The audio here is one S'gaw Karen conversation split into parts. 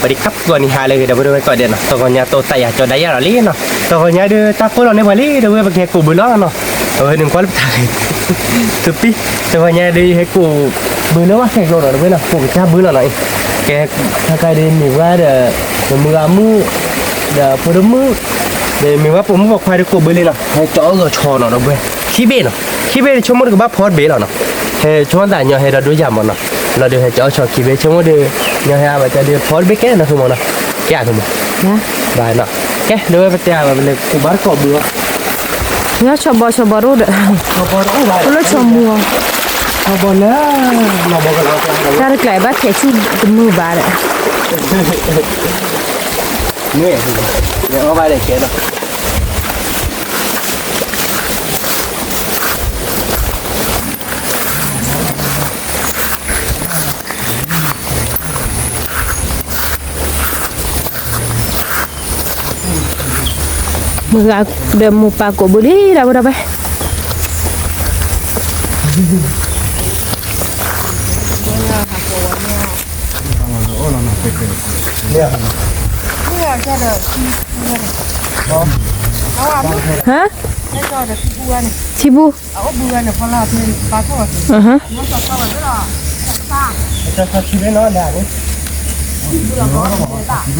ပှၤဒံးခပ်ကီၢ်နံၤဟးလၢဂ့ၤ ဒီပုၢ်ဒီဝဲၢ်ကိးဂၤဒဲးနီၤ, တဂီၤညါတိသးယၤကၠီဒၣ်ယၤလီၤလံနီၤ, တဂီၤညါဒီးတၢ်ကိၢ်လီၤန့ၢ်ပှၤလံ ဒီပုၢ်ဝဲၢ် ပကဟဲကိးဘုလီၤနီၤ, အဝဲန့ၣ်ကွၢ်လၢပတၢ်ဂ့ၤ, သုပံ, တဂီၤညါဒီးယဟဲကိးဘုလၢဝဲခဲကျိဒီး ဒီပုၢ်ဝဲၢ်နီၤ, ကိးကစၢ်ဘုလီၤနီၤအံၤ, ကဲ, ခဲကါဒီးမ့ၢ်ဝဲဒီး, မုၢ်ဂၤမုၣ်, ဒီးဖိဒိၣ်မုၣ်, ဒီးမ့ၢ်ဝဲပိာ်မုၣ်ပိာ်ခွါဒီးကိးဘုလံနီၤ, ဟဲကၠီအၢၣ်ဂီၤဆီနီၤ ဒီပုၢ်ဝဲၢ်, ခံဘ့ၣ်နီၤ, ခံဘ့ၣ်ဒီးဆိကမိၣ်ဒီးကဘၣ်ဖီတဘ့ၣ်လီၤနီၤ, ဟဲဆိကမိၣ်သးညီဟဲဒီးဒိၣ်ယၤမးနီၤ, လီၤဒီးဟဲကၠီအၢၣ်ဆီခံဘ့ၣ် ဆိကမိၣ်ဒီး, ညီဟဲအါဘၣ်ကဒီးဖီတဘ့ၣ်ကဲနီၤ သုမးနီၤ, ကဲအသုမး, ဘၣ်နီၤ, ကဲ ဒီပုၢ်ဝဲၢ် ပတဲအါဘၣ်ပလဲၤကိးဘၣ်တကိးဘုလီၤ ဆီဘီဆီဘီရိၣ်ဒီး, ဆီဘီရိၣ်ဘၣ်, အိၣ်လၢဆီမူအီၤ, ဆီဘီလၢ, တၢ်တကျါဘၣ်ထဲးဆူၣ်တမုာ်ဘၣ်ဒီး, မ့ၢ်,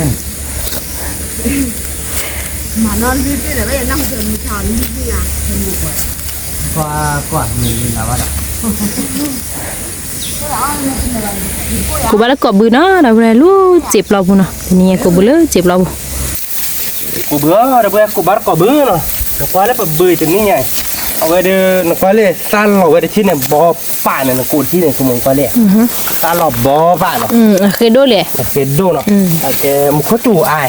မ့ၢ်အီၣ်ဘၣ်ဒီးကဲဒီး မုၢ်ဂၤဒီးမိၢ်ပၢ်ကိးဘုလံ ဒီပုၢ်ဝဲၢ်, ဟါ, ထံပူၤ, အဟါ, ကိးဘၣ်လၢကိးဘုနီၤ ဒီပုၢ်ဝဲၢ် လၢစံာ်ပျီပူၤနီၤ တနံၤညါကိးဘုလၢစံာ်ပျီပူၤ ကိးဘုအီၤ ဒီပုၢ်ဝဲၢ်ကိးဘၣ်တကိးဘုနီၤ နကွၢ်လၢပဘုတနံၤညါအံၤ အဝဲဒီး နကွၢ်လၢသၣ်လီၤဝဲတထံၣ်န့ၣ် ဘီပာ်န့ၣ် နကိးတထံၣ်န့ၣ် သုမ့ၢ်ကွၢ်လၢ သၣ်လီၤဘီပာ်နီၤ အဃ့ဒိၣ်လဲၣ် အဃ့ဒိၣ်နီၤ ကဲ မူခိၣ်စူၤအါ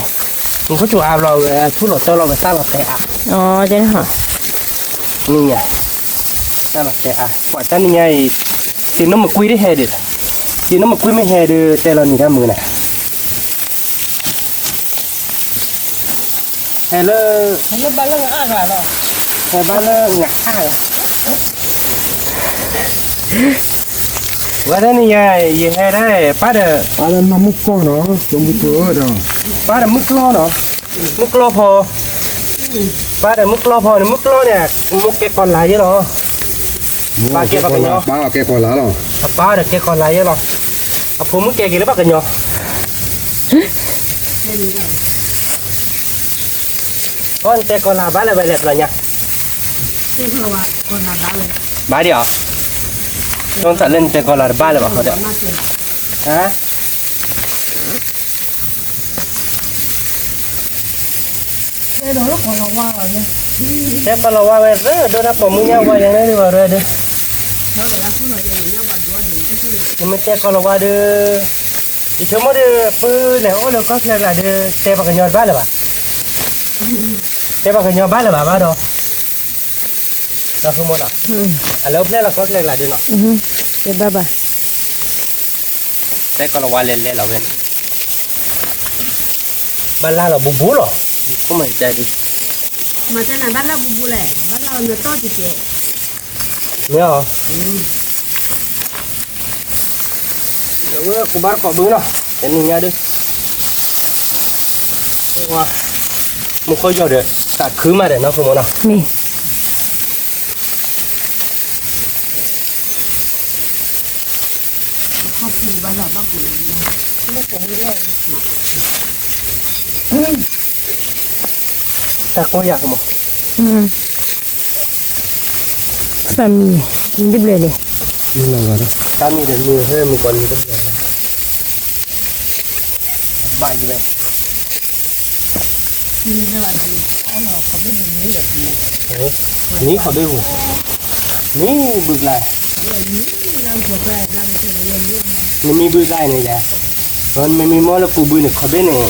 မူခိၣ်စူၤအါဘျီဝဲ ဆူၣ်လီၤတၢၢ်လီၤဝဲသၣ်လီၤတဲအါ နံၤညါ သၣ်လီၤတဲအါ ကွၢ်တၢ်နံၤညါအံၤ စံးနီၣ်မကွံတဟဲဒံး စံးနီၣ်မကွံမ့ၢ်ဟဲဒီး တဲလီၤနံၤတၢ်မုာ်နၤ ဟဲလၢ ဟဲဘၣ်လၢနအါလီၤ ဟဲဘၣ်လၢနအါလီၤ ဝဲဒၣ်နံၤညါ ယဟဲဒၣ် ပၢ်ဒီး ပၢ်လၢနီၢ်မုၢ်ကီၢ်နီၤ ကၠိမုၢ်ကၢၢ်ဒီး ပၢ်ဒီးမုၢ်ကျီနီၤ မုၢ်ကျီဖီ ပၢ်ဒီးမုၢ်ကျီဖီန့ၣ် မုၢ်ကျီန့ၣ် မုၢ်ကဲကီၤလၤယဲလီၤ ပၢ်ကဲပှၤကညီ ပၢ်ကဲကီၤလၤလီၤ အပၢ်ဒီးကဲကီၤလၤယဲလီၤ အဖိမုၣ်ကဲက့ၤလၢပှၤကညီ အီနတဲကီၤလၤဘၣ်လၢၤဝဲလဲၣ်ပျီညါ ဘၣ်ဒံးဧါ တၢ်လၢနတဲကီၤလၤတဘၣ်လၢၤဘၣ်ဃီဒီး ဟါ တဲကီၤလၤဝါဝဲသၢ ဒိၣ်တၢ်ပိာ်မုၣ်ညါဝါယဲန့ၣ်ဒ်ဘၣ်ရဲဒီး နမ့ၢ်တဲကီၤလၤဝါဒီး ယဆိကမိၣ်ဒီး ပုၢ်လဲၤအိၣ်လၢကီၢ်ချၢကျါဒီး တဲပှၤကညီတဘၣ်လၢၤဘၣ် တဲပှၤကညီဘၣ်လၢၤဘၣ်ဘၣ်ဒီး နဆိကမိၣ်နီၤ အလဲၤအိၣ်ဖျဲၣ်လၢကီၢ်ချၢကျါဒီးနီၤ တဲဘၣ်ဘၣ် တဲကီၤလၤဝါလဲၤလဲၤလီၤဝဲန့ၣ် ဘၣ်လၢလီၤဘူးဘူးလီၤ အိၣ်မၤကဒါဒုး မၤကနၣ်ဘၣ်လၢဘူးဘူးလဲၣ် ဘၣ်လၢနတီၢ်တက့ၢ် မ့ၢ်အီၤ လၢဝဲကိးဘၣ်တကိးဘုနီၤ တနံၤညါဒုး မူခိၣ်ယီၤဒီး သးခုမးဒီးနီၤ ဖိမနီၤ မ့ၢ် တၢ်ကီယၤကမး သးမံၤ မံၤတဘျဲၣ်န့ၣ် တၢ်မံၤဒီးမံၤဟဲမံၤကီးမံၤတဘျဲၣ် ဘၣ်ယဝဲ မံၤခီၣ်ဘ့ၣ်ပူၤ မံၤဘုကျါ နမံၤဘုကျါန့ၣ်ယါ နမံၤမ့ၢ်လၢကူးဘုန့ၣ် ခီၣ်ဘ့ၣ်န့ၣ်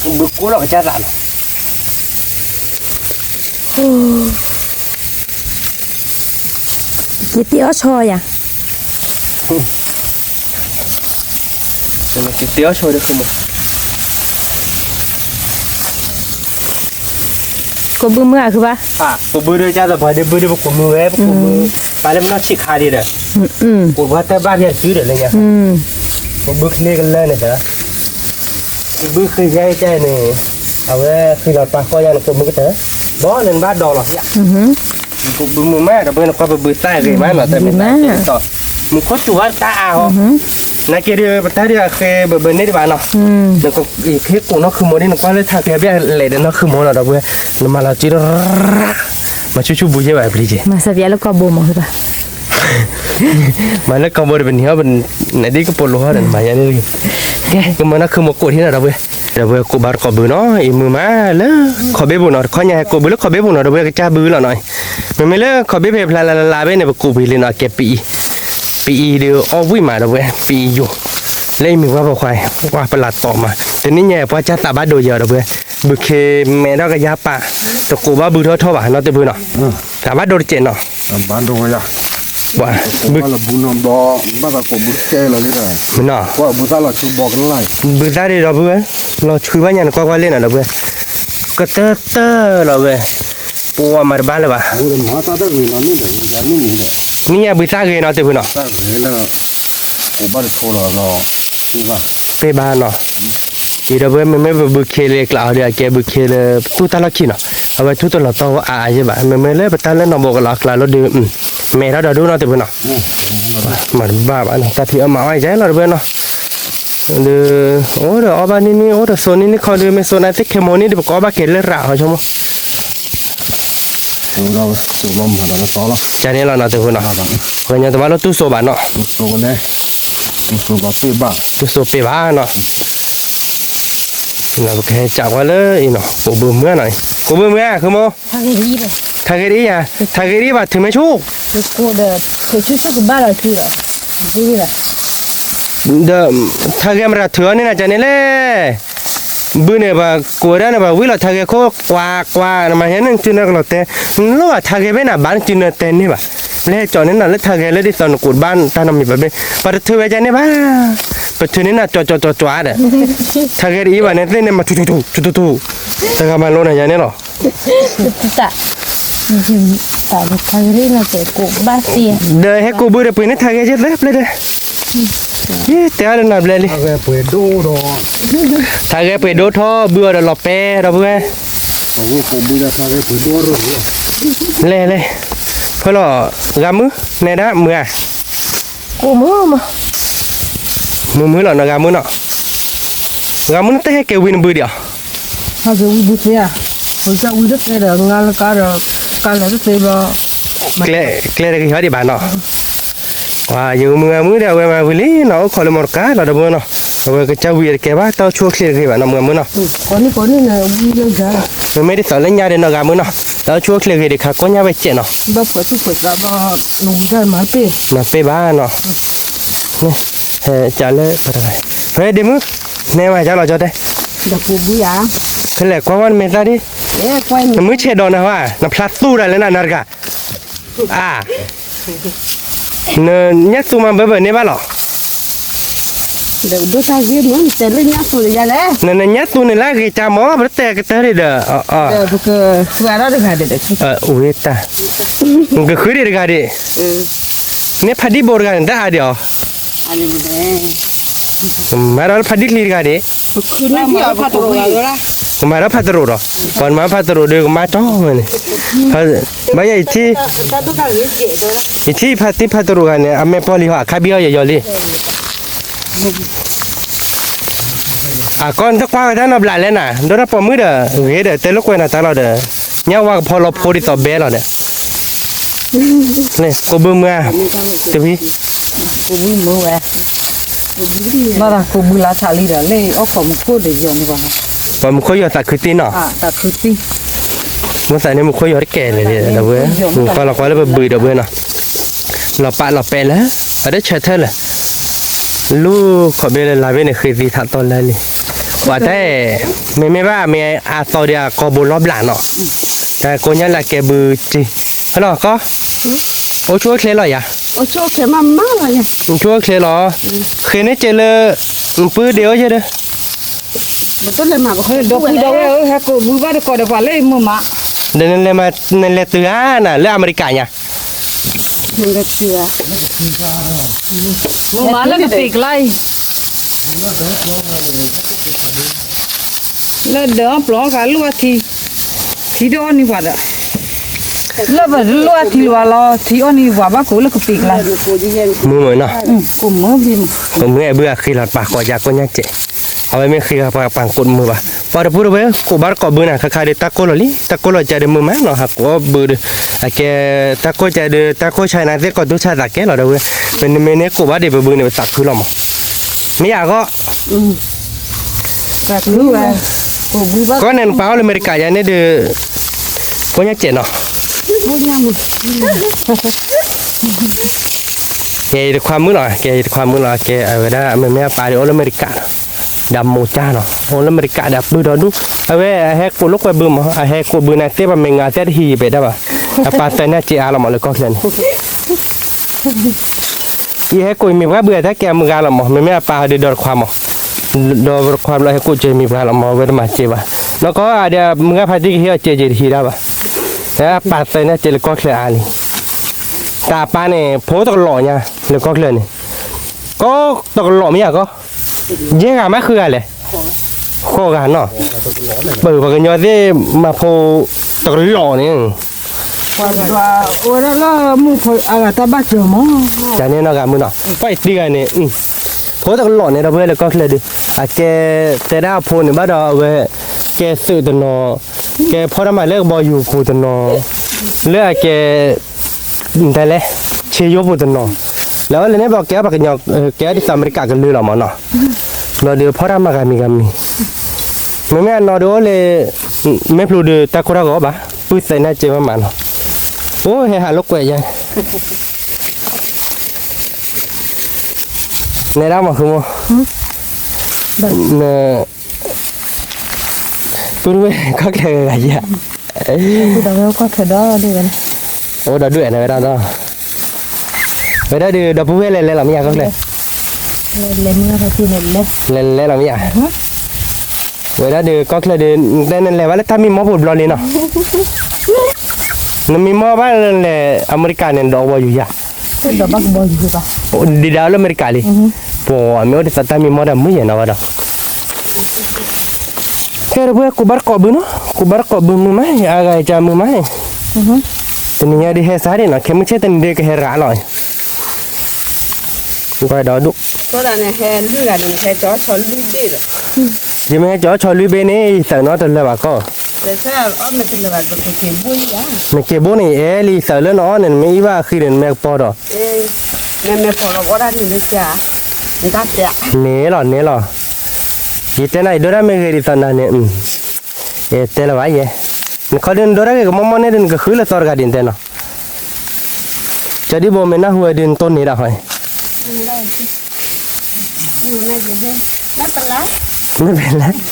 ဘုကိးလီၤကစၢ်သးလီၤ ယတ့အီၣ်ဆီယၤ တ့အီၣ်ဆီဒီး ကိးဘုမုၢ်အါခုဘၣ် ကိးဘုဒီး ကၢ်သပှၢ်ဒီး ဘုဒီး ပကိးမုၢ်ဝဲ ပကိးမုၢ် ပာ်လၢပနီၢ်ဆံးခါဒံးဒီး ကိးဘုတၢ်ဘၣ်ဖဲစုဒီးလၢညါ ပဘုချ့ကလၢာ်န့ၣ်ဒီး ဘုဃ့ယါကန့ၣ်, အဝဲဃ့လီၤပာ်ဃီယါနကိးဘုကတၢၢ်, ဘီလၢနဘၣ်ဒီးလီၤ, နကိးဘုမုာ်မး ဒီပုၢ်ဝဲၢ် နကွၢ်ပဘုသၣ်ဂ့ၤမးနီၤ တၢ်မ့ၢ်သးကဲဒ်သိး, မူခိၣ်စူၤဝဲတၢ်အါဟီ, နာ်က့ဒုး ပတၢ်ဒုးအဃ့ဘၢဘၢန့ၢ်ဒံးဘၣ်နီၤ, နကဟ့ၣ်ကိးနီၢ်ဃုမိၢ်ဒ် နကွၢ်လၢထးကဲဘၣ်လဲၤဒီးနီၢ်ဃုမိၢ်နီၤ ဒီပုၢ်ဝဲၢ်, နမၤလီၤစုဒီး မၤဆူၣ်ဆူၣ်ဘုယဲၢ်ဘၣ်ပျံၤက့ၤ, မၤစၢၤပျးလၢကီၢ်ဘိမးဃုဘၣ် မၤလၢကီၢ်ဘိဒီးပနံၤဟီ နဒ်ကပိာ်လိၤဟီဒီးနမၤယါန့ၣ်, ကဲကမၤနီၢ်ခုမိၢ်ကိးထံၣ်နီၤ ဒီပုၢ်ဝဲၢ်, ဒီပုၢ်ဝဲၢ်ကိးဘၣ်တကိးဘုနီၤ အံၤမုာ်မးလၢ ခီဘ့ၣ်ပူၤနီၤ တခီညါဟဲကိးဘုလၢခီဘ့ၣ်ပူၤနီၤ ဒီပုၢ်ဝဲၢ် ကစၢ်ဘုလီၤနီၤ, မ့မ့ၢ်လၢခီဘ့ၣ်ဖဲဖျါလၢလၢလၢဘ့ၣ်န့ၣ် ပကိးပံၤလံနီၤ ကဲပံၤအံၤ, ပံၤအံၤဒီးအီၣ်ဝံၣ်မး ဒီပုၢ်ဝဲၢ် ပံၤအံၤယိာ်, လၢအံၤမ့ၢ်ပှၢ်ပိာ်ခွါ, ပှၤပလၢ်တီၤမး တနံၣ်ညါပှၢ်ကၢ်သးဘၣ်ဒိယၤ ဒီပုၢ်ဝဲၢ်, ဘုခ့မဲထီၣ်ကယါပာ်, တကိးဘၣ်ဘုထီၣ်ထီၣ်ဘၣ်နီၤ တဘုနီၤ, သးဘၣ်ဒိတကဲးနီၤ, ဘၣ်ဒိယၤ, ဘုသၣ်လီၤဆူဘီကနၣ်, ဘုသၣ်ဒီးဒီပုၢ်ဝဲၢ်, လီၤဆူဘၣ်ညါနကွၢ်ကွၢ်လ့ၣ်နီၤ ဒီပုၢ်ဝဲၢ်, ကတၢၢ်တၢၢ်လီၤဝဲ, ပဝဲမၤတဘၣ်လၢၤဘၣ်, နံၣ်ညါဘုသၣ်ဂ့ၤနီၤ တဘုနီၤ, ပဘၣ်နီၤ ပ့ၢ်ဘၣ်နီၤ, အံၤဒီပုၢ်ဝဲၢ် မ့မ့ၢ်ပဘုခ့လၢကျးအီၤဒီး အကဲဘုခ့လၢသူၣ်တၢ်လီၢ်ခံနီၤ, အဝဲထူတလီၤတီၢ်အါအါယဲၢ်ဘၣ် မ့မ့ၢ်လၢပတၢ်လၢနီၢ်ဘိကလီၤအကျါလီၤဒီး, မဲထီၣ်ဒီးဒိၣ်နီၤ တဘုနီၤ, မၤတဘၣ်ဘၣ်နီၤ တၢ်ဖံးအီၣ်မၤအီၣ်ယဲၢ်လီၤ တဘုနီၤ, ဒီး အိၣ်ဒီးအီၣ်ဘၣ်န့ၢ်န့ၢ် အိၣ်ဒီးစိာ်န့ၢ်န့ၢ်ခီဒီး မ့ၢ်စိာ်နၤသ့ၣ်ခဲမိၢ်န့ၣ်ဒီး ပကအီၣ်ဘၣ်က့ၤလၢရးအီၤဆိကမိၣ် ကန့ၣ်လီၤနီၤ တဘုနီၤ, ပှၤညီတဘၣ်လၢတူၢ်စိဘၣ်နီၤ, တူၢ်စိပ့ၢ်ဘၣ်နီၤ, ပကဟဲကးကွၢ်လၢအံၤနီၤ ကိးဘုမုၢ်နီၤ, ကိးဘုမုၢ် ဃုမိၢ်, ထါဂဲၤဒ်အံၤယၤ, ထါဂဲၤဒ်အံၤဘၣ်ထုးမ့ၢ်ဆူၣ် ဒီး ထါဂဲၤမတၤထုးအီၤန့ၣ်နၤကန့ၣ်လဲၣ်, ဘုန့ၣ် ပှၤကိးဝဲဒၣ်န့ၣ် ပှၤဝံၣ်လီၤထါဂဲၤခိၣ် ကွၢ်ကွၢ် နမၤယဲန့ၣ် နစုနၢကလီၤတဲ, နလိၣ်ဘၣ်ထါဂဲၤဖဲနၤဘၣ် နစုနၢတဲန့ၢ်ဘၣ်, လၢဟဲကၠီန့ၢ်နၤလၢထါဂဲၤလၢဒ်သိးနကိးတဘၣ်တၢ်နီတမံၤဘၣ်ဘၣ်, ပှၤတထုးဝဲကန့ၣ်ဘၣ်, ပထုးန့ၢ်နၤကၠီကၠီကၠီကၠီဒီး, ထါဂဲၤဒ်အံၤဘၣ်န့ၣ်သ့ၣ်န့ၣ် မၤထူထူထူ ထူထူထူ, တဂၤမၤလိနၤယၤန့ၣ်လီၤ ဒီးဟဲကိးဘုဒီးပှ့ၤန့ၢ်ထါဂဲၤကဲသၢပျဲၢ်ဒီး, ယတဲအါဒီးနၤဘျဲၣ်လံ, ထါဂဲၤပှ့ၤဒိၣ်ထီၣ်ဘုအီၤဒီးလီၤပဲဒီပုၢ်ဝဲၢ်, လဲၤလဲၤ, ဖဲလီၤ, ဂၤမုၢ်, နဲဒၣ်မုၢ်ဧါ, မုၢ်မုၢ်လီၤနီၤ ဂၤမုၢ်နီၤ, ဂၤမုၢ်နတဟဲက့ၤဝံၤနဘုဒံးဧါ ဟဲက့ၤဝံၤဘုသ့ဧါ, ပကစၢ်ဝံၤတသ့ဒီးငါလၢကါဒီး, ကါလၢာ်တသ့ဘျီ, ကျဲတဂ့ၤဟီဒံးဘၣ်နီၤ, ယမုၢ်ဂၤမုၢ်ဒီးအဝဲမၤဝံၤလံနီၤ အိၣ်ခိးလၢမီတကါလီၤဒီပုၢ်ဝဲၢ်နီၤ, အဝဲကစၢ်ဝံၤအတကဲဘၣ် တၢ်အိၣ်ဆူၣ်အိၣ်ချ့တဂ့ၤဘၣ်နီၤ မုၢ်ဂၤမုၢ်နီၤ, မ့မ့ၢ်ဒ်သိးလၢညါဒီးနီၤ ဂၤမုၢ်နီၤ, တၢ်အိၣ်ဆူၣ်အိၣ်ချ့ဂ့ၤဒံးခါကိးညါဝဲကဲးနီၤ မၤပ့ၢ်ဘၣ်နီၤ, ဟဲကးလၢ, ဖဲဒ့မုၢ်, နဲမၤကလီၤကၠီတဲ, ဖဲလဲၣ်ကွၢ်ကွၢ်နမဲာ်သၣ်ဒ်, နမုၢ်ဆဲးဒီးနဟါ, နဖျါသူတၢ်လၢနနၤတဂၤ, အါ, နညၣ်သူမၤဘၢဘၢန့ၢ်ဘၣ်လီၤ နနညၣ်သူန့ၣ်လၢအဂ့ၤကါမး ပတတဲကတၢၢ်ဒံးဒီး, ဝ့တၢ်, နကဃုဒံးတဂၤဒံး, မ့ၢ်ဖးဒံၣ်ဘိတဂၤန့ၣ် တၢ်အါဒံးအီၤ, ကမၤဒီးဖးဒံၣ်ချံတဂၤဒံး, ကမၤဒီးဖးတရူးဒီး, ပှၤမၤဖးတရူးဒီးကမၤတီဝဲန့ၣ်, ဘၣ်ယဲၢ်, ယထံၣ်ဖးတံၢ်ဖးတရူးဂၤန့ၣ် အမဲာ်ပီၢ်လံဟီ အခါဘံၣ်အီၣ်ယီၤယီၤလံ အကီၢ်နတကွၢ်ဝဲတၢ်နီတဘျီလဲၣ်နၤ ဒိၣ်တၢ်ပိာ်မုၣ်ဒီး ဂ့ၤဒီးတဲလိာ်ကွဲနၤတၢ်လီၤဒီး ညၣ်ဝါကဖီလီၤဖိဒ်သိးဘဲလီၤဒီး ကိးဘုမုၢ်ဧါ, တဝံၤ, ကိးဘုမုၢ်ဝဲ, ဘၣ်သးကိးဘုလါဆးလံဒီး လၢအီၣ်ခိးမူခိၣ်ဒီးယီၤန့ၣ်ဘၣ်, ပှၤမူခိၣ်ယီၤသးခုတံၢ်နီၤ, မ့ၢ်သးန့ၣ်မူခိၣ်ယီၤတကဲလဲၣ်ဒီးဝဲ, ကွၢ်လီၤကွၢ်လၢပဘုဒီးဝဲနီၤ လီၤပာ်လီၤပဲလၢ အတဆၢထၢၣ်လၢ လူၤခီၣ်ဘ့လၢလါဘ့ၣ်န့ၣ် ဃ့သံထးတီလၢလံ, ပှၤတဲ, မ့မ့ၢ်ဘၣ်မ့ၢ်အသီဒံးအကီၢ်ဘိလီၤဘျးနီၤ, တၢ်ကိးညါလၢအကဲဘုက့, ဟဲလီၤကီၢ်, အိၣ်ဆူၣ်အိၣ်ချ့လီၤယၤ, အိၣ်ဆူၣ်အိၣ်ချ့လီၤ, ဃ့န့ၢ်က့လၢ ပုၢ်ဒ့အိၣ်ယဲၢ်ဒီး ဒီပုၢ်ဒီဝဲၢ်ဧၢ ဟဲကိးဘုဘၣ်တကိးဒီးပှၤလၢအံၤမုာ်မး, ဒီးနလဲၤတုၤဧါနၤ လၢအမဲရကၤညါ, မုာ်မးလၢကသ့ၣ်ကျါအံၤ, လၢဒၢးအီၣ်ပျီအီၣ်ဂၤလိၣ်အထံ, ထံတအီၣ်န့ၢ်ပှၤဒီး, လၢပလိၣ်အထံလၢၤဘၣ်လီၤ, ထံအီၣ်န့ၢ်ပှၤဘၣ်ကိးလၢကပံာ်ကျါ, မုာ်မုာ်နီၤ, ကိးမုာ်ဘံမး, ကိးမုာ်အဲၣ်ဘုအဃ့လီၤပာ်ကိးယၤကိးညါစဲး, အဝဲမ့ၢ်ဃ့ပာ်ကိးမုာ်ဘၣ်, ပှၤတပူၤတဝဲ ကိးဘၣ်တကိးဘုနၤ ခါခါဒီး တၢ်ကိၢ်လီၤလံ, တၢ်ကိၢ်လီၤကဒီးမုာ်မးနီၤ, ဟးကိးဘုဒီး, အကဲ, တၢ်ကိၢ်ကဒီး တၢ်ကိၢ်ဆါနၤသ့ၣ်ကိးတူၢ်ဆါသးကဲလီၤဒီးဝဲ, ပနမ့ၢ်န့ၣ်ကိးဘၣ်ဒံးပဘုန့ၣ် ပသးခုလီၤမး, မ့ၢ်ယၤဂီၢ် ကီၢ်န့ၣ်နပာ်အိၣ်လၢအမဲရကၤယၤန့ၣ်ဒီး, ကိးညါစဲးနီၤ, ကဲယတခွါမုၣ်လီၤ, ကဲယတခွါမုၣ်လီၤ, ကဲအဝဲဒၣ်မ့မ့ၢ်အပၢ်ဒီးအိၣ်လၢအမဲရကၤနီၤ, ဒီးမိၢ်ကၢ်နီၤ အိၣ်လၢအမဲရကၤဒီးပုၢ်ဒီဒူၣ်, အဝဲအဟဲကိးလိာ်ကွဲဘုမး, အဟဲကိးဘုန့ၣ်သ့ၣ်ပှၤမဲာ်ငါသ့ၣ်တဟံၣ်ယပှဲၤတၢ်ဘၣ်, အပၢ်သၢနၢ်စ့အါလီၤမးလၢကီၢ်ချၢန့ၣ် ယဟဲကိးယမံၤပှၢ်ဘုအတၢ်ကဲအမုၢ်ဂၤလီၤမး, မ့မ့ၢ်အပၢ်ဒီးဒီတခွါမး, ဒီတခွါဘျီဟဲကိးကဲယမံၤပှၢ်လီၤမး, အဝဲတမၤစဲးဘၣ်, နီၢ်ကီၢ်အါဒီးမုၢ်ဂၤဖါတံၢ်ကဟ့ၣ်အီၤစဲးကဲတဟံၣ်တၢ်ဘၣ်, အပၢ်သၢနၢ်စဲးလၢကီၢ်ချၢအါလံ, တၢ်အပၢ်န့ၣ် ဖိတကလီးညါလၢကီၢ်ချၢန့ၣ်, ကီၢ်တကလီးမ့ၢ်ယၤကီၢ်, ယဲၢ်ဂၤမးဃုဂၤလဲၣ်, ဃိးဂၤနီၤ, ပပှၤကညီသ့ၣ်မၤဖိတကလီးန့ၣ် ပှၤဒွးဝဲဒၣ်လၢမုၢ်ဖိအဂၤတၢ်ဘၣ်စၢၤမး, တၢ်န့ၣ်နီၢ်ဂၤမုၢ်နီၤ, ပှၤအံၤတံၢ်ဂၤန့ၣ်, ဖိတကလီးန့ၣ်ဒီးဖဲလၢကီၢ်ချၢဒီး, အကဲ, တဲဒၣ်အဖိန့ၣ်ဘၣ်ဒီးအဝဲ, ကဲသုးတနီၤ, ကဲဖီၣ်တၢ်မၤလၢကဘီယူၤပူၤတနီၤ, လၢအကဲ တလဲ, ဆ့ယိပူၤတနီၤ, လၢအဝဲလဲၤန့ၣ်ဘျီကဲပှၤကညီ, ကဲဒ်သိးအမဲရကၤကလုာ်လီၤမးနီၤ, ဘျီဒီးဖီၣ်တၢ်မၤဂၤမံၤဂၤမံၤ, မ့မ့ၢ်အနီၢ်ဒီးအိၣ်လၢ, မ့ၢ်ပျူၤဒီးတၢ်ကိၢ်တၢ်ဂီၤဘၣ်, ပုၢ်သၢနၢ်စဲးမးမးနီၤ, အိၣ်ဟဲဟးလိာ်ကွဲယါ နဲဒၣ်မၤဃုမိၢ်, ပုၢ်တဝဲၢ်ကီၢ်ချၢဂၤယါ, အိၣ်ဒီးဒွဲၣ်န့ၣ်ဝဲဒၣ်ဒီး, ဝဲဒၣ်ဒီး ဒီပုၢ်ဝဲၢ်လဲၤလဲၤလီၤမ့ၢ်ယါကီၢ်ချၢ, လဲၤလဲၤလီၤမ့ၢ်ယါ, ဝဲဒၣ်ဒီးကီၢ်ချၢဒီး နတဲနလဲၤဘၣ်လၢတၢ်မံမီၢ်ပူၤတဘျီလံနီၤ, နမံမီၢ်ဘၣ်လဲၤအမဲရကၤန့ၣ် ဒီးဝီယူၤယါ, ဒ်ဒၣ်လၢအမဲရကၤလံ, ပှၤမ့ၢ်အိၣ်ဒ်သိးတၢ်မံမီၢ်ဒီးမုၢ်ယဲၢ်နီၤဘၣ်ဒီး ကဲဒီးပဝဲကိးဘၣ်တကိးဘုနီၤ, ကိးဘၣ်တကိးဘုမုာ်မး, အါဂၤအံၤကမုာ်မး, တနံၤညါဒ်ဟဲစးဒ်နီၤ, ခဲမုၢ်ဆ့ၣ်တနံၤဒ်ကဟဲရၤလီၤ, ကွၢ်ဒီးဒိၣ်, ယမ့ၢ်ဟဲကၠီဆီလွံၢ်ဘ့ၣ်န့ၣ် ယသးနီတလၢာ်ဘၣ်ကီၢ်, မ့ၢ်က့ၤဘိန့ၣ် ယအဲၣ်လံသးလၢနအီၣ်န့ၣ် နမ့ၢ်အံၣ်ဘၣ်အဃံန့ၣ် နမ့ၢ်ကပီၤဒီး န့ၣ်လီၤ န့ၣ်လီၤ, ယတဲနၤယဒိတၢ်မ့ၢ်ဂ့ၤဒ်သိးနၤန့ၣ်, ယတဲလၢၤဘၣ်ယဲ, နခီဒုးနဒိတၢ်ဂ့ၤကမီၢ်မီၢ်န့ၣ်ဒုး နကဃုလၢသီတဂၤဒ်နတဲနီၤ, ကၠီဒံဘိမ့ၢ်နၢ်ဟူဝဲဒုးနတိၢ်န့ၢ်ဒၣ်ဃီ, မ့ၢ်ပ့ၤလဲၣ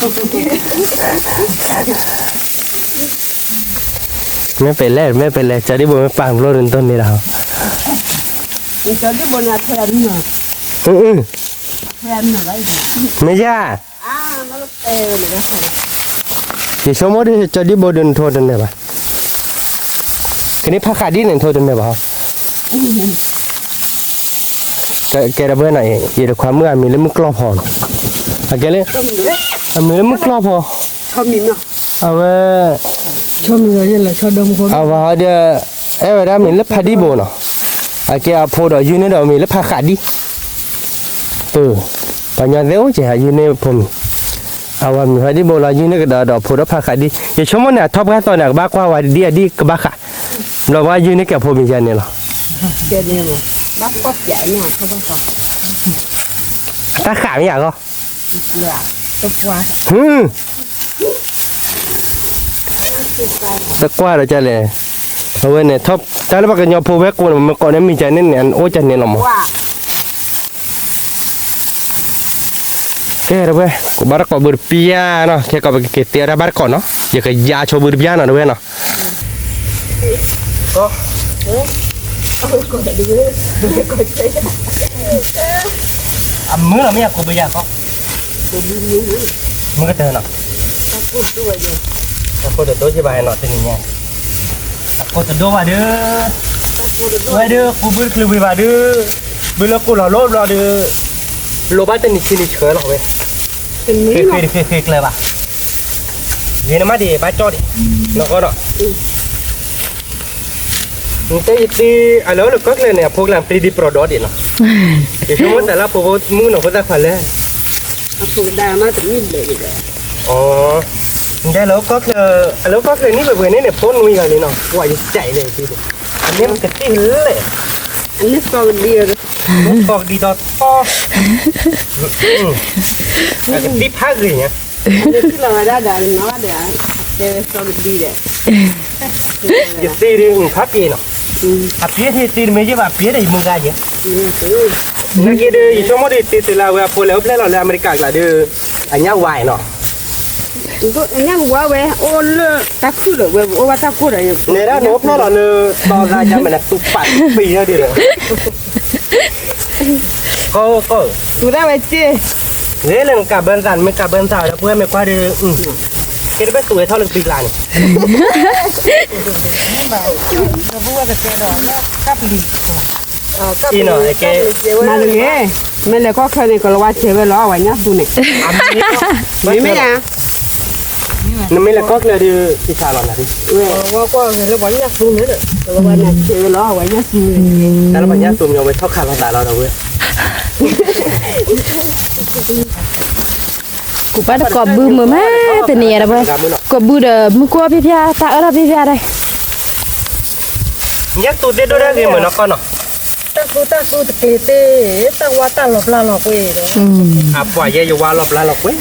်, မ့ၢ်ပ့ၤလဲၣ်, မ့ၢ်ပ့ၤလဲၣ်, ကၠီဒံဘိမ့ၢ်ပာ်ဘျိဒုးနတိၢ်န့ၢ်ဒၣ်ဃီ, မ့ၢ်ယါ ယဆိကမိၣ်ဒ်ကၠီဒံဘိဒုးနထိတနၢၤဘၣ်, ကန့ၢ်ဖးဃးဒ်န့ၣ်နထိတနၢၤဘၣ်, ကဲဒီးပဝဲနီၤ ယတခွါမုၣ်အမံၤလၢမုၢ်ကျီၢ်ဖီနီၤ, အကဲလၢ, အမံၤလၢမုၢ်ကျီၢ်ဖီ, အဝဲ, အဝဲဟီဒီး, အဲၣ်ဝဲဒၣ်မံၤလၢဖးဒံဘိနီၤ, အကဲအဖိဒီးယုၢ်န့ၢ်ဒီးမံၤလၢဖးဃးဒံ ပှၤကညီသ့ၣ်အိၣ်ကဲး ယုၢ်န့ၢ်ဖိမံၤ, အဝဲမံၤဖးဒံဘိလီၤ ယုၢ်န့ၢ်ကဒီးဒီးဖိဒီးဖးဃးဒံ, ယဆိကမိၣ်န့ၣ် အထီၣ်ပှၢ်သီန့ၣ် အကဘၣ်ကွၢ်ဝဲဒ်အဒံးကဘၣ်ဃး, ဘျီပှၤယုၢ်န့ၢ်ကဲးဖိမံၤယါန့ၣ်လီၤ, အတၢ်ဃးမ့ၢ်ယါဂီၢ် တကွၢ်ဒီးကလဲၣ်, အဝဲန့ၣ် တၢ်လၢပှၤကညီဖိဝဲကိးန့ၣ် မ့ၢ်ကိးန့ၣ်မံၤကန့ၣ်န့ၣ် အိၣ်ကန့ၣ်လီၤမး, ကဲတဝဲ ကိးဘၣ်တကိးဘုတပျၢ်နီၤ, ခဲကိးပကက့ၤတဲအီၤတၢ်ဘၣ်တကိးနီၤ, ယကယါဆိဘုတပျၢ်နီၤ တဝဲနီၤ အမုၢ်လီၤမ့ၢ်အကိးဘုယၤခီ, မုၢ်ကတၢၢ်နီၤ, အကိးတဒိကဘၣ်ဟဲနီၤ တနံၤညါ, အကိးတဒိဘၣ်ဒီး, ဝဲဒီးကိးဘုတချုးဝံၤဘၣ်ဒီး, ဘုလၢကိးလီၤလိဘျီဒီး, လိၣ်ဘၣ်တနံၤခံနံၤဆှၢလီၤဝဲ, ဃ့ဃ့တဃ့ဃ့ကျဲဘၣ်, ယဲန့ၣ်မးဒံးဘၣ်ကၠီဒံး, နီၢ်ကီၢ်နီၤ, နတဲယတ့ အလဲၤအိၣ်လၢကီၢ်ချၢန့ၣ် အဖိကျါပျံၤဒံးပြီဒီးဒံးနီၤ, ယဆိကမိၣ်သးလၢအဖိမုၣ်နီၤ ဖိသၣ်ခွါလဲၣ်, အဖိဒါမးတမ့ၢ်ဘျဲၣ်ဒံးဒီး, နတဲလၢကီၢ်ချၢ, အလၢကီၢ်ချၢန့ၣ် ပှဲၤပှဲၤန့ၣ်န့ၣ် ဖိနွံဂၤလံနီၤ, ပှၤယစံးလဲၣ်, အမ့ၢ်ကသံၣ်လဲၣ်, အမ့ၢ်စီၤကဒံ, စီၤကဒံဒီးထီ, ကသံၣ်ဖးဂ့ၤညါ ယသ့ၣ်ဒ်ဖးပ့ၤနီၤ, အပ့ၤဒ်သ့ၣ်တမ့ၢ်ယဘၣ်ပ့ၤဒီးယမုၢ်ဂၤယဲ, နာ်က့ဒီး ယဆိကမိၣ်ဒ်တ့တုၤလၢအဝဲအဖိလဲၤအိၣ်ဖျဲၣ်လီၤလၢအမဲရကၤကျါဒီး အညၣ်ဝါနီၤ, အညၣ်ဝါဝဲ အိၣ်လၢတၢ်ခုၣ်ဒီးဝဲအိၣ်ဘၣ်တၢ်ကိၢ်ဒီး, နဲဒၣ်နအိၣ်ဖျဲၣ်လီၤလၢ တီသးယါမဲာ်နတူၢ်ပာ်ပံၤဟဲဒ်ဒီး ကီၢ်ကီၢ်, တူၢ်ဒၣ်ဝဲစ့, ဂ့ၤလၢနကးဘၢနသး နမ့ၢ်ကးဘၢနသးဒီး ပဝဲမ့ၢ်ကွၢ်ဒီး, ကဲတဘၣ်တူၢ်ဝဲထီၣ်လၢကပံၤကျါန့ၣ်, အံၤနီၤ, မၤတဂ့ၤ, မ့ၢ်လဲၤကီၢ်ချၢန့ၣ် ကလီၤဝါစဲးဝဲလီၤ အဝဲညၣ်သူန့ၣ်, မ့ၢ်မ့ၢ်ဧါ နမ့ၢ်လဲၤကီၢ်ချၢဒီး ကဆးလီၤနၤဒ်, ဝဲကွၢ်ဝဲလၢပှၤညၣ်သူန့ၣ်ဒီး ကလီၤဝါနၤစဲးဝဲလီၤ အဝဲညၣ်သူန့ၣ်, တၢ်လၢပှၤညၣ်သူမ့ᢢ်ဝဲထီၣ်ခးလီၤသးလီၤဒီးဝဲ, ကူၣ်ဘၣ်တကိးဘုမုာ်မး, တနံၤအံၤဒီးဝဲ, ကိးဘုဒီးမုၢ်ကွီၢ်ဖျါဖျါ တၢ်အၢၣ်ထီၣ်ဖျါဖျါဒီး, ညၣ်သူသ့ၣ်ဒိၣ်ဒၣ်ဂ့ၤမုာ်နီၢ်ကီၢ်နီၤ, တၢ်သူတၢ်သူတကျ့ၤသ့ၣ်, တၢ်ဝါတၢ်လီၤပျၢ်လီၤကွံာ်ဒီး, အပှၤယဲယဝါလီၤပျၢ်လီၤကွံာ်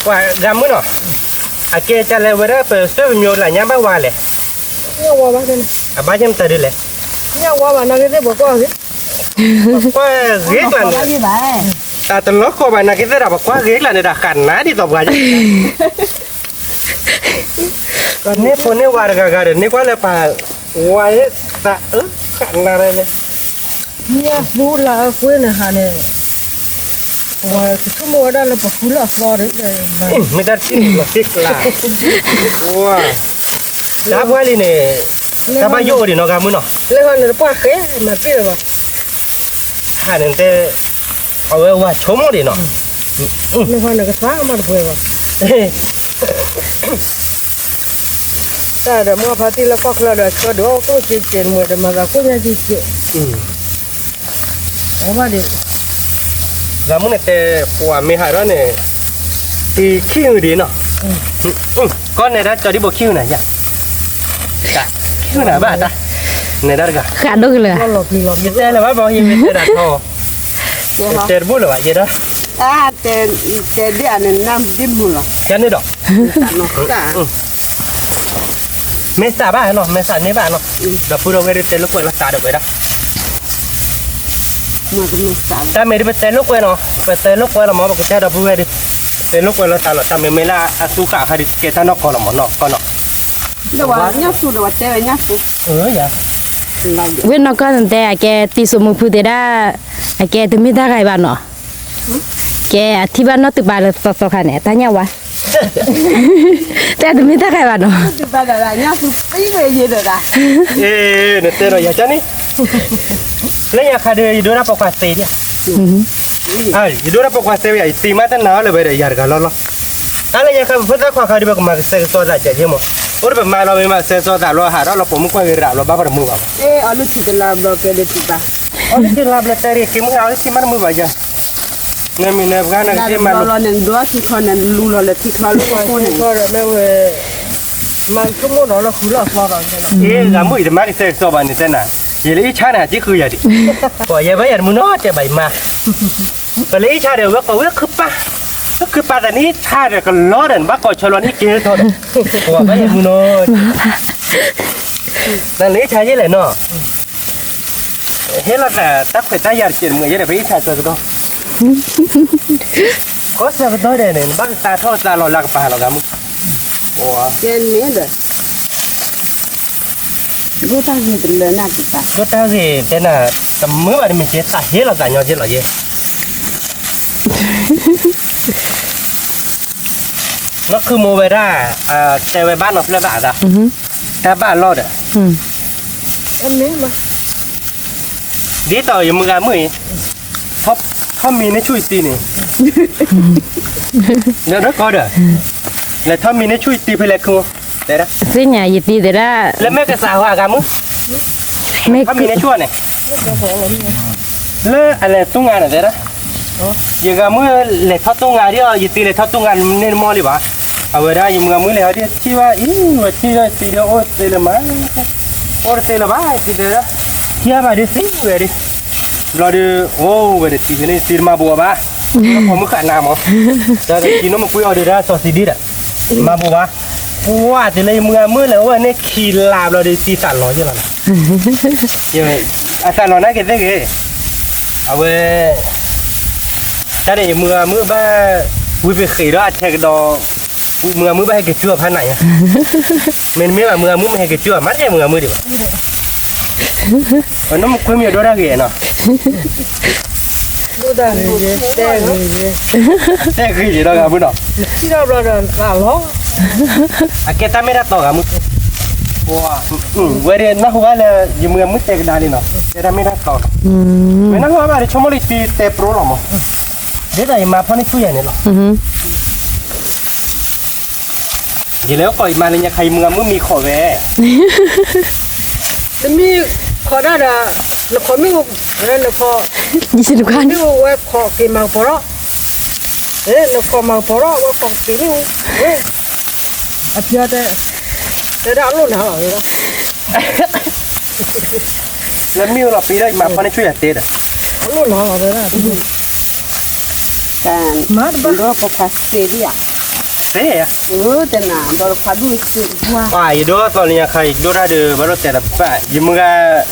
ပှၤဂၤမုၣ်နီၤ, အကဲကလဲၤဝဲဒၣ်ပစၢၣ်ပမျိၤလၢညါဘၣ်ဝါလဲၣ်, အဘၣ်ယဲမတၤဒ်လဲၣ်, ညၣ်ဝါဘၣ်နာ်က့သ့ၣ်ပှၤကွၢ်ဂ့ၤ, ပှၤကွၢ်ဂ့ၤကျါန့ၣ်, တၢ်တလီၤကီၢ်ဘၣ်နာ်က့သ့ၣ်ဒီး ပှၤကွၢ်ဂ့ၤကျါန့ၣ်ဒီး ဃးနၤဒ်သိးပှၤယဲ န့ၢ်ဖိန့ၢ်ဝါတဂၤဂၤဒီး န့ၢ်ကွၢ်လၢပှၤဝါသးအၢ ဃးနၤလဲၣ်, ညၣ်သူလၢအကွ့ၢ်န့ၣ်ဟးန့ၣ်, ပှၤကဆိကမိၣ်ဝဲဒၣ်လၢပဃုလၢအသီဒီး, မ့ၢ်တၢ်တထံၣ်န့ၣ်လီၤသ့ၣ်ကျါ, တၢ်ပှၢ်လံန့ၣ်, တၢ်ဘၣ်ယိၣ်အီၤဒံးနီၢ်ဂၤမုၣ်နီၤ, လၢဃီန့ၣ်တပှၢ်ဃဲမၤပ့ၢ်လၢၤဘၣ်, ဟးန့ၣ်တဲ, အဝဲဝၤဆိကမိၣ်ဒံးနီၤ, လၢဃီန့ၣ်ကသးမၤတပှဲၤဘၣ် တၢ်ဒီးမ့ၢ်ဖါတံၢ်လၢကီၢ်ချၢဒီး ကၠီဒုးအီၣ်ကျိၣ်စ့စဲးတမုာ်ဒီးမၤသးကိၣ်ညါက့ၤကဲး, အဝဲဒၣ်, ဂၤမုၣ်န့ၣ်တဲ, ပှၤမ့ၢ်ဟးထီၣ်န့ၣ်, တံၤခံဂုာ်ဒံးနီၤ, ကီၢ်နဲဒၣ်ကၠီဒံးဘိခံဂုာ်နၤယါ, ခံဂုာ်နၤဘၣ်တၢ်, နဲဒၣ်တဂၤ, ဃးဒိၣ်ကလၢာ်, ယတဲလၢၤဘၣ်ဘီယမ့ၢ်တဲဒၣ်ထီ, တဲတဘူၣ်လၢၤဘၣ်ယဲဒၣ်, တဲဒ်အန့ၣ်နဒ်မုာ်လီၤ, ကန့ၣ်ဒီး မ့ၢ်စးဘၣ်နီၤ မ့ၢ်စးန့ၢ်ဘၣ်နီၤ, ဒီပုၢ်ဒီဝဲၢ်ဒုးတဲလိာ်ကွဲးလီၤသးဒီးဝဲဒၣ်, တၢ်မ့ၢ်ဒုးပတဲလိာ်ကွဲးနီၤ ပတဲလိာ်ကွဲးလီၤမး ပကတဲဒီပုၢ်ဝဲၢ်ဒုး, တဲလိာ်ကွဲးလီၤသးလီၤ တၢ်မ့ၢ်မ့ၢ်လၢအသူဃာ်အခါဒုး ကဲတၢ်နီၢ်ကီၢ်လီၤမးနီၢ်ကီၢ်နီၤ, ဝဲၢ်နီၢ်ကီၢ်န့ၣ်တဲ အကဲတံၤစိမိၤဖုသ့ၣ်ဒၣ်, အကဲတမ့ၢ်တၢ်ဂၤအံၤဘၣ်နီၤ ကဲအထံၣ်ဘၣ်နီၢ်သုးပၤလၢသီသီခါန့ၣ် တၢ်ညၣ်ဝါ, တဲတမ့ၢ်တၢ်ဂၤဘၣ်နီၤ, နတဲဒီးယၤကန့ၣ်, လၢညါခါဒီး ယဒိၣ်ဒၣ်ပိာ်ခွါသ့ဒံးဧါ, ယဒိၣ်ဒၣ်ပိာ်ခွါသ့ဝဲယၤ ယတံၤမးတနာ်အီၤလၢၤဝဲဒီးယၤတဂၤလီၤလီၤ, တၢ်လၢညါခါပဖိသၣ်ခွါခါဒီး ပကမၤကစဲးကစီၤသးကဲက့မး, အိၣ်ဒီးပမၤလီၤမ့ၢ်မၤကစဲးကစီၤသးလီၤ ဟးထီၣ်လီၤပိာ်မုၣ်ကွၢ်ဂ့ၤရၤလီၤ ဘၣ်ပတမုာ်ဘၣ်, အီလုၢ်ထံတလါဘျီကဲဒီးတံၤဘၣ်, အီလုၢ်ထံတလါဘျီတၢ်ရ့ၣ်က့မုၢ်ဂၤအီလုၢ်ထံမးတမုာ်ဘၣ်ယၤ, နမ့ၢ်နပှၤနကစ့မၤလီၤ, နဒိၣ်ထံခီန့ၣ် လူလီၤလၢထံခီလၢဃိန့ၣ်, မၤဆိကမိၣ်ဒီးလၢဃုာ်လီၤသီလီၤ, ဂၤမုၣ်အံၤတမၤကစဲးကစီၤဘၣ်န့ၣ်တဲနၤ, ယလၢအံၣ်ဆါန့ၣ် ဟးက့ၤဃုာ်ယၤဒံး, ပှၤယဲဘၣ်ယၤတမုာ်နီတစဲးဘၣ်ယမါ, ပလၢအံၣ်ဆါဒီး ဝဲကိးဝဲခုပၢ်, ဝဲခုပၢ်သးန့ၣ်ဆါဒီးကလီဒီး နဘၣ်ကိးဆၢလီၤန့ၣ်က့ၤထီၣ်ဒီး, ပှၤဘၣ်ယၤတမုာ်နီ, နလၢအံၣ်ဆါယဲလဲၣ်နီၤ ဟ့ၣ်လီၤသးတၢ်ခွဲးတၢ်ယာ်တစဲးတမုာ်ယဲဒီး ပအံၣ်ဆါဆၢကတီၢ်, ကီၢ်ဆၢကတီၢ်ဒဲးန့ၣ် နဘၣ်ကသးထီၣ်ကသးလီၤလၢကပၤလီၤဂၤမုၣ်, ကဲန့ၣ်ဒီး, ဒိၣ်တၢ်ဂ့ၤတလၢနၤတသး, ဒိၣ်တၢ်ဂ့ၤတဲနၤ, တမုာ်ဘၣ်တမ့ၢ်ကဲသးဟ့ၣ်လီၤသးညီက့လီၤယဲ လၢခုမိၢ်ဝဲဒၣ်, တဲဝဲဘၣ်နီတဖျၢၣ်ဘၣ်အသး, တၢ်ဘၣ်အလီၢ်ဒီး, ဒ်သိးယမုၢ်ဂၤမုၣ်အံၤ, ထီၣ်မံၤန့ၣ်ဆူၣ်ယတံၤန့ၣ်, ဒီးဒီးကီးဒီး, လဲၤထီၣ်မံန့ၢ်ဆူၣ်ယတံၤဖဲလဲၣ်ခု, တဲဒၣ်, သ့ၣ်ညါယတံၤတဲဒၣ်, လၢမ့ၢ်ကစၢ်ဟီအဂၤမုၣ်, မ့ၢ်ထီၣ်မံန့ၢ်ဆူၣ်န့ၣ်, လၢအလဲၤတူၢ်ငါန့ၣ်တဲဒၣ်, ယဂၤမုၣ်လဲၤထီၣ်တူၢ်ငါဒ်အီၤ ယတံၤလဲၤထီၣ်တူၢ်ငါန့ၣ်တမီၢ်လံဘၣ်, အဝဲဒၣ်ယမုၣ်ဂၤမုၣ်လဲၤဟီဒ်ထံၣ်ဘၣ်အံၤ ဝဲထံၣ်ဒီးယတံၤဒီးအိၣ်တသ့လၢၤမး, အိၣ်တသ့လၢၤဘၣ် ယတံၤတဲဒၣ်, ထံၣ်ဘၣ်ဒ်သ့ဝဲဒၣ် ဘျီဒီး အိၣ်ဝဲဒီးတံၤဖဲန့ၣ် တံၤတမၤဘိးဘၣ်, ပိာ်မုၣ်ဃာ်နၤမး, ဒီးတံၤနီၢ်မကွ့အီၤဒီးတၢ်စီၤစံဒ့ဒီး, မၤဘိးဘၣ်, ပှၤတုၤလၢယမုၢ်ဂၤမုၣ်လဲၤအိၣ်ဝဲန့ၣ်ခံလါဘျီဒီးတံၤသးလီၤယဲၢ်လီၤနီၤ, အသးလီၤနာ်က့ၤသ့ၣ်ဂ့ၤ, အဝဲ တၢ်န့ၣ်ယမုၢ်ဂၤမုၣ်ဘၣ်, ဝံၤပဃ့ၢ်ဒီးအထဲကဒီး, မုၢ်ဂၤမုၣ်ဘၣ်ဟဲက့ၤကၠူအီၤဖးနး, မ့တမ့ၢ်ဘၣ်မုၢ်ဂၤမုၣ်မ့ၢ်ဟဲက့ၤကၠူအီၤ မၤတကဲမုၢ်ဂၤမုၣ်ဒံးဘၣ်, နီၢ်မကွ့မ့ၢ်ဒိၣ်တၢ်ဂ့ၤနီၤ, ဒိၣ်တၢ်ဂ့ၤဂ့ၤ, တဲဂ့ၤဂ့ၤဒီးဂၤမုၣ်နီၤ, ထံၣ်ထီၣ်ဘျီဒီးသးလီၤ, အကဲတၢ်မ့ၢ်တၢ်တီဂၤမုၣ်, ဝဲဒၣ်နၢ်ဟူဘၣ်လၢ ယမုၢ်ဂၤမုၣ်တဲကဒါလံနီၤ, ကဲတၢ်မ့ၢ်တၢ်တီနီၤ, မ့ၢ်နၢ်ဟူဘၣ်ဘၣ်ဒီးဆိကမိၣ်လၢယတံၤတဲပျီလီၤမး, ဒ်သိးယမၤဖီၣ်န့ၢ်ဆူၣ်ယၤန့ၣ်လီၤ ယလဲၤအိၣ်ခိးယမါလၢညါခါ ယမုၢ်ဂၤမုၣ်မံခိးဝဲ, တမံခိးဒၣ်ဒီး, နခိးမ့ၢ်အိၣ်, နခိး, မ့ၢ်အိၣ်ဝဲခိးက့ၤမၤကပီၤထီၣ်, နခိးမၤကပီၤထီၣ် ဝဲခိးက့ၤမ့ၢ်အိၣ်, အပျီတဲ, တဲဒၣ်အလိၣ်နၤလီၤ, လၢမ့ၢ်အိၣ်လီၤပ့ၤဒီးယမၤဖီၣ်န့ၢ်ဆူၣ်ယၤတဲဒီး, အလိၣ်နၤလီၤတဲဒၣ် မၤတဘၣ်, ဒီးပခွါစ့ဒံးဧါ, စ့ဧါ, တနၤဒီးပခွါဒူၣ်စ့တပှၢ်, ယဒိၣ်သီလၢညါခါ ယဒိၣ်တၢ်ဒီး ဘၣ်ဒိၣ်တဲာ်တပၣ် ယမုၢ်ဂၤ,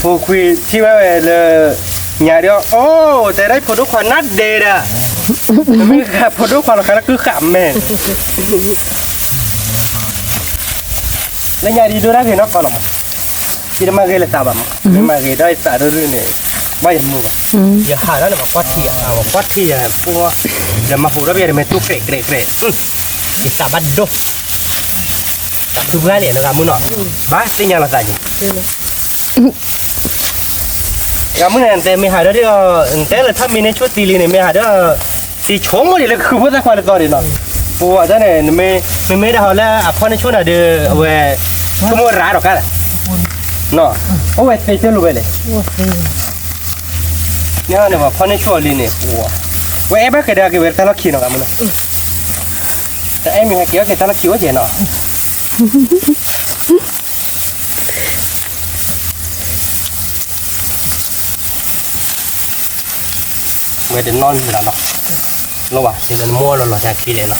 ဖိခွံထံၣ်ဝဲဝဲလၢ, ညါဒီး အိၣ် တဲဒၣ်ဖိဒိၣ်ခွါနါဒဲးဒီး, မ့ၢ်ဂၤဖိဒိၣ်ခွါလီၤခါလၢကုဃာ်မဲာ် လၢညါဒ်ယဒိၣ်တၢ်ဂ့ၤနီၢ်ကီၢ်လီၤမး, ယတမၤဂ့ၤလၢသးဘၣ်မး, မ့ၢ်မၤဂ့ၤဒီးယသးဒိၣ်ဒိၣ်န့ၣ်, ဘၣ်ယမုာ်ဘၣ်, ယဟးဒီးန့ၣ် ပှၤကွၢ်ထံ, ပှၤကွၢ်ထံယၤ, ဒီးမၤဟူးဒီးပယၤတမ့ၢ်တူၢ်ကြဲးကြဲးကြဲး, ယသးဘၣ်ဒိၣ်, သးဘျုးဘၣ်လံနဂၤမုၢ်နီၤ, ဘၣ်သ့ၣ်ညါလီၤသးက့ၤ ဂၤမုၢ်န့ၣ် နတဲမ့ၢ်ဟးဒီး, နတဲလၢထီၣ်မံန့ၢ်ဆူၣ်တံၤလံန့ၣ် မ့ၢ်ဟးဒီး, တံၤဆိကမိၣ်ဒံးလၢကဃုဖိသၣ်ခွါတသီဒံးနီၤ, ပဝဲတၢ်န့ၣ် မ့မ့ၢ်ဒၣ်ဟီလၢအဖီၣ်န့ၢ်ဆူၣ်နၤဒီး အဝဲ, ဆိကမိၣ်ရၤဒီးကါလဲၣ်, အိၣ်ဝဲသ့ကၢၢ်လိာ်ဝဲလဲၣ်, န့ၣ်ဟီန့ၣ် ပှၤဖီၣ်န့ၢ်ဆူၣ်အီၤလံန့ၣ်, ပဝဲအဲၣ်ဘၣ်က့ၤဒီးက့ၤဝဲတၢ်လီၢ်ခံနီၤ ဂၤမုၢ်နီၤ, တအဲၣ်မ့ၢ်ဟဲက့ၤအီၣ်က့ၤတၢ်လီၢ်ခံအိၣ်က့ၤနီၤ ဝဲတနီၣ်မံၤလီၤနီၤ, လီၤဘၣ် ဒ်သိးနမိၢ်လီၤလီၤတၢ်ခံလဲၣ်နီၤ,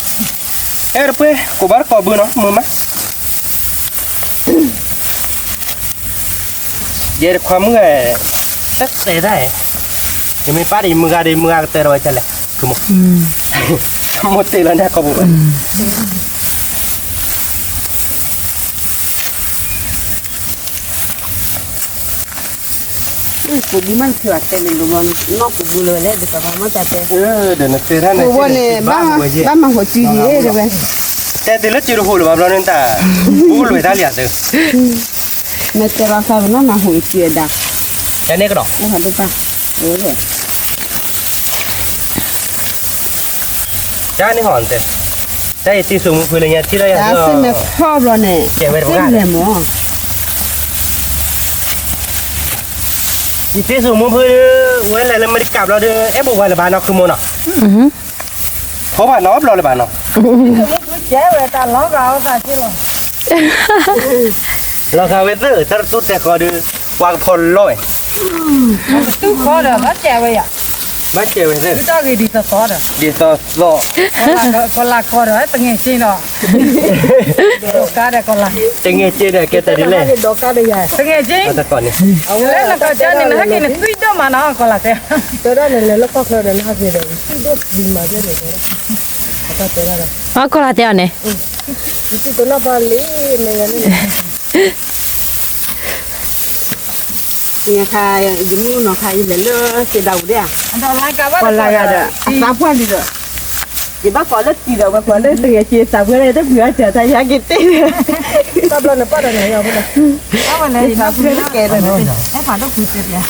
အဲၣ်တပှဲၤ ကိးဘၣ်တကိးဘုနီၤ မုာ်မး, ယဲတခွါမုၣ်, တၢ်တဲတၢ်, ယမ့ၢ်ပၢ်ဒီးယမုၢ်ဂၤဒီး ယမုၢ်ဂၤကတဲဒီးဝဲကလဲၣ်, ကမိၢ်, မိၢ်တ့လီၤန့ၣ်ကိးဘုဘၣ် ကိးဘုမး နဖုးအတဲန့ၣ် နီၢ်ကိးဘုလၢၤလဲၣ် ဒ်ပပၢ်မ့ၢ်တၢ်တဲ, ဒီးနတဲတၢ်န့ၣ် ဘၣ်မၤဟိးစုယံၤ တဲတုၤလၢစုတဟိးလၢၤဘၣ်ဘျီန့ၣ်တၢ်, ဘူးလွဲၢ်တၢ်လံသု, မ့ၢ်တဲဘၣ်ဖးဝဲနီၢ် မၤဟိးအစုအဒၣ်, တၢ်န့ၣ်ကဒီး, တၢ်န့ၣ်ဟီတဲ, တၢ်ယတံၤစိာ်မူဖုလၢညါထံၣ်လီၤယၤ, တၢ်စ့ၢ်မ့ၢ်ဖီၣ်ဘျီန့ၣ်, ကဲဝဲတဂၤလဲၣ်မၢ်, ယတံၤစိာ်မူဖု, ဝဲလဲၤလၢအမဲရကၤဘျီဒီး အဲၣ်ဘိးဝဲလၢၤဘၣ်နီၢ် ခုမိၢ်နီၤ, ဖီၣ်ဘၣ်နီတဘျီလၢၤဘၣ်နီၤ, ကဲဝဲတၢ်လီၤဂာ်အသးက့လီၤ, လီၤဂာ်ဝဲသ့ၣ် တၢ်တတိၢ်တဲာ်ဃီဒီး, ပှၤကဖီၣ်လီၤဝဲ, တူၢ်ဃီဒီး ဘၣ်ကဲဝဲယၤ, ဘၣ်ကဲဝဲသ့ၣ်, ဒ်သိးဂ့ၤဒ်သိးသိးဒီး, ဒ်သိးသိး, ကီၤလၤကီၤဒီး တငဲးက့နီၤ, ဒီးကါဒီးကီၤလၤ, တငဲးက့ဒီးကဲတၢ်ဒ်လဲၣ်, ဒီးကါဒီးယၤ, တငဲးက့, လၢနကီၢ်ကၢန့ၣ် နဟဲက့ၤနသွံၣ်ဒိၣ်မးနီၤ ကီၤလၤတဲ, တဲဒၣ်န့ၣ် လဲၤလၢကီၢ်ချၢဒီး နဟဲက့ၤဒီး သွံၣ်ဒိၣ်လံမး တဲန့ၣ်တဲဒၣ်, အတၢ်တဲဒၣ်ဒီး, အကီၤလၤတဲအီၤန့ၣ်, ယစံၣ်သိးနီၢ်ဘၣ်လံ, ညါခါ, ယမုၢ်နီၤခါ ယလဲၤလၢစံးဒၤပူၤဒၣ်ဧါ, ကီၤလၤဂၤဒီး အသးပှၢ်လံဒီး, ယဘၣ်ကိးလၢတံၤဒီး ပှၤကိးလၢတဂဲၤက့ၤ သးပှၢ်လၢတပှံၤအီၣ်စၢၤ တၢ်ယါက့ၤတ့ၢ်, တၢ်ဘျီနပၢ်ဒီးနၤယီၤဖိဒီး, သးပှၢ်လၢကဲဒီး, အဲၣ်ဖးဒိၣ်ဖုတဲပျါ,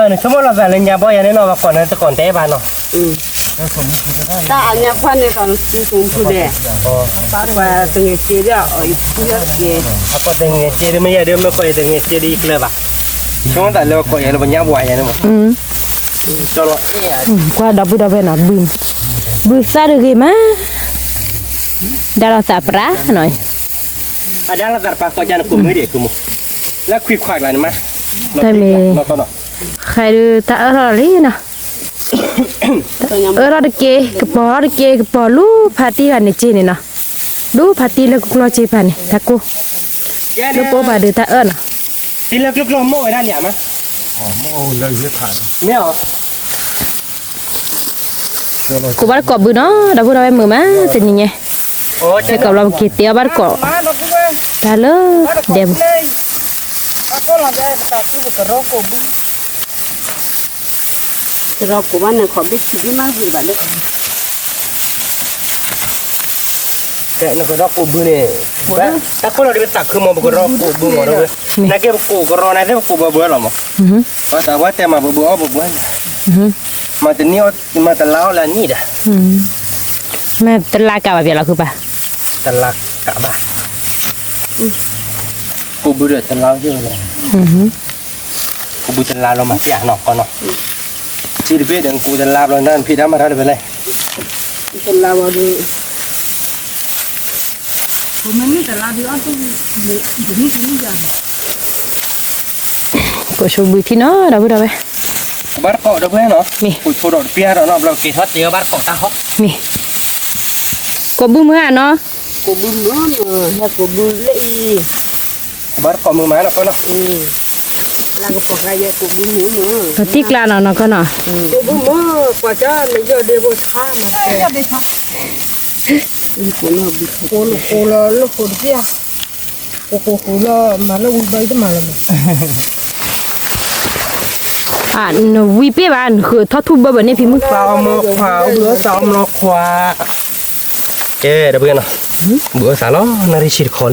နဆိကမိၣ်လီၤသးလၢညါဘီယၤန့ၣ်နီၤ ပှၤကိးနၤတကိးတဲဘၣ်နီၤ, တၢ်အညါခွါန့ၣ် ကီးနစုဆိထူဒီး, ပှၤတဂဲၤစ့ဒီး အီၣ်ယဖုလၢက့ၤ, အကိးတဂဲၤစ့ဒီး မ့ၢ်ယဲဒ်မ့ၢ်ကိးယတဂဲၤစ့ဒီး ယကျၢၤဘၣ်, ဆိသးလၢကိးယၤလၢပညါဘှၤယၤန့ၣ်မး, ကွၢ်ဒီပုၢ်ဒီဝဲၢ်နီၤ, ဘုသၣ်တဂ့ၤမး, ဒါဒီးသးပရၢနီၤ, အဒါလီၤသးတပာ်ကီၢ်ကၢနကိးမုၢ်ဒံးကိးမုၢ်, လၢခွံခွါကျါန့ၣ်မး, တၢ်မ့ၢ်, ဃဲဒုးတၢ်အၢၣ်ထီၣ်လံနီၤ, အၢၣ်ထီၣ်တက့ၢ် ကပီၤထီၣ်တက့ၢ် ကပီၤလူဖးတံၢ်ဂၤန့ၣ်စ့န့ၣ်နီၤ, ဒူဖးတံၢ်လၢကျိကျီစ့ဖးန့ၣ် တၢ်ကိၢ်, လၢပအိၣ်ပာ်ဒုးတၢ်အၢၣ်နီၤ, တံလၢကျိကျီမိၢ်ဝဲဒၣ်န့ၣ်မး, မ့ၢ်အီၤ ကိးဘၣ်တကိးဘုနီၤ ဒီပုၢ်ဒီဝဲၢ်မုာ်မး တနံၤညါ, ဟဲကိးဘျီပက့ၤတဲအီၣ်ဘၣ်တကိး, တၢ်လၢ, ဒဲပူၤ, တၢ်ကိၢ်လီၤဒ်ပသးခုမး ပကရီကိးဘုမး, နာ်က့ပကိးကရီနာ်သ့ၣ် ပကိးဘၣ်ဘၣ်လီၤမး, ဘၣ်သးဝဲတဲမး ပဘုအီၣ်ပဘှဲန့ၣ်, မၤတနံၤအီၣ် မၤတလါအီၣ်လၢအနံၣ်ဒီး, မ့ၢ်တလါကးဘၣ်ပျဲလီၤခုပၢ်, တလါကးဘၣ်, ကိးဘုဒီးတလါ, ကိးဘုတလါလီၤမး ပျဲနီၤကီနီၤ, စံးတဘ့ၣ်ဒီး ကိးတလါဘျီနဖံးတၢ်မၤတၢ်တဖဲလဲၣ်, တလါဘၣ်ဒီး ကိးဆိဘုထံနီၤ ဒီပုၢ်ဒီဝဲၢ်, ဘၣ်တကိးဒီပုၢ်ဝဲၢ်နီၤ, မ့ၢ်, ကိးဆိဒီးတပျဲဒီးနီၤ ဘျီက့ၤထီၣ်တဲဘၣ်တကိးတၢ်ဟီ, မ့ၢ်, ကိးဘုမုၢ်ဧါနီၤ, ကိးဘုမုၢ်, ဟဲကိးဘုလၢအံၤ, ဘၣ်တကိးမုၢ်မးနီၤကီနီၤ, လၢကပီၤကျါယဲကိးဘုမုၢ်, ပတံၢ်ကျါနီၤနီၤကီနီၤ, ကိးဘုမုၢ် ကွၢ်ကၢနယီၢ်ဒ့ဖိဆါမး, ကိးလၢဃိတပျဲ ကိးဃိဃိလၢမၤလၢဝံဘၢတမၤလၢၤမး, နဝံပ့ၢ်ဘၣ် နဃုထီၣ်ထူၣ်ဘၢဘၢန့ၣ်ဖံမုၢ်, သးအီမီခွါ အိၣ်ဘှံးအီၣ်သးအီမီခွါ, ကဲ ဒီပုၢ်ဝဲၢ်နီၤ, ဘှံးအီၣ်သးလီၤ နၣ်ရံၣ်ဆံးတခီလံ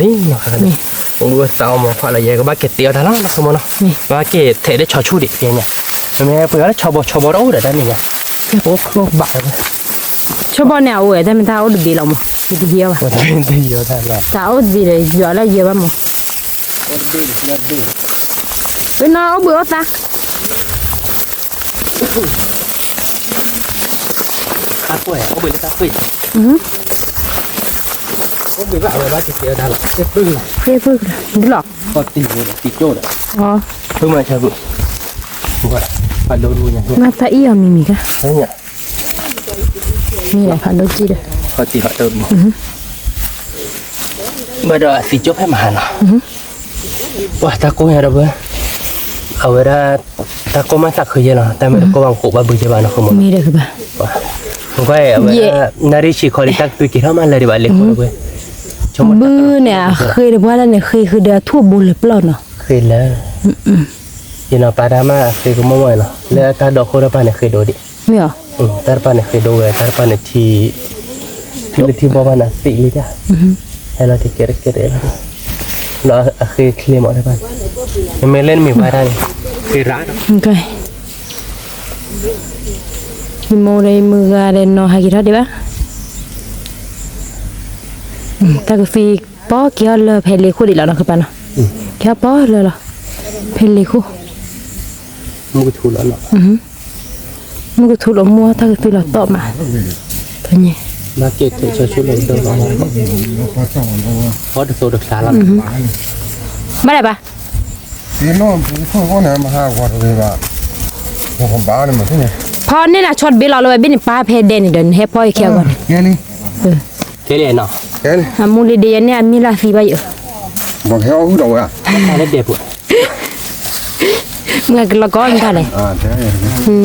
နီၤ, အိၣ်ဘှံးအီၣ်သးအီမီခွါလီၤ ယဲကဘၣ်က့ၤတဲအီၣ်တၢ်လီၤ ဆိကမိၣ်နီၤ, ဘၣ်က့ၤထဲးဒီးဆီဆူၣ်ဒံး ပညါ, မ့ၢ်ပှ့ၤအီၣ်လၢဆီဘီဆီဘီတအိၣ်ဒီးတၢ်န့ၣ်ညါ, ကဲပအိၣ်ကျိဘၣ် ဆီဘီန့ၣ်အအိၣ်ဝဲ တၢ်မ့ၢ်တၢ်အိၣ်တဘ့ၣ်လီၤမး, ယတယံၤဘၣ်, တၢ်အိၣ်တဘ့ၣ်ဒီးယွၤလၢယဲဘၣ်မး, ပနီၤအိၣ်ဘှံးအီၣ်သး တၢ်ကွဲၢ် အိၣ်ဘှံးလၢတၢ်ကွဲၢ်, အိၣ်ဘှံးဘၣ်အဝဲဘၣ်က့ၤတဲအီၣ်တၢ်လီၤ, ဖဲဖုလီၤ, ဖီၣ်တံၢ်ဖိဒီးတံၢ်ကၠိဒီး, ဖုမၤဆၢဖု, ဖးဒိၣ်တဝံၤညါ, မၤသးအံၣ်အီၤမံၤမံၤကါ, မ့ၢ်လီၤဖးဒိၣ်ကံၢ်ဒီး, ဖီၣ်တံၢ်ဖးဒိၣ်တဝံၤ, ဘၣ်ဒီးအသံကၠိဖဲမဟါနီၤ, ပှၤတၢ်ကိၢ်ညါဒီးဘၣ်, အဝဲဒၣ်, တၢ်ကိၢ်မးသးခုယဲလီၤ တၢ်မ့ၢ်တကိၢ်ဘၣ် ကိးဘၣ်ဘုယဲဘၣ်နီၤ မ့ၢ်ဒီးကဘၣ်, နကွၢ်အဝဲဒၣ်, နၣ်ရံၣ်ဆံးခီလံ တၢ်ကတုၤက့ၤထီၣ်မးလၢာ်ဒံးဘၣ်လ့ၤခိၣ်ဝဲ, ဘုန့ၣ် အဃ့တပှၢ်တၢ်န့ၣ် ဃ့ဃုာ်ဒီးအထူၣ်အဘိလၢပျီၢ်နီၤ, ဃ့လၢ, ယနီၤပာ်တၢ်မးအဃ့ကမိၣ်မးနီၤ လၢအတၢ်ဒိးဃိတၢ်ပာ်န့ၣ်ဃ့ဒိၣ်ဒံး မ့ၢ်အီၤ, တၢ်တပာ်န့ၣ်ဃ့ဒိၣ်ဝဲ တၢ်တပာ်န့ၣ်ထံ, ထံလၢထံဘီဘၣ်န့ၣ်သံလံတၢ်, ဟဲလီၤတကဲတကဲတကဲ, ဒီးအဃ့ချ့မးတပာ်, နမ့ၢ်လဲၣ်နမ့ၢ်ဘၣ်တၢ်န့ၣ်, ဃ့ရၣ်, ယမိၢ်ဒီးယမုၢ်ဂၤဒီးနီၤဟးက့ၤထီၣ်ဒံးဘၣ်, တၢ်ကသံပီက့ၤအီၤလၢဖဲလ့ၤခိၣ်ဒံးလီၤနီၤ ကပာ်နီၤ, က့ၤအီၤပီလၢလီၤ, ဖဲလ့ၤခိၣ်, မုၢ်ကထူလီၤနီၤ မုၢ်ကထူလီၤမူ တၢ်ကသံလီၤတီၢ်မး, တညဲ, ဘၣ်က့ၤထဲးဆီဆူၣ်လီၤဒိၣ်လီၤ, အီၣ်တသိးတချါလီၤ, ဘၣ်လဲၣ်ဘၣ်, ဖီန့ၢ်နၤဆီတဘ့ၣ်လီၤလၢဝဲဘ့ၣ်န့ၣ် ပာ်ဖဲဒဲးန့ၣ်ဒီး နဟဲဖီအံၤခဲအဂီၢ်န့ၣ်, ကဲလံနီၤ, အမူလံဒ်ယဲန့ၣ် အမ့ၢ်လၢသံဘၣ်ယိၣ်, ဘၣ်ဟဲအီၣ်ဟုၣ်ဒီးဝဲ, မ့ၢ်ကလီၤကီမတၤလဲၣ်, အီၣ်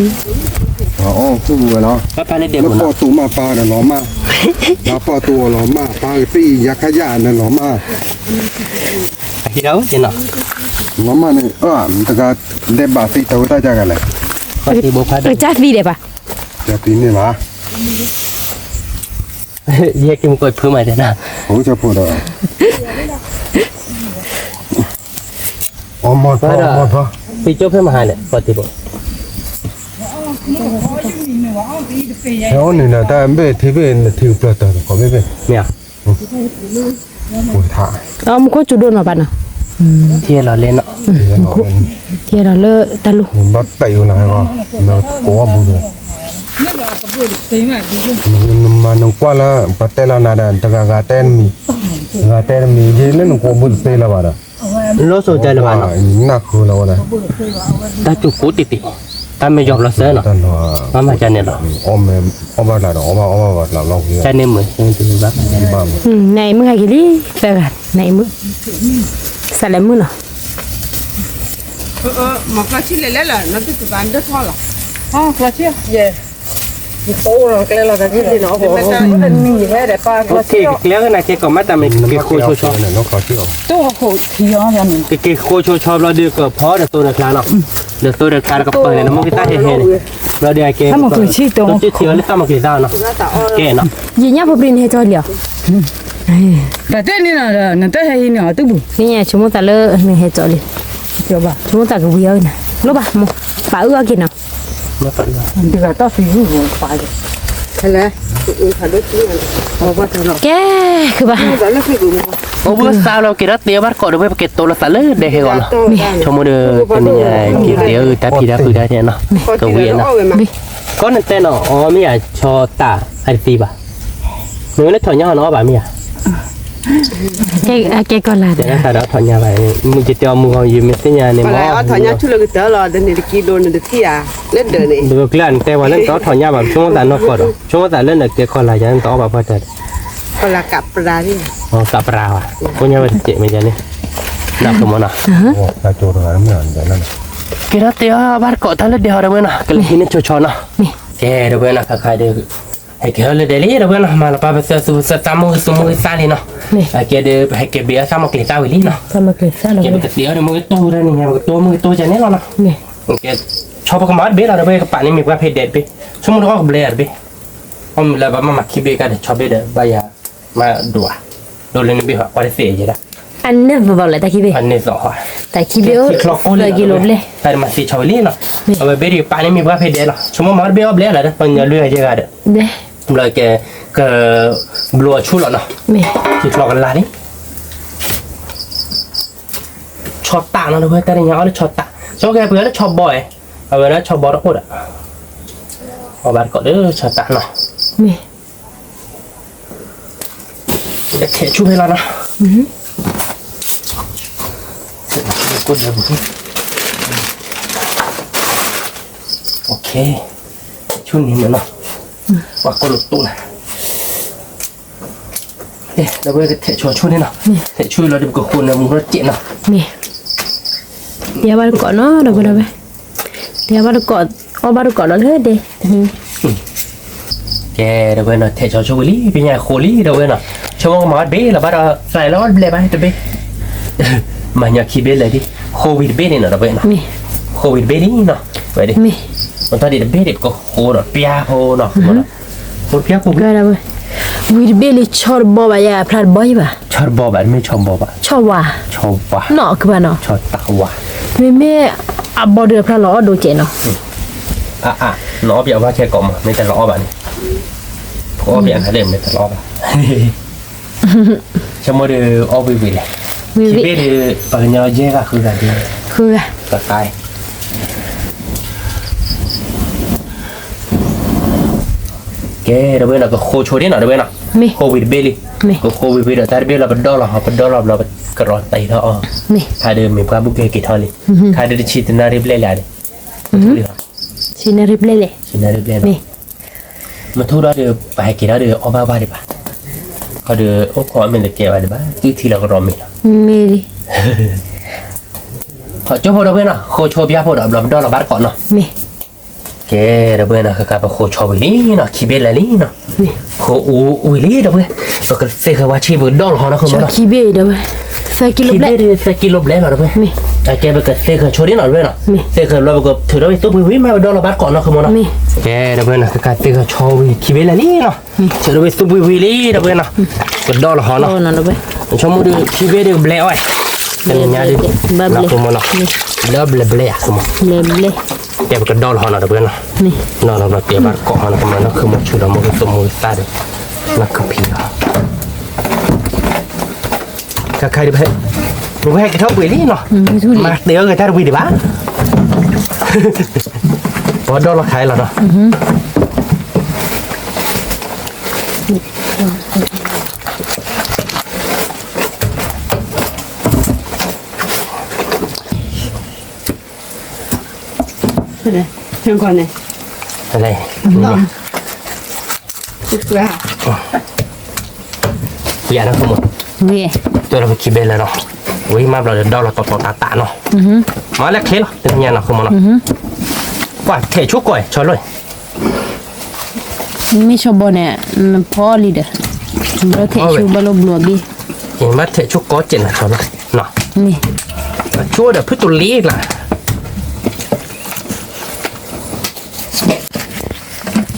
ဟုၣ်ဝဲလီၤ, မ့ၢ်ပီၢ်တူာ်မးပၢ်ဒီးလီၤမၢ်, ပၢ်ပီၢ်တူာ်အီၤလီၤမၢ် ပၢ်ကသံၣ်ယါခါယါဒီးလီၤမၢ်, လီၤမၢ်န့ၣ်, တဂၤဒဲးဘးသံတဝဲတၢ်ကါဂၤလဲၣ်, ကစၢ်သံဒဲးဘး, ကစၢ်သံန့ၣ်ဘၣ် ယဲက့ၤမ့ၢ်ကွၢ်ဖုမးတဲနၤ, အိၣ်ဆၣ်ဖိဒီး, အီၣ်မီၢ်ထီၣ်မီၢ်ထီၣ်, သံကၠိဖဲမဟါလဲၣ် ပှၤတံၤဖိ, ဟဲအိၣ်န့ၣ်ဒီး တၢ်ဘ့ၣ်ထံဘ့ၣ်နထံကပျၢၤတၢ်တခီဘ့ၣ်ဘ့ၣ်, မ့ၢ်ဧါ, မူခိၣ်စူၤဒိၣ်နီၤဘၣ်နီၤ, ထံလီၤလဲနီၤ, ထံလီၤလၢတၢ်လူၤ, ဘၣ်တဲအူနၤဟဲဂီၤ, ကိးအီၣ်ဘူးဒီး, နမၤနကွၢ်လၢ ပှၤတဲလီၤနၤဒီး တဂၤဂၤတဲနမံၤ, ဂၤတဲနမံၤ ယလၢနကိးဘူးတသ့လၢၤဘၣ်ဒီး လီၤစိၤတဲလၢၤဘၣ်နီၤ, နၢ်ဃုလီၤဝဲဒၣ်, တၢ်စူၤကိးတံၢ်တံၢ်, တၢ်မ့ၢ်ယီၤဘျီစၢ်နီၤ, ဘၣ်မၤကန့ၣ်လီၤ, အီၣ်ဘၣ်လၢဒီး အီၣ်ဘၣ်အီၣ်ဘၣ်ဘၣ်လီၤလီၤဝံၤ, တၢ်န့ၣ်မုာ်, နအံၤမုာ်ဟဲက့ၤလံ, သၢဂၤ, နအံၤမုာ်, စးလဲၤမုာ်နီၤ, မၤကျီဆံလဲၤလဲၣ်လီၤ, နတဘၣ်ဒၢထီၣ်လီၤ, ကျီဆံ, ကျဲလီၤ, က့ၤဃိဆိဆိ, က့ၤဃိဆိဆိဘျီဒီးကဖီဒီးသိဒီးကျါနီၤ, ဒီးသိဒီးကျါဒီးကပၢၢ်န့ၣ် နမိၢ်က့ၤတၢ်ဟဲဟဲန့ၣ်, ဘျီဒီးအကဲ, တထံၣ်အီၤလၢတၢ်မၤက့ၤသၣ်နီၤ, ကဲနီၤ, ယညၣ်ဖိပြံနဟဲကၠီလံဧါ, တၢ်တဲန့ၣ်နီၤဒီး နတဟဲဟံးန့ၢ်အီၤတဘူၣ်, ကညဲဆိကမိၣ်သးလၢနဟဲကၠီလံ, ဆိကမိၣ်သးကဝံၤအီၤနၤ, လိၣ်ဘၣ်မိၢ်, ပာ်အုၣ်အီၤက့ၤနီၤ တဂၤတၢ်သံဂုၢ်မီၤပာ်ဒီး, ဟဲလဲၣ်, ကဲ, ခုဘၣ်, အိၣ်ဘှံးသါလီၤက့ၤဒီးသ့အီၣ်ဘၣ်တကိးဒီးဝဲ ပက့ၤတိလိာ်သးလၢဒဲက့ၤဂီၤနီၤ, ဆိကမိၣ်ဒီး တနံၤညါက့ၤသ့အတၢ်ဖံးတၢ်ဃုာ်တၢ်န့ၣ်နီၤ, ကဝံၤနီၤ, ကီနတဲနီၤ အီမ့ၢ်ယၤဆီတၢ်အတသံဘၣ်, မ့ၢ်ဝဲလၢထီၣ်ညါဟီနီၤ အီၣ်ဘၣ်မ့ၢ်ယၤ ကဲကီၢ်လၢ်ဒီး တၢ်ဒီးထီၣ်ညါဘၣ်, ယတဲအီၤမုၢ်ဂီၤ ယမ့ၢ်သ့ၣ်ညါန့ၣ်မ့ၢ်, ထီၣ်ညါဆူလၢကတၢၢ်လီၤ, ဒီးန့ၣ်တကံလိၤန့ၣ်တထံၣ်ဧါ, လၢဒၢးန့ၣ်, ဒီးကျၢၢ်န့ၣ်တဲဝဲလၢနတအီၣ်ထီၣ်ညါဘၣ်, ဆိကမိၣ်သးနီၢ်ကီၢ်ဒီး ဆိကမိၣ်သးလၢနကဲကီၢ်လၢ်ယၤ နတအီၣ်ဘၣ်ဖီတၢၢ်ဒီး, ကးပြၤဘၣ်, ကိညါဝဲတစဲးမ့ၢ်ယၤန့ၣ်, နၢ်ကမီၤနီၤ, ကဲဒီးတဲအီၤဘၣ်တကိးတၢ်လၢဒဲးဟီဒီးဝဲနီၤ, ကလဲၤဟံးန့ၢ်ဆိဆီနီၤ, ကဲဒီးဝဲနီၤ ခါခါဒီး ဟဲက့ၤဟီလၢဒဲးလံဒီးဝဲနီၤ, မၤလီၤပာ်ပသၢသူပသၢသးမိၢ်ဂ့ၤသူမိၢ်ဂ့ၤသၣ်လံနီၤ, အကဲဒီး ပဟဲက့ၤဘ့ၣ်အီၤသးမီၢ်ကျ့ၤသၣ်ဝံၤလံနီၤ, ကဲပကသ့အီၤဒီးမိၢ်ဂ့ၤတိၢ်တၢ်န့ၣ်ညါ ပကတိၢ်မိၢ်ဂ့ၤတိၢ်ကန့ၣ်လီၤနီၤ, ကဲ, ဆီပကမၤတဘ့ၣ်လီၤဒီးဝဲ ကပာ်န့ၢ်မ့ၢ်ပှၢ်ဖဲဒဲးတဘ့ၣ်, ဆိကမိၣ်တအီၣ်ကဘျဲအီၤတဘ့ၣ်, အီၣ်မ့ၢ်လၢဘၣ်မၤမၤခံဘ့ၣ်ကဒီး ဆီဘ့ၣ်ဒီး ဘၣ်ယၤ မၤဒိၣ်ဧါ, ဒိၣ်လၢနဘ့ၣ်ဟီ ကွၢ်တသ့ယဲဒၣ် အန့ၢ်သီလၢတၢ်ခံဘ့ၣ်, တၢ်ခံဘ့ၣ်အိၣ်သၢကံလိၤဘျဲၣ်, တၢ်မၤသ့ဆီဝံၤလံနီၤ, အဝဲဘ့ၣ်ဒ်ကပာ်န့ၢ်မ့ၢ်ပှၢ်ဖဲဒဲးလီၤ, ဆိကမိၣ်မၤတဘ့ၣ်အီၣ်ဘျဲလီၤဒီး ပှၤညီလွံၢ်ဂၤယဲၢ်ဂၤဒီး, ဘျီကဲ, က, ဘျီအဆူၣ်လီၤနီၤ, ခံချီကလါလံ, ဆီတၢ်နီၤဒီးဝဲ တၢ်တညါအီၣ်လၢဆီတၢ်, ဆိကဲပှၤလၢဆီဘီအဲ, အဝဲလၢဆီဘီတအိၣ်ဒီး, အီၣ်ဘၣ်တကိးလၢဆီတၢ်နီၤ ထဲးဆူၣ်ဖဲလီၤနီၤ, ဆူၣ်န့ၣ်မးနီၤ, ပှၤကိၢ်လိာ်တိၢ်နၤ, ဒီးဝဲကထဲးဆီဆူၣ်န့ၣ်နီၤ, ထဲးဆူၣ်လီၤဒီးပကဃိနၢမူထီၣ်စဲးနီၤ, မ့ၢ်ယဘၣ်တကိးနီၤ ဒီးဝဲဒီးဝဲ, ယဘၣ်တကိး, အီၣ်ဘၣ်တကိးဒီးလၢဒဲး ကဲဒီးဝဲနီၤ ထဲးဆီဆိဝံၤလံ ပညါဃိလံဒီးဝဲနီၤ, ဆိကမိၣ်ကမၤအီၣ်တဘ့ၣ်လီၤဘၣ်ဒီး သးလၢအီၣ်တဘျဲၣ်ဘၣ်တဘ့ၣ်, မၤညီခံဘ့ၣ်လၢာ်လံ, ဃိဝံၤတဘ့ၣ်န့ၣ်နီၤဒီးဝဲနီၤ, ဃိဝံၤတဘ့ၣ်လံနီၤ, ဝဲဒၣ်, မ့ၢ်တၢ်ဒ်တဘ့ၣ်ဒ် ပကဃိဒီးပျါဖိနီၤ, ဃိတပျါဖိ, ဝံၤတဘ့ၣ်လံ ဆီတဘီဘၣ်ယဲ ဖျါတဘီယဲဘၣ်, ဆီတဘီဘၣ် တမ့ၢ်ဆီဘီဘၣ်, ဆီဝါ, ဆီဝါ, နီၢ်ကဘၣ်နီၤ, ဆီတၢ်ဝါ, မ့မ့ၢ်အဘီဒီးဖျါလီၤအီၣ်ဒိၣ်ကဲးနီၤ အါအါ, နအီၣ်ပၠးဝါခဲကိးမး မ့ၢ်တလီၤအီၣ်ဘၣ်န့ၣ်, ကအီၣ်ပၠးခါဒဲး မ့ၢ်တလီၤအီၣ်ဘၣ်, ဆိကမိၣ်ဒီး အီၣ်ဝံၤဝံၤလဲၣ်, ခံဘ့ၣ်ဒီး ပှၤကညီယဲၢ်ဂၤဃုဂၤဒ်, ဃုဂၤ, ကဲ ဒီးဝဲနီၤ ကဃိဆိဒ်နီၤ ဒီးဝဲနီၤ, ဃိဝံၤတဘ့ၣ်လံ, ကဃိဝံၤဝံၤဒီး တၢ်တဘ့ၣ်လီၤ ပဒီၣ်လီၤဟီ ပဒီၣ်လီၤဘျီ ပကရီတံထီၣ်အီၤ, ခါဒီးမ့ၢ်ပှၤဘူၣ်ကဟဲက့ၤထီၣ်လံ, ခါဒီးတဆံတနၣ်ရံၣ်ဘျဲၣ်လံဒီး, ဆံနၣ်ရံၣ်ဘျဲၣ်လဲၣ်, ဆံနၣ်ရံၣ်ဘျဲၣ်လီၤ, မ့ၢ်ထူၣ်ဒီး ပဟဲက့ၤထီၣ်ဒီး အီၣ်ဘၣ်ဘၣ်ဒံးဘၣ်, ခီဒီးအိၣ်ခိးအမ့ၢ်တကဲဘၣ်ဒံးဘၣ် တုၤထံလီၤကရီမ့ၤလီၤ, မ့ၢ်လံ, ဟီၣ်ကၠိဖိဒီးဝဲနီၤ ဃိဆိပျါဖိဒီး ဘျီပဒီၣ်လီၤဘၣ်တကိးနီၤ, မ့ၢ် ကဲ ဒီးဝဲနီၤ ဃကပဃိဆိဝံၤလံနီၤ ခံဘ့ၣ်လၢာ်လံနီၤ, ဃိအူဝံၤလံဒီးဝဲ, ပကသ့ဃာ်ဝါဆံ ပကဒီၣ်လီၤဟီနီၤ ဃိမနီၤ, ခံဘ့ၣ်ဒီးဝဲ, ခံဘ့ၣ်ဒီး သၢကံလိဘျဲၣ်လီၤဒီးဝဲ, အကဲပကသ့ဃာ်ဆိဒ်နီၤဒီးဝဲနီၤ, သ့ဃာ်ဘျီပကထုးထီၣ်ဝံၤသူပှ့ၤဝံၤမး ပဒီၣ်လီၤဘၣ်တကိးနီၤ ဃိမနီၤ, ကဲ ဒီးဝဲနီၤ ဃကသ့ဃာ်ဆိဝံၤ ခံဘ့ၣ်လၢာ်လံနီၤ, ထုးထီၣ်ဝံၤသူပှ့ၤဝံၤလံဒီးဝဲနီၤ, ပကဒီၣ်လီၤဟီနီၤ, ဆိကမိၣ်ဒီး ခံဘ့ၣ်ဒီးကဘျဲးအီၣ်, တနံၤညါဒီး, ဃိမနီၤ, ဘျဲးဘျဲးဧါ ဃိမနီၤ, ဘျဲးဘျဲး ကဲပကဒီလီၤဟီနီၤ ဒီပုၢ်ဝဲၢ်နီၤ, ဒီလီၤဘျီတဲဘၣ်တကိးဟီနီၤ ကမၤနီၢ်ခုၣ်မိၢ်ဆူၣ်လီၤ မိၢ်ဂ့ၤသိးမိၢ်ဂ့ၤသၣ်ဒီး နီၢ်ခုၣ်ဖံးလီၤ, ခဲခါဒ်ပဟဲ, ပဟဲကထီၣ်ပှ့ၤလံနီၤ, မၤတဲအီၤဂ့ၤတၢ်တဝံၤဒံးဘၣ်, ပဒီလီၤခါအံၤလီၤနီၤ. လဲၣ်, ယၤနီၢ်ခိၣ်မိၢ်, တွဲလီၤပခံဘဲလၢနီၤ, ဝံၤမၤဘျီဒီးဒီလီၤတီတီတးတးနီၤ, မၤလၢချ့လီၤ တနံၤညါနီၢ်ခိၣ်မိၢ်နီၤ, ကွၢ်ထဲးဆူကီးဆီလိၤ မ့ၢ်ဆီဘီန့ၣ်, ဖီလံဒီး, ဘၣ်ထဲးဆူဘၣ်လိၣ်ဘျီဘ့ၣ်, ဘၣ်ထဲးဆူကီးစဲးနၤဆီလီၤ, မ့ၢ်, ဆိဒီးဖုတိၤလ့လၢ်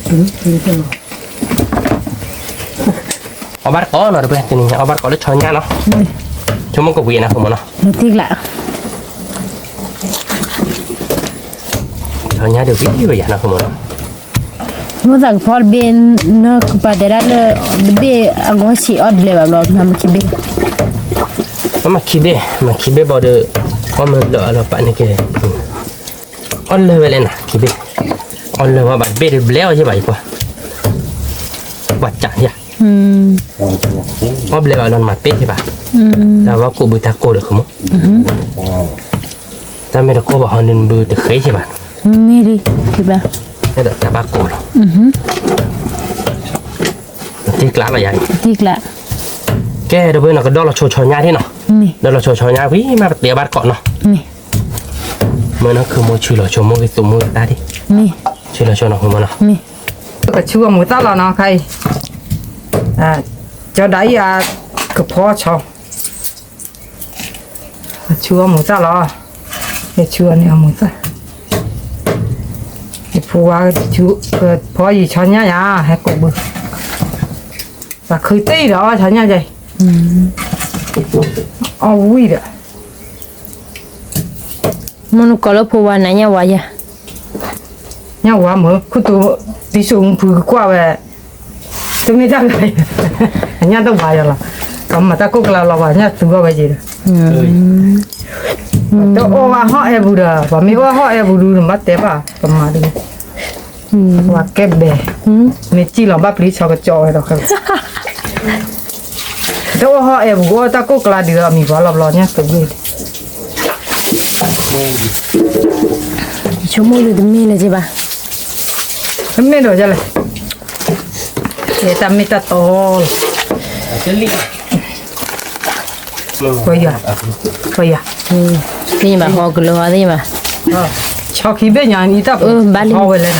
အီၣ်ဘၣ်တကိးနီၤ တပှဲၤတနံၤညါ အီၣ်ဘၣ်တကိးလၢဆီညါနီၤ, ဆိကမိၣ်ကဝံၤနီၢ်ခိၣ်မိၢ်နီၤ, ဆီညါဒ်ဝံၤဝဲယၤနီၢ်ခိၣ်မိၢ်နီၤ, မိၢ်သးကဖီတဘ့ၣ်, နီၢ်ကပၤတဲဒၣ်လၢ, တဘ့ၣ်အဂီၢ်ဆံးအီၣ်တလဲဘၣ်ဘျီ မၤမခံဘ့ၣ်, မၤခံဘ့ၣ်, မၤခံဘ့ၣ်ဘၣ်ဒီး, အီၣ်မ့ၢ်လၢအလီၤပာ်န့ၣ်က့ၤ, အီၣ်လၢဝဲလဲၣ်နၤ ခံဘ့ၣ်, အီၣ်လၢဝဲဘၣ်တဘ့ၣ်ဒီးဘျဲအီၣ်ယဲၢ်ဘၣ်ယကွၢ်, ကွၢ်ကၢ်ယၤ, အီၣ်ဘျဲဘၣ်လီၤနမၤတဘ့ၣ်ယဲၢ်ဘၣ်, တၢ်ဝဲကိၣ်ဘုတၢ်ကိၣ်ဒီးခိၣ်မိၢ် တၢ်မ့ၢ်တကိၢ်ဘၣ်ဟီနုၢ်ဘုတဃ့ယဲၢ်ဘၣ်, မ့ၢ်ဒ်, အဲၣ်ဒိးတၢ်ဘၣ်ကိၢ်လီၤ, တ့ကျးလီၤယၤ, တ့ကျး, ကဲ ဒီပုၢ်ဝဲၢ်နီၤ ကဒီလီၤဆိဆီညါဒ်နီၤ, ဒီလီၤဆိဆီညါဝံၤမး ပတဲဘၣ်တကိးနီၤ, မ့ၢ်နီၢ်ခုၣ်မိၢ်ဆူၣ်လီၤဆိမိၢ်ဂ့ၤသိးမိၢ်ဂ့ၤသၣ်ဒ်, ဆူၣ်လီၤဆိနီၤ ခိၣ်မိၢ်နီၤ, ကဆူအမူၤသၣ်လီၤနီၤ ခါအံၤ, ကၠီဒၤအံၤအကဖီဆီ ဆူအီၣ်မူၤသၣ်လီၤ, ယဆူအီၤန့ၣ်အီၣ်မူၤသၣ်, ယဖိဝါ, ဖီယံာ်ဆီညါယၤ ဟဲကိးဘု, ပှၤခုတ့ၢ်ဒီးအီၣ်ဆီညါယၤ, အီၣ်ဝံၤဒီး, မ့ၢ်နကိးလၢဖိဝါနၤညၣ်ဝါယၤ ညၣ်ဝါမ့ၢ် ခူသူၣ်, တံၤစိၣ်မူဖုကကွၢ်ဝဲ, တမ့ၢ်တၢ်လၢ, အညၣ်တဝါယၤလီၤ, ပှၤမၤတၢ်ကိၣ်ကလါလီၤပှၤညၣ်သူအီၣ်ဝဲယံၤဒီး, တအီၣ်ဝဲဟီၣ်အဲၣ်ပူၤဒီး ပှၤမ့ၢ်အီၣ်ဟီၣ်အဲၣ်ပူၤဒုး နဘၣ်တဲဘၣ် ပမၤဒုး, ပှၤကဲဘဲ, မ့ၢ်စံၣ်လီၤဘၣ်ပျံၤဆီကကၠီဝဲဒီး တအီၣ်ဟီၣ်အဲၣ်ပူၤ အီၣ်တၢ်ကိၣ်ကလါဒုး အမံၤပှၤလီၤဘျီညၣ်သူဝဲ, ဆိကမိၣ်ဒုးတမ့ၢ်လၢၤက့ဘၣ်, တမ့ၢ်ဒီးယလဲၣ်, တၢ်မ့ၢ်တၢ်တီလီၤ, ပယၤ, ပယၤ, သ့ၣ်ညါဘၣ် ဟီကလၢဟီသ့ၣ်ညါဘၣ်, ဆီခံဘ့ၣ်ညါအံၤတၢ်ပ, ဘၣ်လံ, ဟီဝဲလဲၣ်,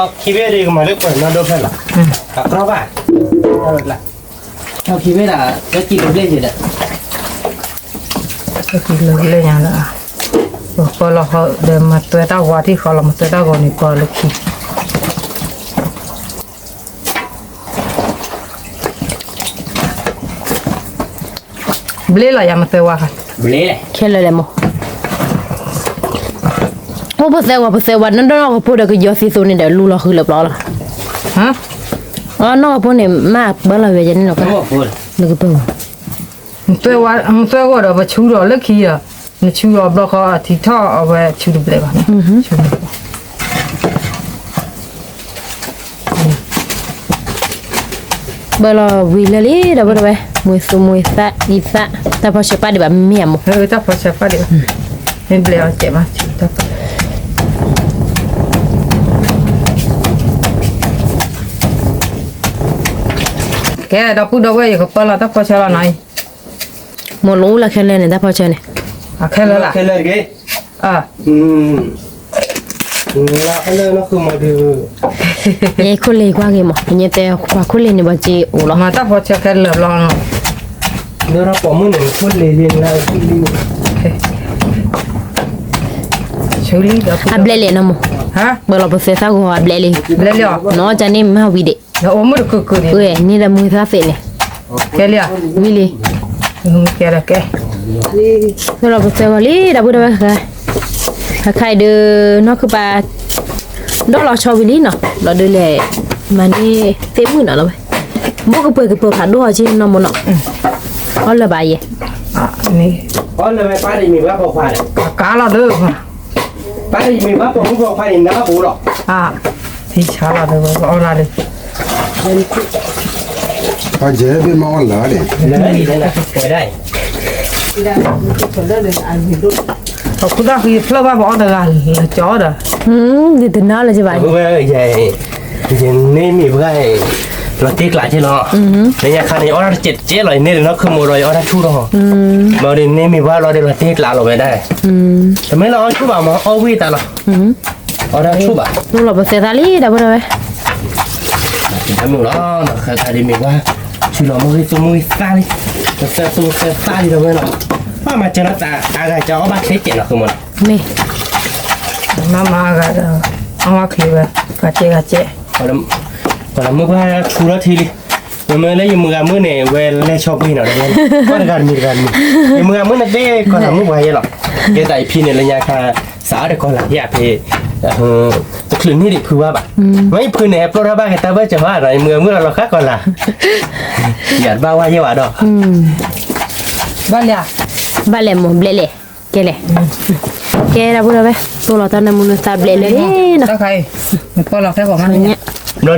ဆီခံဘ့ၣ်ဒ်ကမၤလၢပှဲၤနီၢ်ဒိၣ်ဖျၢၣ်လီၤ, အကြီဘၣ်, ဆီခံဘ့ၣ်ဒၣ် တၢ်ကံၣ်လၢဘျဲၣ်ယဲဒီး, တၢ်ကံၣ်လၢဘျဲၣ်ညါလၢ, ပၢလီၤဃီဒီးမၤသွဲတၢ်ဝါထံၣ်ဃီလီၤ မၤသွဲတၢ်ဂီၤန့ၣ် ပၢလၢခံ ဘျ့လီၤယၤမ့ၢ်သၢဝါ, ခဲလၢာ်လဲၣ်မ့ၢ်, အိၣ်ပသၢဝါ ပသၢဝါ နီၢ်ဒီနီၢ်ကဖိဒီးကယီၤသံသိးန့ၣ်ဒီး လူလီၤဃုာ်လၢပျီလီၤ, အနီၢ်ကဖိန့ၣ် မ့ၢ်ပၢလီၤဝဲယဲန့ၣ်လီၤ, နကပၢဝဲ, မ့ၢ်သၢဝါဒီးပဆူဒီးလၢခံဒီး, နဆူဒီးဘျီဃီအထံထီၣ်အဝဲဆူတဘျဲၣ်ဘၣ်, ပၢလီၤဝံၤလၢလံ ဒီပုၢ်ဒီဝဲၢ်, မွဲသူမွဲသၣ်အံသၣ်, တၢ်ဖီဆၢပာ်ဒံးဘၣ်မ့ၢ်ဧါမ့ၢ်, တၢ်ဖီဆၢပာ်ဒံးဘၣ်, မ့ၢ်ဘျဲၣ်အီၤကဲးမး, ကဲ ဒီပုၢ်ဒီဝဲၢ် ယကပၢလီၤတၢ်ဖီဆၢလီၤနီၤအံၤ, မိၢ်လူလၢခဲလၢာ်န့ၣ် တၢ်ဖီဆၢန့ၣ်, ခဲလၢာ်လၢ, ယခိၣ်လ့ၤကွၢ်က့ၤမး ပညဲတဲပှၤခိၣ်လ့ၤန့ၣ် ပှၤစ့အိၣ်လီၤ, မၤတၢ်ဖီဆၢခဲလၢာ်ဘျီနီၤ, လၢထီၣ်ပိာ်မုၣ်န့ၣ် ခိၣ်လ့ၤလံ, အဘျဲၣ်လံနီၤမိၢ်, ပၢလီၤပသၢသၣ်ဂီၤအဘျဲၣ်လံ, နီၢ်ကန့ၣ်မ့ၢ်ဝံၤဒံး, န့ၣ်ဒီးမွဲသၣ်သ့ၣ်န့ၣ်, ကဲလံ, ဝံၤလံ, ကဲလီၤကဲ, ပၢလီၤပသၢဂီၤလံ ဒီပုၢ်ဒီဝဲၢ်, အခါအံၤဒုး နီၢ်ခုပၢ် ဒီးလီၤဆီဝံၤလံနီၤ, ဘျီဒုးလဲၤ မၤန့ၢ်သ့ၣ်မုၣ်နီၤလီၤဝဲ, ဘိၣ်ကပှဲၤကပၢၤဖးဒိၣ်အီၤက့နီၤမ့ၢ်နီၤ, အီၣ်လၢၤဘၣ်ယဲ, အီၣ်လၢၤဝဲ ပၢ်တမံၤဘၣ်ပိာ်ခွါန့ၣ်, ကါလီၤဒုး, ပၢ်တမံၤဘၣ်ပိာ်မုၣ်ပိာ်ခွါန့ၣ် နၢ်ပူၤလီၤ, အီၣ်လၢ်ဒုး, ပၢ်ယဲၢ်ဘ့ၣ်မ့ၢ်အီၣ်လၢၤန့ၣ်, လၢၤလံ, ပှဲၤဒၣ်အံၤ အဃိသတးဃုယဖျၢၣ်ဘၣ်ပအီၣ်တဂၤလၢၤကၠီဒီး, ဒ်တနါလၢၤကဘၣ်, ယန့ၢ်မ့ၢ်ပှၤ လီၤတ့ကျးက့လီၤ, လၢညါခါန့ၣ် ယအီၣ်တၢ်တစဲးတစဲးလီၤ, ယန့ၢ်လၢနီၢ်ခူမိၢ်ဒီး ယအီၣ်တၢ်ဆူၣ်ထီၣ်, ဘျီဒုးန့ၢ်မ့ၢ်ပှၤလီၤဒီး လီၤတ့ကျးလီၤဝဲဒၣ်, တမ့ၢ်လၢအီၣ်ဆူၣ်ဘၣ်မ့ၢ် အီၣ်ဝံၣ်တၢ်လီၤ, အီၣ်တၢ်ဆူၣ်ဘၣ်, လီၤပသဲသးလံ ဒီပုၢ်ဒီဝဲၢ် တမုာ်လီၤ, ခါခါဒ်မ့ၢ်ပှၤ ဆူၣ်လီၤမ့ၢ်ဂ့ၤသိမ့ၢ်ဂ့ၤသၣ်လံ, ပသဲသိသဲသၣ်လံဒီပုၢ်ဝဲၢ်လီၤ, ဘၣ်မၤစၢၤလီၤသးအါဂၤ ကအီၣ်ဘၣ်ချ့ကဲးနီၤ ဃုမ့ၢ်နီၤ, မ့ၢ် မၤမၤအါဂၤဒီး အီၣ်ဘၣ်ချ့ဝဲ, ဂၤကဲဂၤကဲ, ပှၤလၢမုၢ်ပှၢ်ဆူၣ်ထီၣ်ထံလံ, မ့မ့ၢ်လၢယမုၢ်ဂၤမုၣ်န့ၣ် ဝဲလဲၤဆီၣ်ဘှံးနီၤ, တဂၤတမံၤတဂၤတမံၤ, ယမုၢ်ဂၤမုၣ်န့ၣ်သ့ၣ်ကီၤလၤမုၣ်ပှၤယဲလီၤ, ကဲသးအံၤဖံန့ၣ်လၢညါခါ စးအီၣ်ဒီးကီၤလၤယဲဖဲ တချုးန့ၢ်ဒံးဖုဘၣ်ဘၣ်, မ့ၢ်ယဖုန့ၣ် ဟဲပျိထီၣ်ဘၣ်က့ၤတၢ်ဘၢၣ်စၢၤဘၣ်ဒီး ယမုၢ်ဂၤမုၣ်လီၤလီၤဃၣ်ကီၤလၤ, ယတဘၣ်ဝဲယဲဘၣ်ဒီး, ဘၣ်လဲၣ်, ဘၣ်လဲၣ်မိၢ်ဘျဲၣ်လဲၣ်, ကဲလဲၣ်, ကဲဒီပုၢ်ဒီဝဲၢ် သိလီၤတၢ်နၢမူနသါဘျဲၣ်လၢာ်လံနီၤ, ဘျီ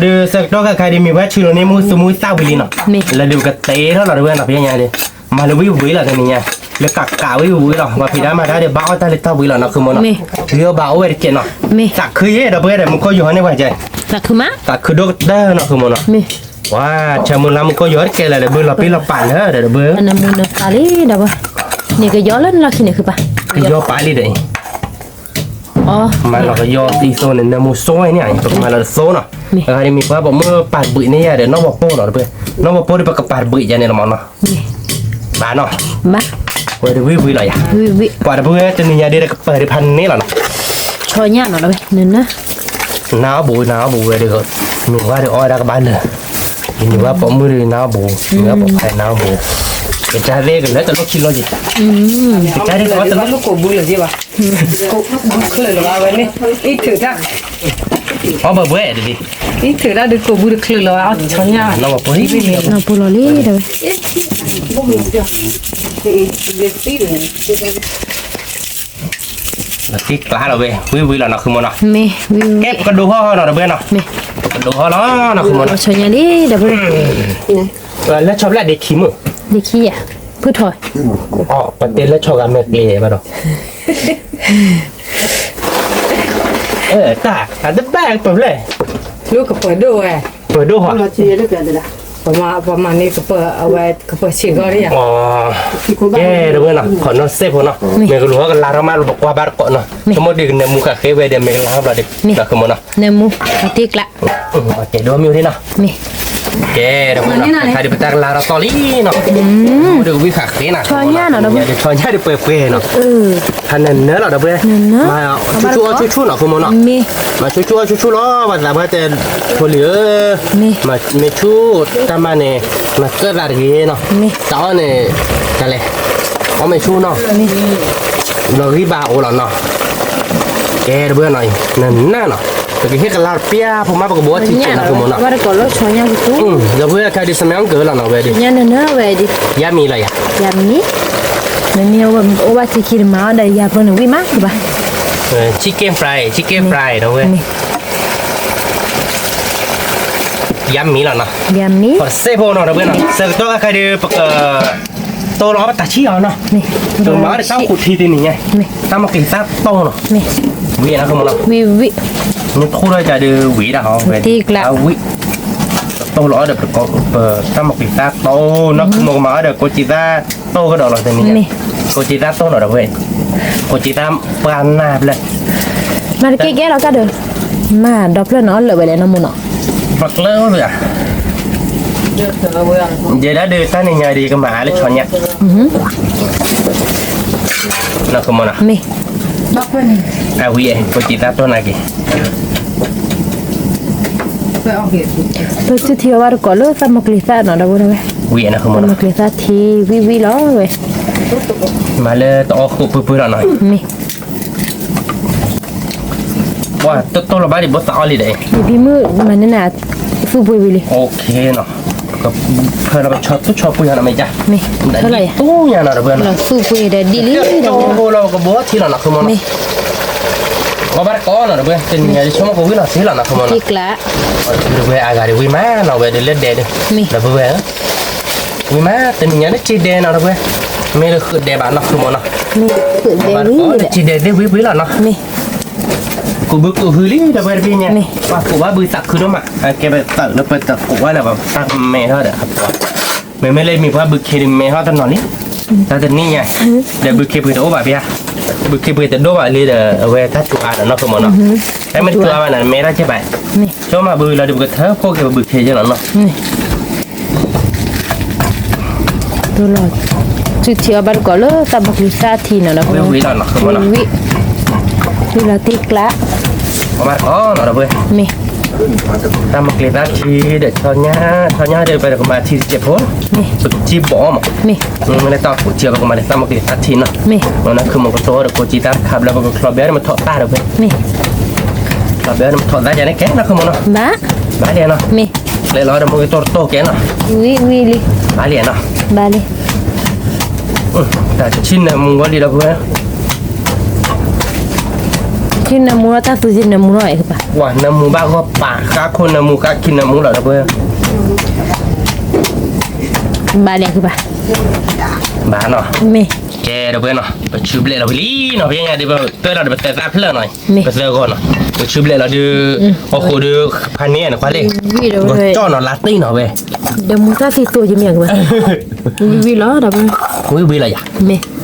ဒုး ဆၢကတီၢ်ခါခါဒ်မ့ၢ်ပှၤဆူၣ်လီၤန့ၢ်မုၢ်သူၣ်မုၢ်သၣ်ဝံၤလံနီၤ, လၢဒုးပကတဲထီၣ်လီၤတဝဲနီၤ ဖဲညါဒုး, မၤလၢဝံၣ်ဝံၤလီၤတနံၤညါ, လၢကးကးဝံၣ်ဝံၤလီၤ ပှၤဖံးတၢ်မၤတၢ်ဒီး ဘၣ်အီၣ်တၢ်လၢတၢ်ဝံၤလီၤနီၤ ဃုမ့ၢ်နီၤ, လၢဘၣ်အိၣ်ဝဲတကဲးနီၤ, သးခုယဲဒီပုၢ်ဝဲၢ်ဒီး မူခိၣ်ယီၤဟီန့ၢ်ပှၤကဲ, သးခုမးသးခုဒိၣ်ကတၢၢ်နီၤ ဃုမ့ၢ်နီၤ, ပှၤဆၢမုၢ်လါမူခိၣ်ယီၤတကဲးလၢာ်ဒီး ဘုလီၤပ့ၢ်လီၤပာ်လၢာ်ဒီး ဘု နမူနသါလံဒီပုၢ်ဝဲၢ်, န့ၣ်ကယီၤလၢနလီၢ်ခံန့ၣ်ဃုပၢ်, ကယီၤပာ်လံဒီး မၤလီၤကယီၤသံသိန့ၣ် နၢမူစိဝဲန့ၣ် ပကမၤလီၤတသိနီၤ, အဂၤဒ်မ့ၢ်ပှၤပိာ်မုၣ်ပာ်တဘှံးန့ၢ်ယၤဒီး နီၢ်ပှၤပိာ်နီၤတပှဲၤ, နီၢ်ပှၤပိာ်ဒီးပကပာ်တဘှံးယၤန့ၣ်လီၤမ့ၢ်နီၤ, ဘၣ်နီၤ, ဝဲတဝံၣ်ဝံၤလီၤယၤ, ပှၤတပုၢ်ဝဲၢ်တနံၤညါဒ်ဒီးကပၢၤဒံးဖးန့ၣ်လီၤနီၤ, ဆီညၣ်နီၤတဝဲၢ်, နအီၣ်ဘူး နအီၣ်ဘူးဝဲဒီး, မ့ၢ်ဝဲဒီးအီၣ်ဝဲဒၣ်ကဘၣ်လၢာ်, မ့ၢ်ဝဲပိာ်မုၣ်ဒီးနအီၣ်ဘူး, မ့ၢ်ဝဲပိာ်ခွါနအီၣ်ဘူး, ကစၢ်သ့ၣ်ကလၢတလိၣ်ခံလိၣ်က့ၤ, ကစၢ်သ့ၣ်ကလၢတလိၣ် အီၣ်ဘၢဘှဲၣ်တဒ်, အီၣ်ဘၢဘှဲၣ်တဒ်, နီၢ်ပှၤပိာ်လီၤလံတဝဲၢ်, လီၤသံကျါလီၤဝဲ ဝံၣ်ဝံၣ်လီၤနီၤ ဃုမ့ၢ်နီၤ, မ့ၢ်ဝံၣ်ဝံၣ်, ကဲပကဒိးဟီၣ်နီၤတဝဲၢ်နီၤ, ပကဒိးဟီၣ်လီၤနီၤ ဃုမ့ၢ်နီၤ, လၢဆီညါလံတဝဲၢ်, လၢဆီဖျၢၣ်ဒ့ခံမုၣ်, ဒ့ခံယၤ, ဖုထီၣ်, ပတဲလၢဆီဂၤမဲာ်ကျဲဘၣ်ဒီး တၢ်အတဘၣ်ပၢၢ်ဖျဲၣ်, ကပၢၢ်ဒိၣ်ဝဲ, ပၢၢ်ဒိၣ်ဟီ, ပမၤန့ၢ်ကပၢၢ်အဝဲကပၢၢ်ဆံးဂီၢ်ဒ်ယၤ, ကဲတဝဲၢ်နီၤ ခီနီၢ်စဲးဖိနီၤ, မ့ၢ်ကလူၤဟီၣ်ကလၤထီၣ်မး ပကွၢ်ဘၣ်တကိးနီၤ, ဆိကမိၣ်ဒ်ကနၢမူဃာ်ဃ့ဝဲဒီး မ့ၢ်ကလၤထီၣ်ဘျီဒီး, နီၤ ဃုမ့ၢ်နီၤ, နၢမူ, အတ့ကျး ကဲဒိၣ်မ့ၢ်အိၣ်ဒ်နီၤ, ကဲတဝဲၢ်နီၤ ခါဒ်ပတၢ်ကလၤထီၣ်သီလံနီၤ, ဒ်ဝံၣ်ဃာ်ဃ့နီၤ, ဆီညၣ်နီၤ ဆီညၣ်ဒ်ပှဲၤပှဲၤနီၤ, ဖးနၢၤနၢၤလီၤတဝဲၢ်, မၤဆူၣ်ဆူၣ်အီၣ်ဆူၣ်ဆူၣ်နီၤ ဃုမ့ၢ်နီၤ, မၤဆူၣ်ဆူၣ်အီၣ်ဆူၣ်ဆူၣ်လီၤ ပှၤသးပှၢ်တဲ, ဖိလံၤဧၢ, မ့ၢ်ဆူၣ်တၢ်မၤန့ၣ်, မၤကၢၣ်သးတဂ့ၤနီၤ, တၢ်အီၣ်န့ၣ်, တၢ်လဲၣ်, အီၣ်မ့ၢ်ဆူၣ်နီၤ, လီၤဂံၢ်ဘါအိၣ်လီၤနီၤ, ကဲတဝဲၢ်နီၤ, နၢၤနၢၤနီၤ, ပကဟ့ၣ်ကလၤတပျၢ်ဖိမး ပကဘိးထံၣ်ကဲးနီၤ ဃုမ့ၢ်နီၤ, ဒီပုၢ်ဝဲၢ်ခါဒ် စမဲအီၣ်ကၢလီၤနီၤ ဝဲဒ်, ယါမံၤလီၤယၤ, ယါမံၤ, မ့မ့ၢ်အိၣ်ဘၣ်ထံခံတမၤအီၣ်ဒီးယၤပၢၢ်န့ၣ်ဝံၣ်မးဘၣ်, chicken fry chicken fry ဒီပုၢ်ဝဲၢ်, ယါမံၤလီၤနီၤ, ယါမံၤ, စဲးဖိနီၤ ဒီပုၢ်ဝဲၢ်နီၤ ဆၢကတီၢ်ခါခါဒ်ပက တိၢ်လီၤအီၣ်ပတၢ်ဆံၣ်အီၤနီၤ, ပမၤအီၣ်ဒီးတၢ်အိၣ်ခိးထံတနံၤညါ, တၢ်မၤက့ၤသၣ်တိၢ်နီၤ, ဝံၤနီၤ ဃုမ့ၢ်နီၤ, ဝံၤဝံၤ, မ့ၢ်ထိၣ်ထီၣ်ကဒီးဝံၤဒၣ်ဟီ, ဝံၤ, တိၢ်လီၤအီၣ်ဒီး ပတၢ်မၤက့ၤသၣ်တိၢ်နီၤ မ့ၢ်ကမၤအီၣ်ဒီး ကိးက့ၤသၣ်တိၢ်ကဒီးလီၤတနံၤညါ, ကိးက့ၤသၣ်တိၢ်နီၤ ဒီပုၢ်ဝဲၢ်, ကိးက့ၤသၣ်ပှၢ်နၢ်ဖျၢၣ်, မၤတကဲကဲလီၤကဒီး, မၤဒီဖျၢၣ်နီၤ အီၣ်လၢာ်ဝဲလဲၣ်နီၤ မိၢ်နီၤ ပကျၢၢ်ဝဲ, ယဲဒၣ်ဒုးတၢ်နံၤညါဒီး ယကမၤအါလၢဆီညါ, နီၤ မ့ၢ်, အဝံၤ ကိးက့ၤသၣ်တိၢ်နာ်က့ၤ, ပတုၤထံအီၤဘၣ်တကိးလၢသၣ်မၤက့ၤသၣ်နီၤ ဒီပုၢ်ဝဲၢ်, ဝံၤနီၤ သၣ်မၤက့ၤသၣ်ထံဝံၤဝံၤလီၤဝဲ, မၤလၢတအီၣ်ဃိၣ်ပၢၢ်ပၢၢ်လီၤနီၤ, မ့ၢ် ပှၤတတိၢ်လီၤဘၣ်ဒံးဘိသးအီၣ်လံဒီးအံၤ, မ့ၢ်ဖံမုၣ်မၤန့ၢ်နၤသူၣ်ပှ့ၤဝံၤလံ. ဖၢလီၤပဆီသူၣ်ဆီပှ့ၤဟီနီၤ မ့ၢ်ကါ, လီၤသူၣ်ပှ့ၤဒီးဒ်လံ, လီၤကဘိထံလီၤနီၤ ဃုမီၤနီၤ, အီၣ်ဘၣ်တကိးနီၤ ဒီပုၢ်ဝဲၢ်, တနံၤညါဒ်ဆိကမိၣ်ကဝံၤလီၤသ့လီၤနီၤ ဃုမီၤနီၤ, ဒီပုၢ်ဝဲၢ် အဂၤဒ်ဝံၤမးနီၤ ဝဲဒ်လၢဒဲးဒီး, ဒီပုၢ်ဝဲၢ်ဧၢ, ဝံၤမး တနံၤညါလၢထံဒဲးနီၤ ဒီပုၢ်ဝဲၢ်, မ့ၢ်လၢဃုာ်ဒဲးဘၣ်နီၤ ဃုမီၤနီၤ, ထံဒဲးဒ်ဝံၤဝံၤလီၤနီၤ, ကိးဘုကိးဟုလံ ဒီပုၢ်ဝဲၢ်တဘ့ၣ်ညါ, ပှၤကိးဘၣ်ဘုသးခုဒိၣ်မး, ကဲပသးလၢပတကိးဘၣ်လၢၤဘၣ် တၢ်မဲထီၣ်ဒီး မ့မ့ၢ်လၢမံၤပှၤဘုခ့ဒုးမဲထီၣ်တနီၤလံ, တၢ်တနံၣ်ညါ, ဒီးဘုခ့ပှ့ၤတအိၣ်ဘၣ်ဖဲ, ဘုခ့ပှ့ၤတဒိၣ်ဘၣ်လံဒီး အဝဲတၢ်စူးအါဒီးနီၤ ဃုမီၤနီၤ, တၢ်မ့ၢ်စူးအါဘၣ်န့ၣ် မဲထီၣ်ကဲဘၣ်, ဆိကမိၣ်ဘုလီၤဒုး ပကထၢဖှိၣ်က့ၤပဘုခ့က့လီၤနီၤ, လီၤ, စုထံအီၣ်ဘၣ်တကိးလၢတၢ်မုၢ်ကျိၤသၣ်ထံနီၤ ဒီပုၢ်ဝဲၢ်, ဝံၤလီၤတ့ကျါ, အီၣ်ဘၣ်တကိးနီၤ ဒီပုၢ်ဝဲၢ်, မ့ၢ် တၢ်မုၢ်ကျိၤသၣ်ထံဒီးဆီညါ, ဆီညါဒီး ပကမၤထံတစဲးဖိ, ပကစံဘီၣ်မး, မ့ၢ်လၢတၢ်ကိးစံ ပကမၤလၢတၢ်မုၢ်ကျိၤသၣ်ထံနီၤ, မ့ၢ်လၢခုမီၤကတိၤဒီးကိးစံတၢ်တခါဘျီ ပကချီဘၢဒီးမထီၣ်သၣ်ဒီးပုၢ်ဝဲၢ်, ချီဘၢဒီးမထီၣ်သၣ်ယၤန့ၣ်ကဲနီၤ ခုမီၤနီၤ, ဘၣ်လံနီၤ, ကျဲလီၤဒီးမူကတိၤတတိၢ်ကဲနီၤ, ဝံၤလံ, ဘၣ်လံနီၤ, ဘၣ်လံ, တၢ်ဆံနၢမူဝဲလံဒီးပုၢ်ဝဲၢ် ထံနၢမူထီၣ်တၢ်သူစ့နၢမူထီၣ်အဲၣ်ကပၤ, ပှၤနၢမူဘၣ်ဂီၢ်ပာ်ဃါခိၣ်နၢမူဃါခံနၢမူလီၤဒီးပုၢ်ဝဲၢ်, ဘၣ်လံကပၤ, ဘၣ်နီၤ, မ့ၢ်, ကဲဒီးပုၢ်ဝဲၢ်နီၤ ပဆူဘျဲၣ်လီၤဝံၤလံနီၤ ပညါဒုးပသၢလီၤဒီးပသၢသၣ်ဖျၢၣ်နီၤ, ပသၢဂီၢ်နီၤ, ပဆူဘျဲၣ်လီၤဒုး, အဃိဒုး, ဖးန့ၢ်နခွါလံ, ကၠီၣ်နီၤလါတ့ၢ်နီၤဝဲ, ဒီးမူသၣ်သံသိယမ့ၢ်ကပၤ, ဝံၤဝံၤလီၤဒီး, ဝံၤဝံၤလီၤယၤ, မ့ၢ်, လီၤ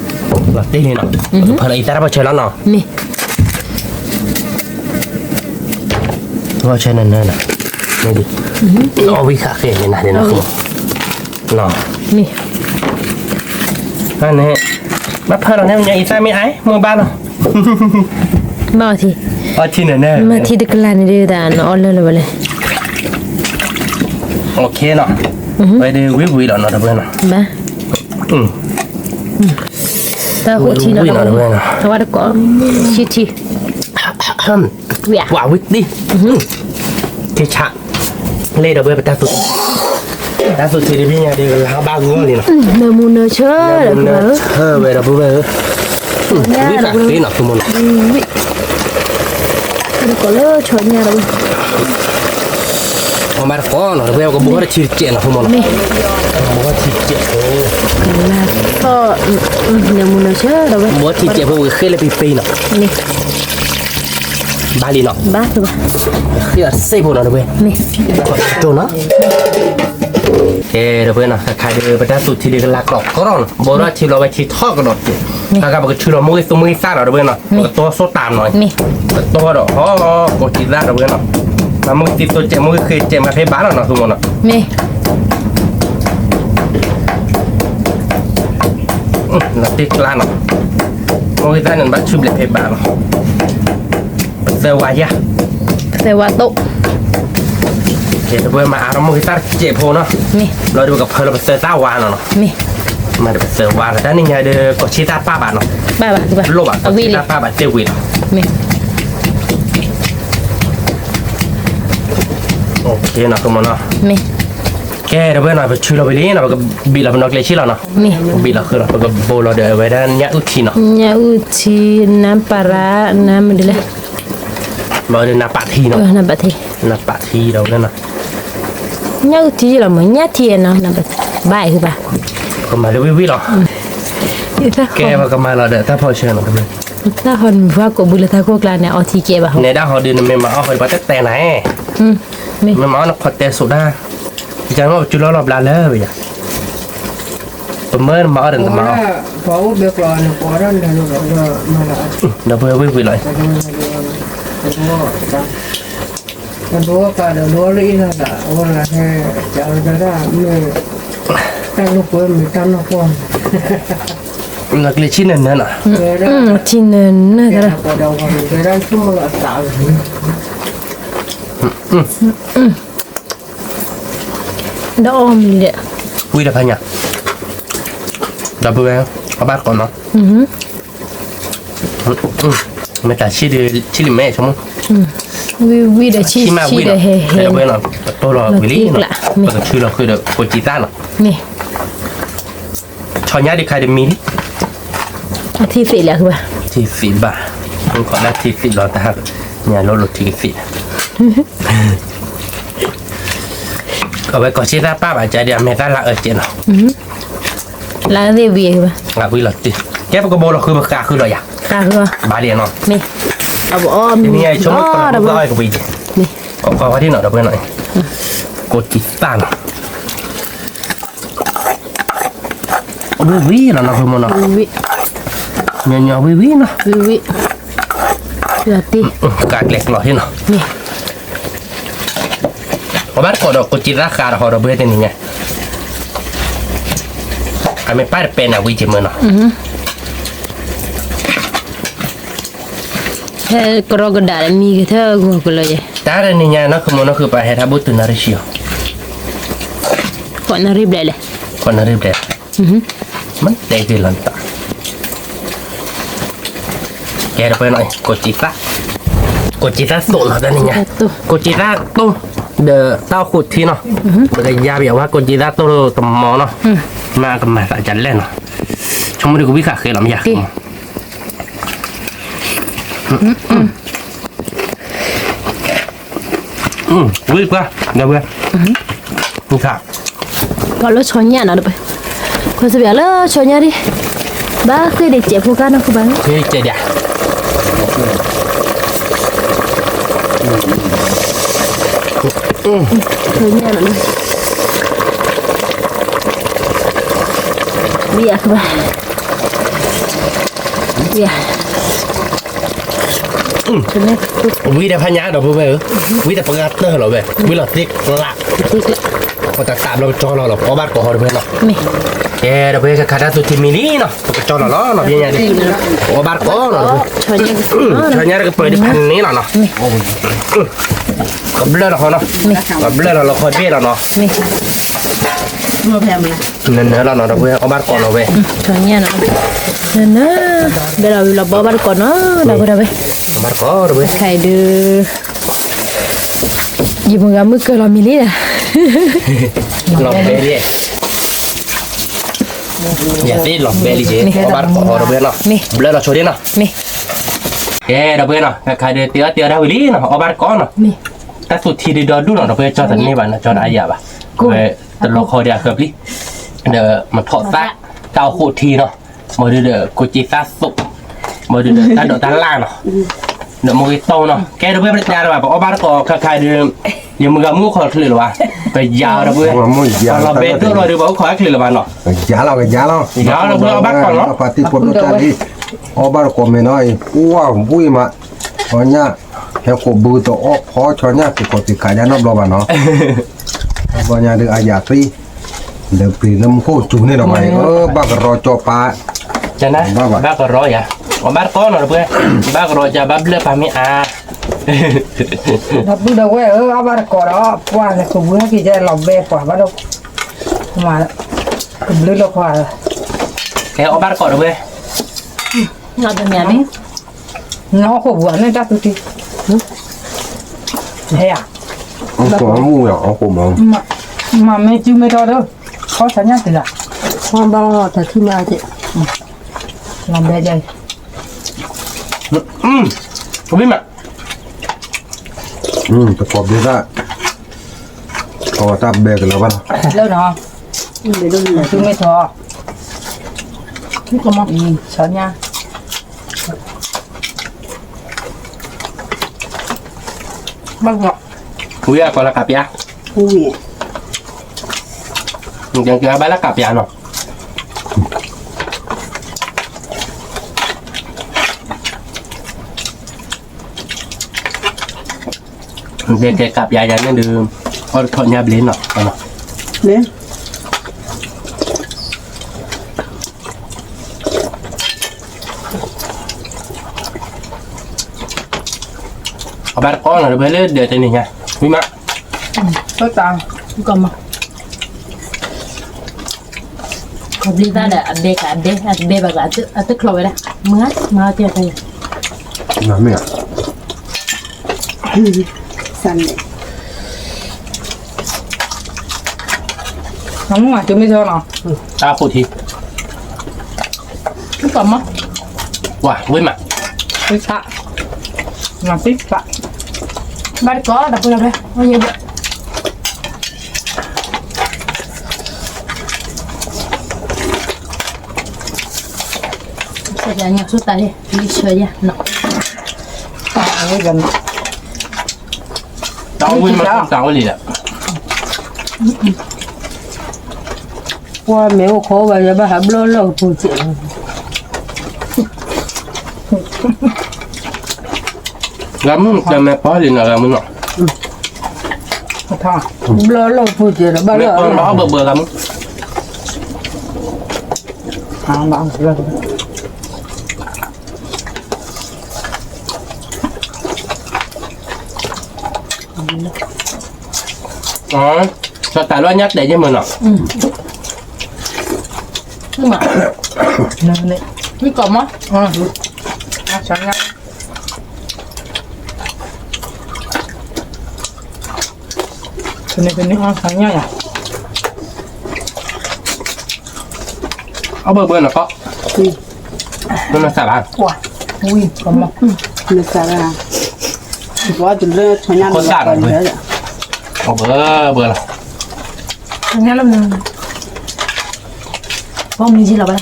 တ့ၢ်လံနီၤ, ဖၢလီၤအံၤသၣ်တၢ်ပီၣ်ဆၢလီၤနီၤ, မ့ၢ် ဂီၢ်ဆၢနၢနၢနီၤ, မ့ၢ်ဒ်, အီၣ်ဝံၣ်ဃာ်ဃဲန့ၣ်နၤဒ်နီၤ, မ့ၢ်, န့ၣ်, ဘၣ်ဖၢလီၤန့ၣ် မ့ၢ်အံၤသၣ်မ့ၢ်အါ မ့ၢ်ဘၣ်လီၤ, မ့ၢ်အီထံ, အီထံနၢနၢ, မ့ၢ်ထံတကလၤန့ၣ်ဒ်တၢ်နအီၣ်လၢလၢၤဘၣ်လဲၣ်, အိၣ်ခ့နီၤ, ဝဲဒ်ဝံၤဝံၤလီၤနီၤ တပှဲၤနီၤ, ဘၣ် တၢ်အိၣ်ထံနီၤ, တဝါတကိး, ဆံထံ, ဝံၤဝံၤတံ, ထံဆး, လၢဒီပုၢ်ဝဲၢ်ပတၢ်သူ, တၢ်သူထံတဘ့ၣ်ညါဒ်ကလါဘၣ်ဂီၢ်လံနီၤ, နၢမူနၢဆၢ, နၢမူနၢဆၢဝဲဒီပုၢ်ဝဲၢ်ဧၢ, ဝံၤဃာ်ဃ့နီၤ သူမနီၤ, တကိးလၢဆီညါဒီး အမၤတကိးနီၤ တပှဲၤ ပကဘိထီၣ်တထံတစဲးနီၤ ဖိမနီၤ, ဘိထီၣ်ထံတစဲးဖိ, နၢမူနၢဆၢဒီးဝဲ ဘိထံတစဲးဖိ ပကဃ့လၢပံပံနီၤ, ဘၣ်လံနီၤ, ဃ့အီၤစ့ဖိနီၤ တပှဲၤ, တိၢ်နီၤ, ကဲ တပှဲၤနီၤ ခါခါဒီး ပတၢ်သူထံဒုးကလၤကလီကရီနီၤ ဘိထီၣ်ထံဘျီဝဲထံထီၣ်ကဒီး, ခါခါပကထုးလီၤမူဂ့ၤသူမူဂ့ၤသၣ်နီၤ တပှဲၤနီၤ ပကတီၢ်စိတၢ်မနီၤ, ပတီၢ်ဒီး ဟီ ကိးထံသၣ် တပှဲၤနီၤ, မၤမူဂ့ၤသံသိစဲး မူဂ့ၤဃ့စဲး မၤဖဲဘၣ်လီၤနီၤ သူမနီၤ, လီၤတ့ၢ်ကျါနီၤ, မူဂ့ၤသၣ်န့ၣ် ဘၣ်ဆူဘျဲးဖဲဘၣ်လီၤ, ပသၢဝါယၤ, ပသၢဝါတိၣ်, တပှဲၤမၤအါထီၣ်မူဂ့ၤသၣ်တစဲးဖိနီၤ, ဘျီဒီးပကဖၢလီၤပသၢသၣ်ဝါနီၤနီၤ, မၤဒီးပသၢဝါဒီး တၢ်နံၣ်ညါဒီး ကိးဆံသၣ်ပၣ်ဘၣ်နီၤ, လိၣ်ဘၣ် ကိးဆံသၣ်ပၣ်ဘၣ်သ့ဝံၤလီၤ, ကဲ တပှဲၤနီၤ ပဆူလီၤဝံၤလံနီၤ ပကဘံၣ်လီၤပနီၢ်ကျဲဆံလီၤနီၤ, ဘံၣ်လီၤဃုာ်လီၤ ပကဘိလီၤဒီးအဝဲဒၣ်ညၣ်အုၣ်ထံနီၤ, ညၣ်အုၣ်ထံ နၢ်ပၢ်ရၣ် နၢ်မနုၤလဲၣ်, ဘၣ်ဒီးနၢ်ပၢ်ထံနီၤ, နၢ်ပၢ်ထံဒီးဝဲနီၤ, ညၣ်အုၣ်ထံလီၤမး ညၣ်ထံနီၤ နၢ်ပၢ်ထံ ဘၣ်အံၤဘၣ်, ပကမၤလၢဝံၣ်ဝံၣ်လီၤ, ကဲ ပကမၤလီၤဒီးတၢ်ဖီၣ်ဆၢနီၤ, တၢ်ဟီနမုၢ်ဖးကိးဘုလၢတၢ်ခိၣ်ကျါန့ၣ် အီထံကဲဘၣ်, နဲဒၣ်ဟီဒုး နမ့ၢ်မၤအီၣ်ဟီဒုး ပှၤတတဲနၤ, မ့ၢ်မၤအီၣ်နခီတဲစိဒၣ်, ယမ့ၢ်ပစုလီၢ်လီၢ်ဘျါလၢဝဲယၤ, ပမၢနမၤအီၣ်ဒီးနမၤအီၣ်, ဒီးပဝဲဝံၣ်ဝံၣ်လီၤ, တၢ်လီၢ်ကျဲဆံနၢနၢ, လီၢ်ကျဲဆံနၢနၢနီၤ, ဆံနၢနၢ, ဒီးအီၣ်မံၤလဲၣ်, ဝံၤဒီးဖးညါ, ဒီပုၢ်ဝဲၢ် အဘၣ်တကိးနီၤ, မ့ၢ်တၢ်ဆံးဒီး ဆံးလံမဲာ်ဆိကမိၣ် ဝံၣ်ဝံၣ်ဒီးဆံၣ်ဆံၣ်ဒီးဟဲဟဲ, ပတိၢ်လီၤဝံၤလံ, ပကထုးလီၤဃုာ်ဒီးကိးကံသၣ်နီၤ, မ့ၢ်, ဆီညါဒံးခါဒံးမံလံ, အထံသ့ၣ်လၢဘၣ်, ထံသ့ၣ်ဘၣ်, ခီဒၣ်ထံသ့ၣ်လီၤတၢ်, ညါလိလိာ်ထံကသ့ၣ် အဝဲကိးကံသၣ်ပၣ်ဘၣ်ကဒီး အမဲာ်သၣ်လၢအအၢကဲနီၤ, လၢသ့ၣ်ဝံၤဘၣ်, ဝံၤလီၤတံၢ်, ကဲပကဘိလီၤဃုာ်ပဃးဃုာ်ဒီးယၤ, ဃးဃုာ်, ဘၣ်လံနီၤ, မ့ၢ်, အဘီအီၣ်မံၤ, ဆိကမိၣ်ကဘီအီၣ်ကဝံၤက့ၤ, မ့ၢ်, ကိးကိးဝဲဒ်နီၤ ဒီပုၢ်ဝဲၢ်နီၤ, ကိးကံသၣ်နီၤ ဝံၣ်ဝံၣ်လီၤနီၤ ဖုမိၢ်နီၤ, ဝံၣ်ဝံၣ်, ညီညီဝံၣ်ဝံၣ်နီၤ, ဝံၣ်ဝံၣ်, လီၤတံၢ်, ကးကျဲကျီဟ့ၣ်နီၤ, မ့ၢ်, အဘၣ်တကိးဒီးကိးကံသၣ်ဃးဒီးဟီဒီပုၢ်ဝဲၢ်တနံၤညါ, အမ့ၢ်ပၢ်တပဲန့ၣ်ဝံၣ်က့ၤမၢ်နီၤ ဟဲကရီကဒါလၢမံကထၢဂီၤကလီယဲ, တၢ်တနံၤညါနီၢ်ခမူနီၢ်ဃုာ်ပာ်ဟဲထီၣ်ဘူၣ်တုၤနၣ်ရံၣ်ဆံအီၤ, ဃိးနၣ်ရံၣ်ဘျဲၣ်လဲၣ်, ဃိးနၣ်ရံၣ်ဘျဲၣ်, မ့ၢ်တဲက့ၤလီၤနတၢ်, ကဲတပှဲၤနီၤ ကိးကံသၣ်, ကိးကံသၣ်သိးနီၤတနံၤညါ, ကိးကံသၣ်သိး, ဒီးတၢ်အိၣ်ဃိးထံနီၤ, ပကယါပယီၤဝဲကိးကံသၣ်သိးတမီၤနီၤ, မ့ၢ်ကမၤသးကလဲၣ်နီၤ, ဆိကမိၣ်ဒုးကဝံၣ်ဃာ်ဃဲလီၤမ့ၢ်ယၤ ဝံၣ်ပှၢ် ဒီပုၢ်ဝဲၢ်, ဝံၣ်ခါ, ပှၤလၢဆီညၣ်နီၤ ဒီပုၢ်ဝဲၢ်, ခွဲးစပျးလၢဆီညၣ်ဒံး, ဘၣ်ဃ့ၢ်ဒံးစဲးဖိကါနီၢ်ခိဘၣ်, ဃ့ၢ်ဒံးစဲးဒံး, ဆီညၣ်နီၤ, ဝံၣ်အခါဘၣ် ဝံၣ်ဒီးဖးညါဒီပုၢ်ဝဲၢ်ဧၢ, ဝံၣ်ဒီးပဂၤတၢၢ်လီၤဝဲ, ဝံၣ်လီၤသ့ကျး, ပတၢ်တၢ်ဘျီပကၠီလီၤလီၤ ပအီၣ်ဘၣ်တကိးဟီဒီပုၢ်ဝဲၢ်နီၤ, ကဲဒီပုၢ်ဝဲၢ် ကခးတၢ်သူထံမံၤလံနီၤ ပကကၠီလီၤလီၤနီၤ ဖဲညါဒံး, ပအီၣ်ဘၣ်တကိးနီၤ, ဆီညၣ်တကပၤဒံးဖးန့ၣ်လီၤနီၤ, ကဘျၢၣ်လီၤဃီနီၤ, ကဘျၢၣ်လီၤလီၤခီဘ့ၣ်လီၤနီၤ နနၢလီၤနီၤ ဒီပုၢ်ဝဲၢ် အီၣ်ဘၣ်တကိးနီၤဝဲ, နနၢ, ဘဲလီၤဝံၤလီၤဘီဘၣ်တကိးနီၤ ဒီပုၢ်ဝဲၢ်, ဘၣ်တကိးဒီပုၢ်ဝဲၢ်, ခဲအံၤဒုး, ယမုၢ်ဂၤမုၢ်ကၢၤလီၤမံၤလံ, လီၤဘဲလံ, ယသ့လီၤဘဲလံက့ၤ အီၣ်ဘၣ်တကိးဒီပုၢ်ဝဲၢ်နီၤ, ဘျၢလီၤဆိဒ့နီၤ, ကဲဒီပုၢ်ဝဲၢ်နီၤ ခဲအံၤဒုး တ့အီၣ်တ့အီၣ်ဒၣ်ဝံၤလံနီၤ အီၣ်ဘၣ်တကိးနီၤ, တၢ်သူထံဒုးဒီဒူၣ်နီၤ ဒီပုၢ်ဝဲၢ် ကၠီတန့ၢ်ဘၣ်နီၤ ကၠီတအါယၤဘၣ်, ဝဲတလီၤခီဒံးအဃၢၤပျံၤ, ဒီးမထီၣ်သၣ်, တၢ်အိၣ်ဃိးထံနီၤ, မ့ၢ်ဒုးဒီး ကိးက့သၣ်သိး, မ့ၢ်ဒုးဒီး တၢ်ဒိးတၢ်လၢ်နီၤ, ဒီးမ့ၢ်ဂ့ၤတီနီၤ ကဲဒီပုၢ်ဝဲၢ် ပတတဲလၢၤဘၣ် ပအီၣ်ဘၣ်တကိးခါခါဒုး, ယမုၢ်ဂၤမုၢ်အိၣ်ခိးတချုးလၢၤဘၣ်, ပယၤဒီပုၢ်ဝဲၢ်, ပလီၤဘဲဒိၣ်လီၤဒုး ပအိၣ်ခိးတချုးလၢၤဘၣ်နီၤ, ယၤလီၤ ယၤလီၤ, ယၤလီၤဒီပုၢ်ဝဲၢ် အီၣ်ဘၣ်တကိးနီၤ, အီၣ်ဘၣ်တကိးမ့ၢ်နီၤ, ပှၤဝံၣ်မး, ဆီညၣ်, ဟဲကိးဘုတအီၣ်ဖီဆီညၣ် သ့ၣ်ခီၣ်သ့ၣ်ခးယါနီတဘျီဘၣ်နီၤ, ဘျီညါဒုးအယၤသံ, ဒီးပျံၤလၢမူခိၣ်စူၤန့ၣ်ဒီးဘၣ်, ဘၣ်ကရီကၠီပာ်, ဘၣ်ကရီယၤ, အီၣ်ဘၣ်တကိးနီၤဒီပုၢ်ဝဲၢ်, ဘၣ်ကရီကၠီ ဘၣ်ဘျၢၣ်ပာ်မ့ၢ်အါ ဒီပုၢ်ဒီပုၢ်ဝဲၢ်ဧၢ, အီၣ်ဘၣ်တကိးဒီး ပှၤန့ၣ် ကဘုဟဲက့ၤကဲလီၤဘဲပှၤဘၣ်ဒီး, မ့ၢ်, ကဘျုးလီၤပှၤ, ကဲအီၣ်ဘၣ်တကိးဒီပုၢ်ဝဲၢ်, နီၢ်ခိၣ်ပူၤန့ၣ်တၢ်သူထံ, ဟဲယၤ, မ့မ့ၢ်စုမ့ၢ်ထီဒီး, ဖီဆီညၣ်တဂၤ, ဖီဘၣ်တထံၣ်မးက့ၤ, လီၤဘဲကဲ, ဝံၣ်မး တကိးဘျုးတၢ်, တကိးတၢ်ဘဲကလၢၤဘၣ်လီၤ, လၢနီၤ, သုမ့ၢ်ထီ, ဆီညၣ်, ဘၣ်ကီး, ဝံၤအကီးလၢကးပျါ, ဝံၤ, ဘၣ်လၢကးပျါနီၤ ကဲကဲကးပျါယၤန့ၣ်ဒုး, အီၣ်တထီၣ်ညါဘျ့နီၤ, န့ၣ်, အီၣ်ဘၣ်တကိးနီၤ ဒီပုၢ်ဝဲၢ်လၢဒဲးတနံၤညါ, ဝံၣ်မး, တၢ်, ကီးမး ခီဘျံးသၣ်ဒီး အဘဲကးအဘဲ အတဘဲဘၣ်ကး အတချီဝဲဒၣ် မုၢ်ဧါ မၤအီၣ်ကဲဖဲယၤ မ့ၢ်ဧါ စးန့ၣ် နမ့ၢ်မၤကမ့ၢ်ထီနီၤ, တၢ်ဖိထံ, မ့ၢ်ကီးမး, ဝၤ ဝ့ၢ်မး, သ့ၣ်ဖး, မၤသ့ၣ်ဖး, ဘၣ်တကီး တၢ်ဖိလီၤဖဲ ဝဲယဲဘၣ် ဆၢညါဆူတၢ်ဟ့ၣ် လံဆၢယၤနီၤ, တၢ်ဝံၣ်မ့ၢ်တၢ်ဝံၣ်လံဒီး, ပှၤမ့ၢ်အိၣ်ခိးဘၣ်ယၤဘၣ်ဟးဘျီလၢကပူၤစဲး, ဂၤမုၢ်တၢ်မဲာ်ပီလံနီၤ ဂၤမုၢ်နီၤ, ဘျီလၢကပူၤစဲးဒီးဘၣ်လၢ ဘၣ်ဘၢဘၢဂၤမုၢ် စီၤတၢ်လီၤညါတဲာ်ယဲၢ်မုၢ်နီၤ, မ့ၢ်ကီးမး, ဆၢညါ ဖဲန့ၣ်ဖဲန့ၣ် အီၣ်ဆၢညါယၤ, အီၣ်ဘၢဘၢနီၤကီး, နစၢ်ဘၣ်, ဝံၣ်ကီးမး, နစၢ်ဘၣ်, ဝံၣ်ကီးမး, ခိၣ်သၣ်နီၤ, အီၣ်ဘၢဘၢလီၤ, ဆၢညါလၢမနုၤ, ပမံၤယလီၤဘၣ်,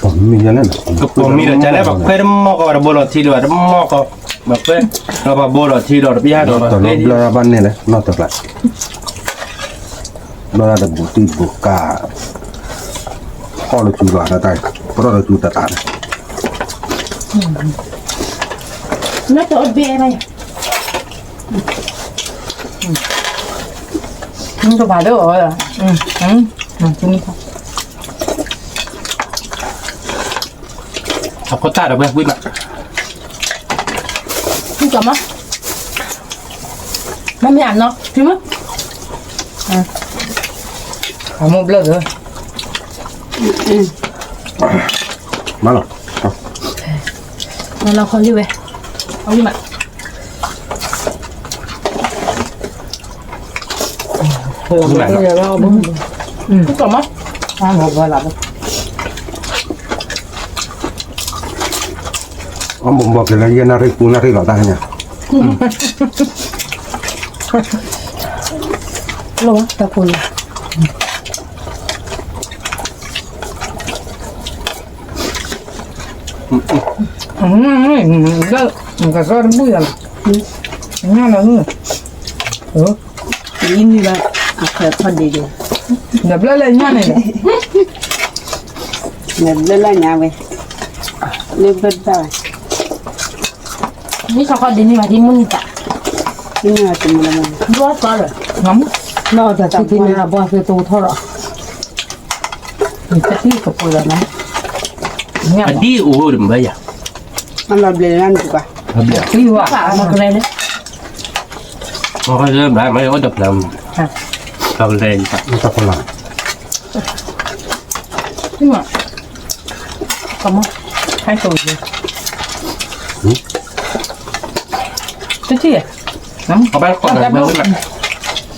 ပမံၤလီၤကလဲၣ် ပခွဲးတမီၢ်ကီး တဘိလီၤထံဒီး တမီၢ်ကီး, ပခွဲး, ဒီးပဘိလီၤထံဒီး တပျၢ်ဒီး ဘျၢဘၣ်န့ၣ်လဲၣ် နီၢ်တပျၢ် ဘျၢတၢ်တဘူးတံၢ်ဘူးကါ, ဖီၣ်လၢကၠူလီၤတၢ်, ပရီၣ်လၢကၠူတၢ်တၢ်န့ၣ်, နတဘဲဘၣ်ယၤ, နတဘၣ်ဒီးအီၤ, အခိၣ်တၢ်ဒီးဝဲဝံၣ်မး, မ့ၢ်ကီးမး, မ့ၢ်မ့ၢ်အနီၢ်, ဖံမး, အမိၢ်ဘျၢၣ်ဒီး, မၤလီၤ, မၤလီၤခီလံဝဲ, အဝံၣ်မး ကီးမး, အဘိဘိကလဲၤယဲၢ်နၣ်ရံၣ်ပူၤနၣ်ရံၣ်လီၤတၢ်ညါ, လီၤတၢ်ပူၤလီၤ, ကစီၣ်တဘူၣ်ယၤလီၤ, ညၣ်လီၤ, အံၤမံဘၣ်, အခီၣ်ဒ့ဒ့, နဘျၢလၢညါန့ၣ်, နဘျၢလၢညါဝဲ, လၢဘျၢတၢ်ဝဲ, မ့ၢ်ခီၣ်ဒ့န့ၣ်မး ဒ်မုၢ်နံၤတၢ်, ဒ်မုၢ်နံၤတၢ်, ဘီၣ်သီလၢ, ဘီၣ်သီတၢ်ထံၣ်န့ၣ်ဘီၣ်သီတအိၣ်ထီၣ်ဒီး, တထံၣ်ကပူၤလီၤနီၤ, အဒံၣ်အိၣ်ဒီးမဘၣ်ယၤ, အလီၤဘျဲးလၢနတပၤ, ဘျဲး, မ့ၢ်အိၣ်ဒီးပျဲ, တၢ်ကလဲၤ, တၢ်ကလဲၤ, ကမီၤ, ဟဲစိာ်ယဲ, တထံၣ်, အဘၣ်ကီၢ်,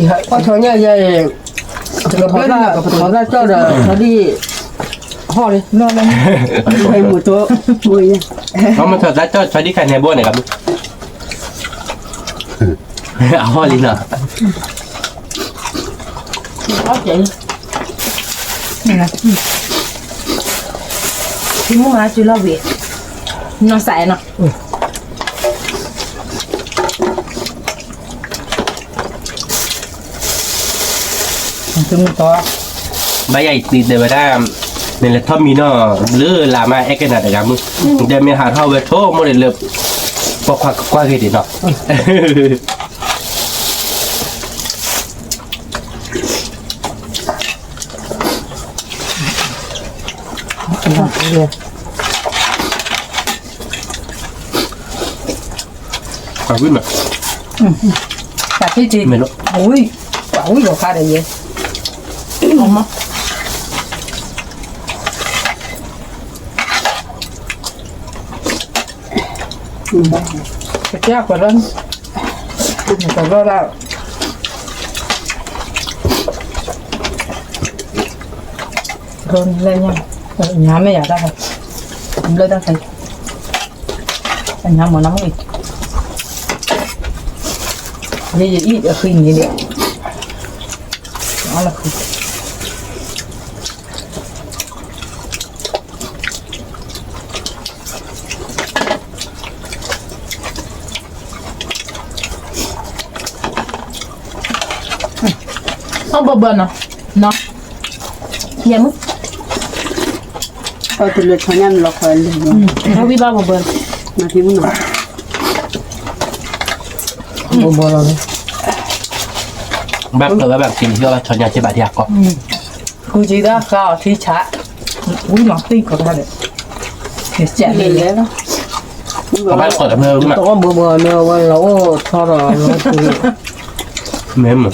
ပှၤထီၣ်ညါယဲ, ပထီၣ်သၣ်ကၠီၣ်ဒီး ဆီဒံၣ်, ဟီၣ်လံ, မ့ၢ်ထီၣ်သၣ်ကၠီၣ်ဆီဒံၣ်ခါန့ၣ်ဘိန့ၣ်, အဟီၣ်လံနီၤ, မ့ၢ်မၤစၢၤလီၤဝံၤ, နီၢ်စဲးနီၤ ဘၣ်ယၤအံၤတံၤတဲဝဲဒၣ်, မ့ၢ်လဲၤထီၣ်မံၤနီၤ, လၢလါမးအဲၣ်ကနၣ်တဂၤမုၢ်, ဒီးမ့ၢ်ဟးထီၣ်ဝဲထိၣ်မိၢ်ဒံးလၢ, ပှၤခွါကကွၢ်ဂ့ၤဒံးနီၤ, ပှၤဝံၣ်မး, ပှၤထံၣ်ထံၣ်, ဝံၣ်, ပှၤဝံၣ်လီၤခါဒီးယဲ, ကစၢ်ကွၢ်လီၤ, တဘျီဒၣ်, ဘျီလၢညါ, ညါမ့ၢ်ယၤတၢ်, ဘျီတၢ်ခဲ, အညါမၤနီၣ်မ့ၢ်, ယဲယအံၤအဃံန့ၣ်ဒီး, အီၣ်လၢဃံ အီၣ်ဘၢဘၢနီၤ, နီၤ, ယဲမုၢ်, အီၣ်တလၢဆီညါနလီၤခီလၢ, အီၣ်ဝံၣ်ဘၣ်ဘၢဘၢ, ဘၢဘၢလီၤ, ဘၣ်ကၢၤဝဲဘၣ်က့ၤလၢဆီညါက့ၤဘၣ်ဒံးအကီၢ်, ကူစံဒၣ်ဃါအီၤထံဆး, ဝံၣ်မၤသံၣ်ကီးတၢ်ဒီး, လဲၤလဲၤလီၤ, ဘၣ်ကီၢ်တမ့ၢ်ဝံၣ်မး, တအီၣ်ဘၢဘၢမ့ၢ်ဝဲလီၤအိၣ်ထီၣ်ဒီးလီၤ, မ့ၢ်မး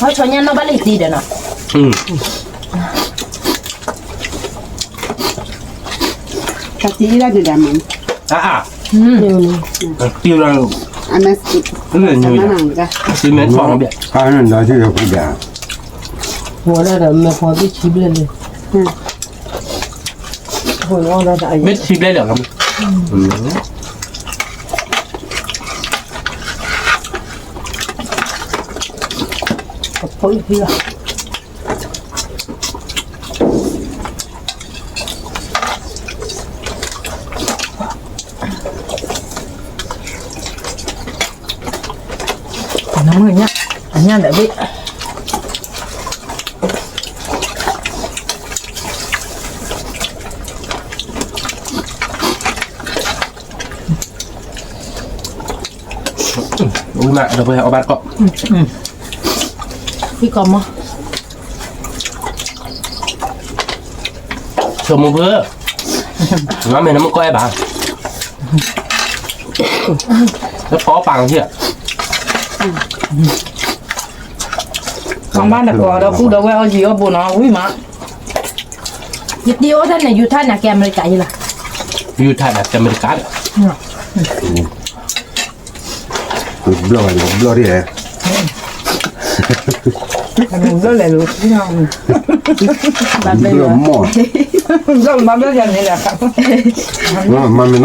ဟီဆီညါနီၣ်ဘၣ်လၢယတံၤဒီးနီၤ, တၢ်တံၤအံၤဒၣ်ဒုးဒၣ်မး, အါအါ, တံၤလီၤ, တံၤမဲထီၣ်, ဝဲဒၣ်ဒီးမဲာ်ဖီဘ့ၣ်ဆံဘျဲၣ်လံ, ဘ့ၣ်ဆံဘျဲၣ်လံ, အဖိအံၤ, နမုၢ်ညၣ်, အညၣ်ဒီးဘ့ၣ် ဝံၣ်မး ဒီပုၢ်ဝဲၢ်အီၣ်ဘၣ်တကီၢ်, ဝံၣ်ကီၢ်မး, ဆိမိၣ်ဖု, ငါမ့ၢ်နမ့ၢ်ကီၢ်အဲၣ်ဘၣ်, လၢကီၢ်ပာ်ထံၣ်, ကီၢ်မးနကီၢ်ဒီပုၢ်ဒီဝဲၢ်အီၣ်ယံၤအီၣ်ဘူးနီၤ ဝံၣ်မး, ယတံၤအိၣ်တၢ်န့ၣ် ယူၤထၣ်န့ၣ် ကဲအမဲရကၤယံၤလီၤ, ယူၤထၣ်န့ၣ်ကဲအမဲရကၤဒီး ဘျီၣ်ဘျီၣ်ဒ်လဲၣ်, ဘျီၣ်လဲၣ်လိၤ, ဘျီၣ်မီၢ်, ဘျီၣ်ဘျီၣ်ယၤန့ၣ်လီၤ, မၤမ့ၢ်နီၢ်,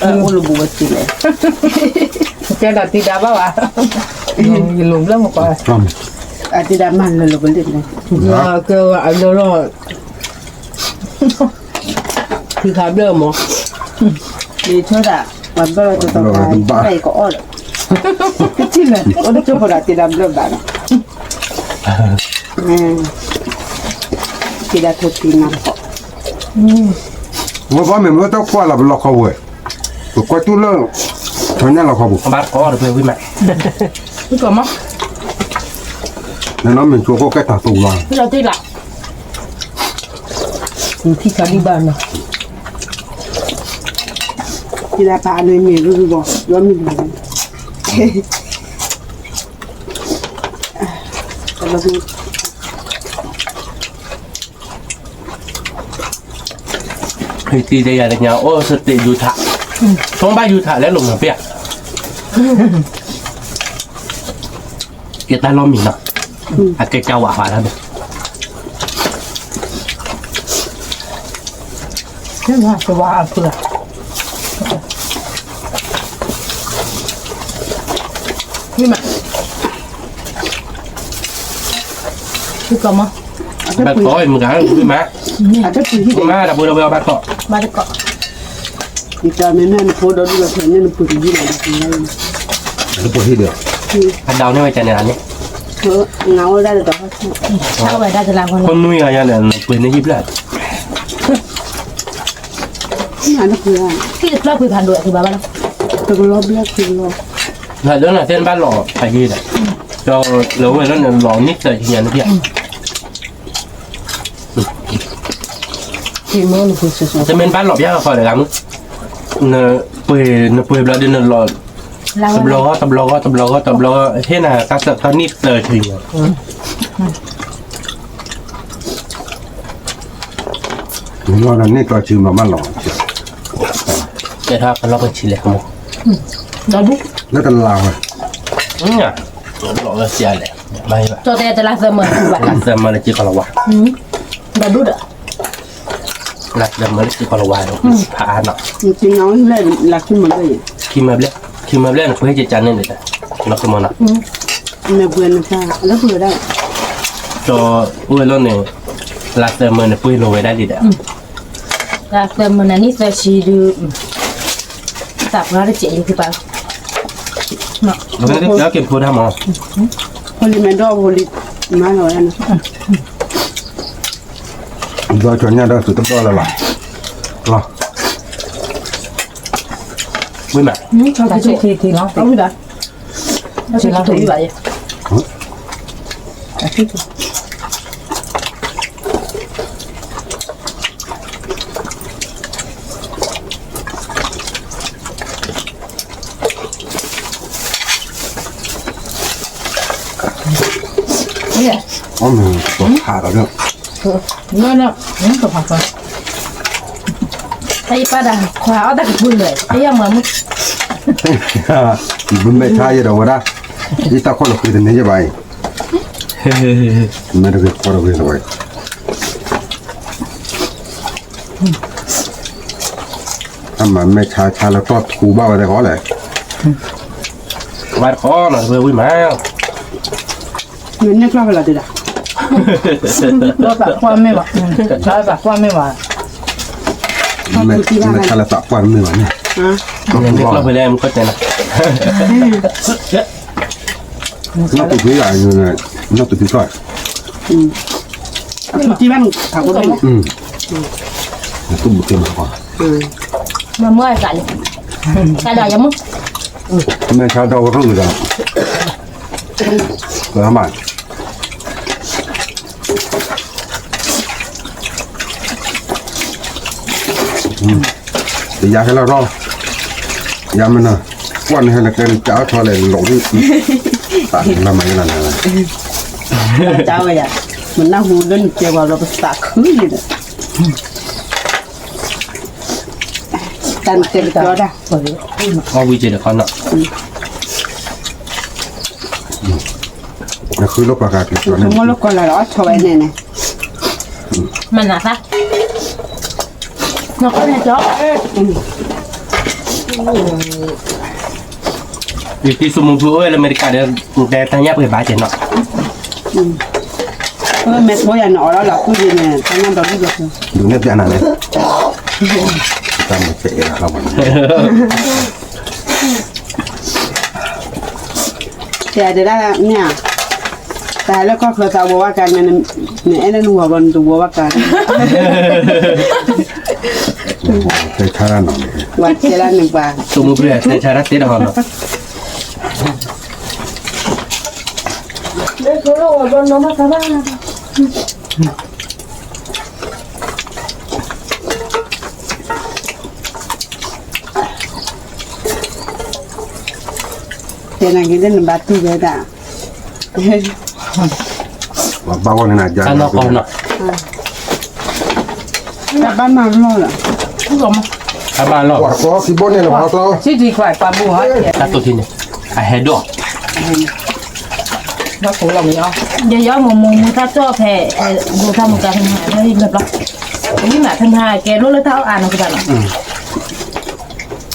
အိၣ်လၢဘူးဝဲတုၤလဲၣ်, ကဲဒၣ်တံၤဒါဘၣ်ဘၣ်, ယလိၤဘျီၣ်မကွၢ်, အတံၤဒါမၤလၢလၢပလ့ၣ်လဲၣ်, ကဲအလၢလီၤ ထံခါဘျၢၣ်မး, လံာ်ထၢဒၣ်, ပှၤဘျၢၣ်တတီၤဘၣ်, တဘၣ်အံၤကအီၣ်ဒီး, ကထံၣ်လဲၣ်, အိၣ်တကၠိဖိဒီးတံၤဒါဘျၢၣ်ဘၣ်ဒီး, တံၤဒါထိၣ်တံၤနါတခီ, ဝဲဘၣ်မ့ၢ်မ့ၢ်တကွၢ်လၢပလီၢ်ခီပူၤ, ပကွၢ်တူၢ်လၢ, ဆီညၣ်လီၢ်ခီပူၤ, ဘၣ်ကီၢ်တပှဲၤဝံၣ်မး, ဝံၣ်ကီၢ်မး, နနီၢ်မ့ၢ်ကၠိခိၣ်ကဲတၢ်တူၢ်လီၤ, လီၤတံၢ်လီၤ ထံခါဒံးဘၣ်နီၤ, တံၤဒါပာ်အန့ၣ်မ့ၢ်ရူရူဘီ, ယွၤမ့ၢ်ဘၣ်, တံၤဒါယၤတညါအိၣ်စတ့းယူၤထၣ်, ဆိဘၣ်ယူၤထၣ်လဲၤလိာ်မၤပျဲၢ်, ယတၢ်လီၢ်မံၤနီၤ, အကဲကၢဝးဝးလၢန့ၣ်, ဝါအဖု, မ့ၢ်မး, ဝံၣ်ကီၢ်မး, ဘၣ်ကီၢ်မ့ၢ်ဂ့ၤ, ဝံၣ်မး, ဝံၣ်မး ဒီပုၢ်ဒီဝဲၢ်ဘၣ်ကီၢ်, ဘၣ်တကီၢ် ယတၢ်မ့ၢ်န့ၣ်နဖိဒီဒူၣ်လီၤဖဲန့ၣ်နပှ့ၤတယုၢ်လီၤ, နပှ့ၤဟံၣ်ဒီး, အဒၣ်န့ၢ်ဝဲကန့ၣ်လၢန့ၣ်, နအိၣ်ဒၣ်တတီၤ, ဝဲဒၣ်တလါဃီ, ခိၣ်နွံဂၤယၤဒီးနပှ့ၤန့ၢ်ဟံၣ်ဘျၢၣ်, ဟံၣ်တဖျၢၣ်ပှ့ၤဖးဒိၣ်အကဘၣ်ဘၣ်လီၤ, တကလီၤဘျၢၣ်ခွံကလီၤ, လၢနသ့ၣ်နဘၣ်လီၤဖးယံၤဒီး, ဒီးလၢဝဲလၢနလီၤနံၣ်သၢဆံညါနဖျၢၣ် တမ့ၢ်နဘၣ်လီၤဘၣ်ဃီဒီးဂၤမုၢ်, နပှ့ၤ, နပှ့ၤဘျီဒ်နလီၤ, တဘျီဂီၢ် တဘျီဂီၢ် တဘျီဂီၢ် တဘျီဂီၢ် ဟ့ၣ်နၤတၢ်စၢၣ်တနံၣ်သၢဆံညါ လီၤနံၣ်သၢဆံမးမးလီၤ ကဲထီၣ်ကလီၢ်ကဆံလဲၣ် လၢတလါဝဲ လီၤဝဲစံးလဲၣ် ကၠီတဲတလါသၢမၢ လါသၢမၢလၢက့ၤကီၢ်လီၤဝါ ဒီဒူၣ်ဒီး လါသၢမၢလၢက့ၤကီၢ်လီၤဝါ ဖးအါနီၤ လါခံမၢဘျဲၣ် ခံမၢဘျဲၣ် ခံမၢဘျဲၣ်န့ၣ် ပှ့ၤကကၢန့ၣ်ဒီး လီၤခံမၢနီၤ မ့ၢ်ပှ့ၤနဖးလၢပှ့ၤဝဲဒၣ် ကၠီအိၣ်ဝဲလီၤန့ၣ် လါသၢမၢန့ၣ် ပှ့ၤလိာ်ဝဲဒၣ်လံဒီး လါသၢမၢန့ၣ် နံၣ်သၢဆံဒုး သးပှၢ်တစဲးဒုးကပၤ က့ၤဖိတၢ်မး ဖိလံၤမဲာ်ဒီးဖိလံၤ မၤလီၤဝဲဒၣ်နီၤ ဒီးကၠီညါဒီးသုတဘျီလၢ်လီၤ လီၤ ဝံၤမး ထံထံလီၤ ဝံၤဘၣ် ထံလီၤ ဝံၤဘၣ် အီၣ်မ့ၢ်ကဖးဒီး နနနကဖးဖး အအံၤပၢ်ဒၣ် ခွါအီၣ်တၢ်ကပူၤလဲၣ် အယမၤမုၢ် ဘုမဲာ်ဆါယဲဒီးဝဲဒၣ် ယတၢ်ခီၣ်လီၤဃ့တန့ၢ်ယဘၣ်အံၤ မဲာ်တဂ့ၤခွါတဂ့ၤလီၤဝဲ အမၤမဲာ်ဆါဆါလၢတီၢ်ထူဘၣ်ဝဲတခီလဲၣ် ဝဲတခီနီၤ ဝဲဝံၤမး မ့ၢ်န့ၣ်ကျီၢ်ဖဲလဲၣ်တဒၣ် လၢသးကွၢ်မ့ၢ်ဘၣ် လၢသးကွၢ်မ့ၢ်ဘၣ် မ့ၢ်ဆါလၢသးကွၢ်မ့ၢ်ဘၣ်န့ၣ် န့ၣ်ကျီၢ်ဖဲလဲၣ် မ့ၢ်ခီၣ်တဲနၤ နီၢ်တူၢ်ဖံဂၤ နီၢ်တူၢ်ဖံကျီၢ် အတူၢ်တံၢ်ဘၣ်နၤ အတူၢ်ဘူၣ်က့ၤမၤကွၢ် မၤမွဲကလံ ကဒီးယမုၢ် မဲာ်ဆါဒီးဝဲရူၢ်ဒီး ကမၤ ယၤဟဲလီၤထီၣ် ယၤမနုၤ ကွၢ်နဟဲလၢကျဲနကၢ်ထီၣ်လဲၣ်လိာ်ဒံး သးလၢမၤယလီၤနၤ တၢ်ဝဲယၤ မနၢ်ဟူလၢနကဲပှၤဘျီပသးခုလံဒီး တၢ်နတဲကတီၤဒၣ် အီၣ်ဝံၤက့ၤတခီနီၤ နဃုလိာ်ပှၤဂၤက့ၤကတီၤန့ၣ် မ့ၢ်လၢကီၢ်လၢအီၣ်ဆီဝဲန့ၣ်န့ၣ် မနၤသၣ် နကီၢ်န့ၣ်ကီ ယတံၤစမူဖုအိၣ်လၢအမဲရကၤဒီး တဲတၢ်ညၣ်ပှဲၤဘၣ်ကဲနီၤ မဲာ်ဖိယၤန့ၣ် အီၣ်လီၤလီၤကူဒ်န့ၣ် တၢ်ညၣ်ဒီးဒူၣ်ဒီး ဒုးနဲၣ်ပျးနၤန့ၣ် တၢ်မ့ၢ်ဆဲးအ့ၣ်လီၤလီၤ တဲဒၣ်မ့ၢ်ဧါ တၢ်လၢကီၢ်ချၢသးဝီဝါကၤန့ၣ် နအဲၣ်လၢနဝီၤဘၣ်နတဝီဝါကၤ တဲဆါဒၣ်နီၤ ဝဲတဲလၢနပှၤ တမူပှဲၤတဲဆါဒၣ်တဲဒီးဟီနီၤ လၢကလီဝီၤဘၣ်နီၤမၤသးဘၣ် တဲနၤက့ၤလၢနဘၣ်တူၢ်ဝဲဒၣ် ဘၣ်ဝဲန့ၣ်နၤ တၢ်နီၢ်ကီၢ်နီၤ တၢ်ဘၣ်မၤလီၢ်လီၤ တၢ်ဘၣ်လီၢ် စံးဒံးခွါပှၤဘူၣ်ဟီ တၢ်တိၢ်ထံန့ၣ် အဟဲဒိၣ် ဘၣ်ကိးလီၤမ့ၢ်အီၤ ယယီမူမူမူတၢ်ကၠီၣ်ဖဲ ဒိၣ်တၢ်မူတၢ်ဖဲမဟါ လၢဟံၣ်ဘျီဘျီ ဝံမးဖဲမဟါကဲလိၣ်လၢတၢ်အီၣ်အါနီၤကဘၣ်နီၤ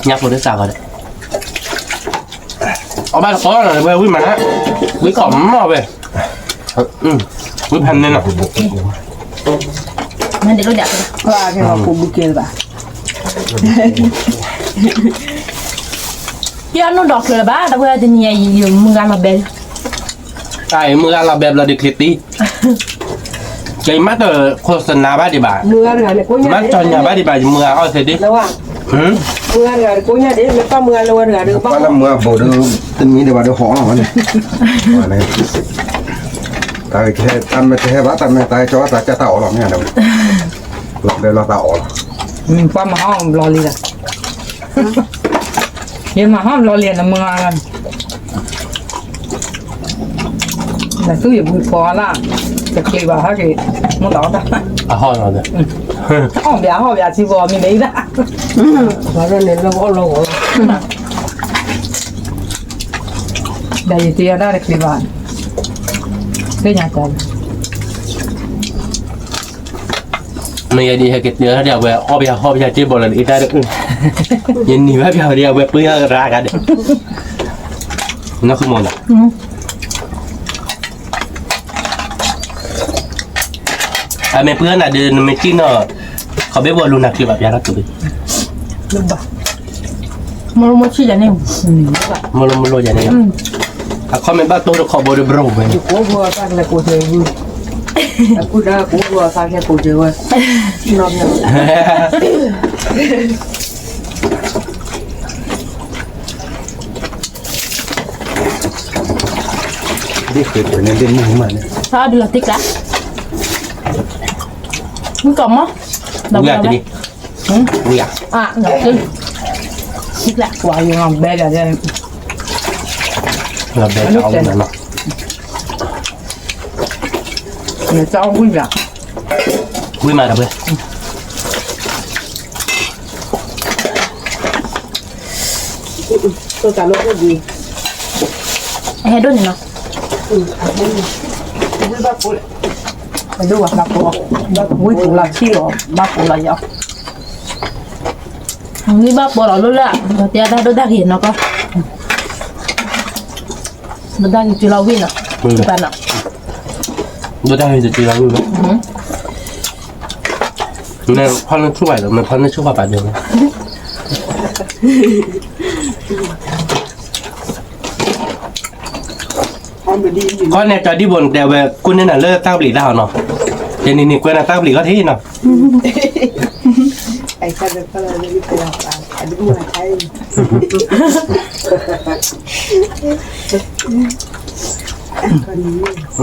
ညၣ်ဖိတစးဘၣ်ဒီး အီၣ်ဘၣ်တကိးနီၤ ဝဲဝံမး ဝံကိးမီၢ်ဝဲ ဝံဖးန့ၣ်နီၤ မ့ၢ်ဒ်လိၣ်ဒၣ် ပှၤကဲလီၤကိးဘူးကဲလၢၤဘၣ် ယနီၢ်ဒီးချၢလၢၤဘၣ် တၢ်ဝဲတနံၤအံၤ ယမုၢ်ဂၤလီၤဘဲလၢ တၢ်အံၤမုၢ်ဂၤလီၤဘဲဘျီဒုးချ့သံ ယမ့ၢ်တခိးစနါဘၣ်ဒံးဘၣ် မ့ၢ်တခိးစနါဘၣ်ဒံးဘၣ် ယမုၢ်ဂၤအီၣ်သ့ဒံး မုၢ်ဂၤတဂၤတကိးညါဒံး မ့ၢ်ပၢ်မုၢ်ဂၤလၢဝဲတဂၤဒီး ပၢ်လၢမုၢ်ဂၤဘိးဒီး တမံၤဒံးဘၣ်ဒီးဟီၣ်လီၤဝဲန့ၣ် တၢ်မ့ၢ်တဟဲဘၣ် တၢ်မ့ၢ်တဟဲကၠီတၢ်ကၢ်တၢ်အီၣ်လီၤမ့ၢ်ဧါ ဘဲလီၤတၢ်အီၣ်လီၤ ပှၤမဟါဘျီလံလီၤ ယမၤဟီၣ်ဘျီလံနမုၢ်ဂၤ, နသူၣ်ယဘုဖီလၢ်, တကျ့ၤဘၣ်ဟဲက့ၤ, မိၢ်တအီၣ်တၢ်, အဟီၣ်လီၤ, အီၣ်ဘၣ်ဟီၣ်ဘၣ်ထံဘီမ့ၢ်ဒ်ဒၣ်, ဘၣ်ဒီးန့ၣ်လၢအီၣ်လီၤဂီၤ, ဒီးယတ့အီၣ်တၢ်တကျ့ၤဘၣ်, သ့ၣ်ညါကီး မ့ၢ်ယဒ်ဟဲက့ၤတဲဒၣ်အဝဲ အီၣ်ဘၣ်ဟီၣ်ဘၣ်တ့ဘီလီၤအံၤတၢ်, ယနံၤဘၣ်ပျၢ်ဝဲဒ်အဝဲပှ့ၤဟီၣ်ရၤဂၤဒီး, နီၢ်ခိမီၤနီၤ, အမ့ၢ်ပှ့ၤဟီၣ်နၤဒီး နမ့ၢ်တံၢ်နီၤ, ခီဘ့ၣ်ဘီလူၤနၤကျ့ၤဘၣ်ပျၢ်တၢ်ကဘ့ၣ် မလိမလိယၤန့ၣ်, မလိမလိယၤန့ၣ်, အခီမ့ၢ်ဘၣ်တိၢ်တခီဘိဒီးဘြိၣ်ဝဲ, ယကိးဂီၤတၢ်ကလဲၤကိးစၢၤဝဲ, အခုဒါကိးဂီၤတၢ်ကလဲၤကိးစၢၤဝဲ, နီၢ်, ဒ်ဃ့န့ၣ်ဒ်မုၢ်မးန့ၣ်, ဟါဒုးလီၤတံၢ်ကျါ, မုၢ်ကီၢ်မး, ဝံၤ, ဝံၤ, တံၢ်ကျါ, ဝံၤယဘဲဒီး, လီၤဘဲဒီး, နတၢ်ဝံၤ, ဝံၤမးဒီးဘဲ ဟဲဒိၣ်န့ၣ်နီၤ, ဒိၣ်ဘၣ်ပိ, ဘၣ်ပိလီၤထံၣ်အီၤ, ဘၣ်ပိလီၤယီၤ, ဝံၤဘၣ်ပိလီၤလိၣ်လၢ, တဲတၢ်ဒိၣ်တၢ်ဂ့ၤနီၤကီၢ်, ဒိၣ်တၢ်ဂ့ၤတုၤလီၤဝံၤနီၤ, ဒိၣ်တၢ်ဂ့ၤတုၤလီၤဝံၤ, မ့ၢ်ဖီနဆူၣ်ဘၣ်ဒီး မ့ၢ်ဖီနဆူၣ်ဘၣ်ပာ်ဒိၣ်လီၤ ခီန့ၣ်တၢ်ဒံးဘိၣ်န့ၣ်တဲဝဲ ကိးန့ၢ်နၤလၢတၢ်ဘျံးတၢ်ဟီနီၤ, တနံၤန့ၣ်ကွဲနၤတၢ်ဘျံးခီၣ်ထံးနီၤ, တ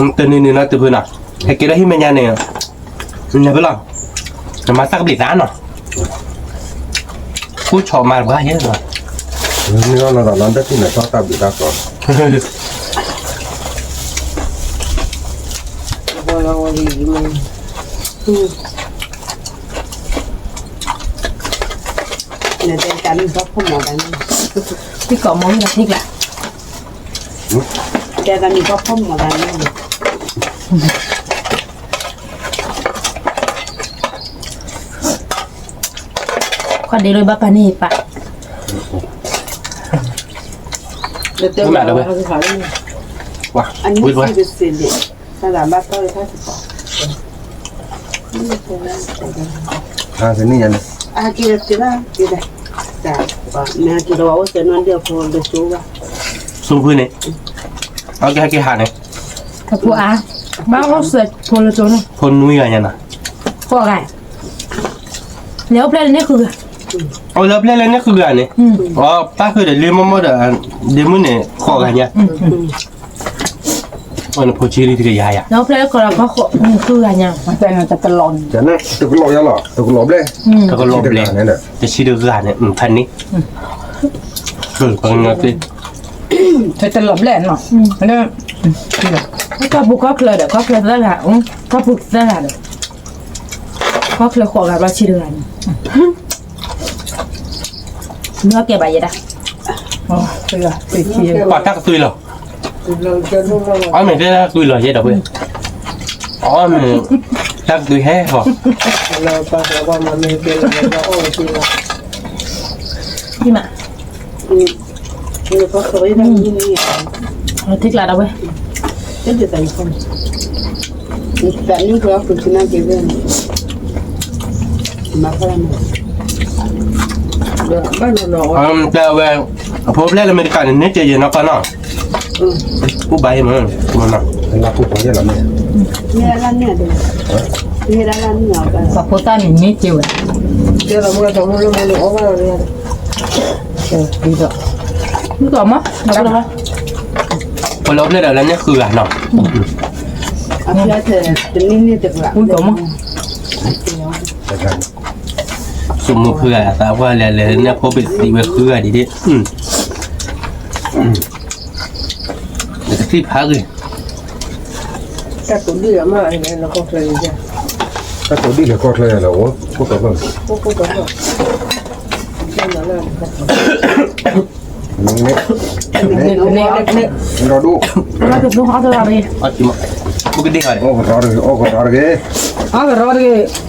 နံၤန့ၣ်နီၤ တုၤဖုနီၤ, ဟဲက့ၤဒီးဟံၣ်မဲာ်ညါန့ၣ်, နဖဲလီၤ, နမၤတၢ်ကဘျံးသးနီၤ, ဃူဆီၣ်မၤတပှၤယဲလီၤ, မ့ၢ်လီၤလီၤလီၤ နတထံၣ်နထီၣ်တၢ်ဘျံးတၢ်ဖီ နတဲတၢ်မ့ၢ်ဘၣ်ဖီမီၤတၢ်န့ၣ်, ထံကီၢ်မီၤမ့ၢ်တၢ်ထံကျါ, တဲတၢ်မ့ၢ်ဘၣ်ဖီမီၤတၢ်န့ၣ်, ခီၣ်ဒ့လၢဘၣ်ပာ်န့ၢ်ပာ်, မ့ၢ်မးလၢဝဲ, ဝဲ, ဝဲ, တၢ်ဘၣ်တီၢ်တၢ်စ့ၢ်ကီး ဟါ, က့ၤလီၤ, က့ၤလီၤ, မ့ၢ်က့ၤလီၤ အိၣ်စဲးနီၢ်ဒံၣ်အဖိလၢကၠိဘၣ်, ဆိဖုန့ၣ်, အကဟဲက့ၤဟးန့ၣ်, အဖိအါ, ဘၣ်အိၣ်စဲးဖိလၢကၠိန့ၣ်, ဖိနွံဂၤညါနီၤ, ဃိးဂၤ, လဲၤအိၣ်ဖျဲၣ်လၢန့ၣ်ဃုဂၤ, အိၣ်လၢဖျဲၣ်လၢန့ၣ်ဃုဂၤန့ၣ်, အပၢ်ဃုာ်ဒီးလ့မိၢ်မိၢ်ဒီး, ဒ့မုၣ်န့ၣ် ဃိးဂၤညါ အိၣ်နဖိဆံလံတကယၤယၤ, ဖဲဃိးဂၤညါ, တကလီၤညါလီၤ, တကလီၤဘျဲၣ်, တကလီၤဘျဲၣ်, တဆံတဂၤန့ၣ် ဖဲန့ၣ်, တကလီၤဘျဲၣ်နီၤ, ကီၢ်ပူၤကီၢ်ချၢဒီး ကီၢ်ချၢသၢဂၤ, ကီၢ်ပူၤသၢဂၤဒီး, ကီၢ်ချၢဃိးဂၤဘျီဆံတဂၤန့ၣ် မ့ၢ်ကဲဘၣ်ယဲဒၣ်, ပှၤတၢ်ကသွံလီၤ, အီၣ်မ့ၢ်တၢ်ကသွံလီၤယဲဒီးဝဲ, အီၣ်မ့ၢ်တၢ်ကသွံဟဲဟီ, ထံကျါဒၣ်ဝဲ, တဲဝဲ, အဖိဖျဲၣ်လၢအမဲရကၤန့ၣ် န့ၢ်က့ၤယဲနီၢ်ကီၢ်နီၤ, အိၣ်ဘၣ်ယဲမး, ပှၤဖိသၣ်န့ၣ်န့ၢ်က့ၤဝဲ, ပလီၤဖျဲၣ်ဒီးလၢန့ၣ်ဃုဂၤနီၤ, ဆိမိၣ်ဖုဂၤသးပှၢ်လဲၤလဲၤန့ၣ်ဖိဘ့ၣ်သံဝဲဃုဂၤဒ်ဒ်, ယကသံၣ်ဖးဂ့ၤ, တၢ်တိာ်ဒံၣ်လၢကီၢ်ချၢယဲ, တၢ်တိာ်ဒံၣ်လၢကီၢ်ချၢယဲလီၤ, အိၣ်ခိၣ်တီဖျၢၣ်, အိၣ်ခိၣ်တီဖျၢၣ်, မ့ၢ်, မ့ၢ်, မ့ၢ်, မ့ၢ်, မ့ၢ်, ပကဒ့ၣ်အီၤ, အိၣ်ကရီတဂ့ၤ, အိၣ်ကရီတဂ့ၤ, အိၣ်ကရီတဂ့ၤ,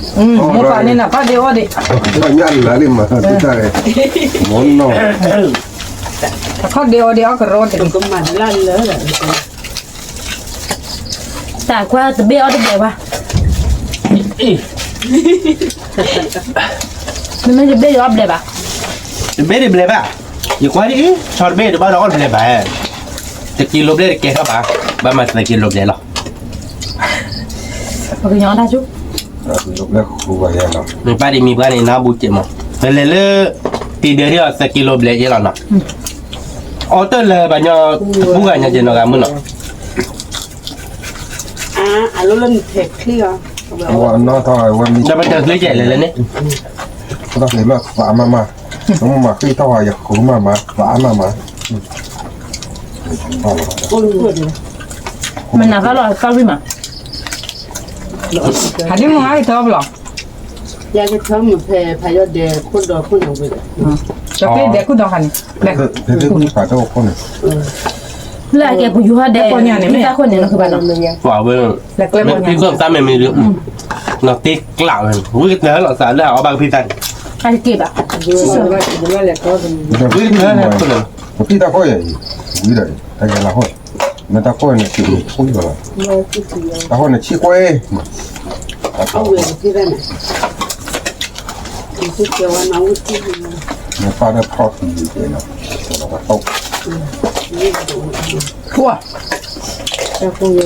မိၢ်ပၢ်န့ၣ်နဖးဒ့ၣ်အီၤဒံး, ညၣ်လၢလံမၤတၢ်တဂ့ၤ, မိၢ်နီၢ် တခီဒ့အီၤဒံးအီၣ်ကရီတဂ့ၤ, တၢ်ကွၢ်တဘ့ၣ်အီၣ်တဘျဲၣ်ဘၣ်, မ့မ့ၢ်တဘ့ၣ်ယအီၣ်ဘျဲၣ်ဘၣ်, တဘ့ၣ်တဘျဲၣ်ဘၣ်, ယကွၢ်ဒ်အံၤ ဆီတဘ့ၣ်တဘၣ်ဒီးအီၣ်တဘျဲၣ်ဘၣ်, တကံလိဘျဲၣ်တကဲထီၣ်ဘၣ်, ဘၣ်မၤသၢကံလိဘျဲၣ်လီၤ. ပကညီတၢ်ဆူ, နပၢ်ဒ်မံၤပှၢ်န့ၣ် နဘူးက့ၤမး, ပလဲၤလၢ တံၤဒၢးဒ်အီၤသၢကံလိဘျဲၣ်အ့လီၤနီၤ, အီတၢၢ်လၢပှၤညီ, ပူၤဂၤညီက့ၤနီၤဂၤမုၢ်နီၤ, အလီၤလၢနထဲချံအီၤ, ဒီးပတဲချ့ကဲလဲၣ်လဲၣ်န့ၣ်, တၢ်မၤမး, မၤဃံထီၣ်ဝဲယဃုမးမး, မၤမး, မနၤသၣ်လီၤသၣ်ဝံၣ်မး, ဟးဒ်မုၢ်ဟါကထၢပလီၤ, ယကထၢမုၢ်ဖဲဖးယီၢ်ဒဲခိၣ်ဒီခိၣ်န့ၣ်ဝံၤ, ကဒဲခိၣ်ဒီခါန့ၣ်, လၢအကဲပူၤယူၤဟီၣ်ဒဲ, တၢ်ခိၣ်န့ၣ်, ပှၤဝဲ, မ့ၢ်ဖံခိၣ်သၣ်မ့ၢ်မံၤ, နီၢ်တ့ကျးဝဲ, ဝံၤကတၢၢ်လီၤသးလၢအအီၣ်ဘၣ်ကဖံသၣ်န့ၣ်, ဝံၤကတၢၢ်, ပတံၢ်တၢ်ခိၣ်အံၤ, ဝံၤဒီး, တၢ်ကဲလၢဟီၣ်, မ့ၢ်တၢ်ခိၣ်န့ၣ် တံၢ်ခိၣ်လီၤ, တၢ်ခိၣ်န့ၣ်ဆံးကွဲ, အဝဲ, မ့ၢ်ပၢ်ဒီးဖီၣ်ခံယကဲနီၤ, ပှၤ, နတံၢ်တဂ့ၤ, ပှၤမ့ၢ်ပှၤအီၣ်ကစ့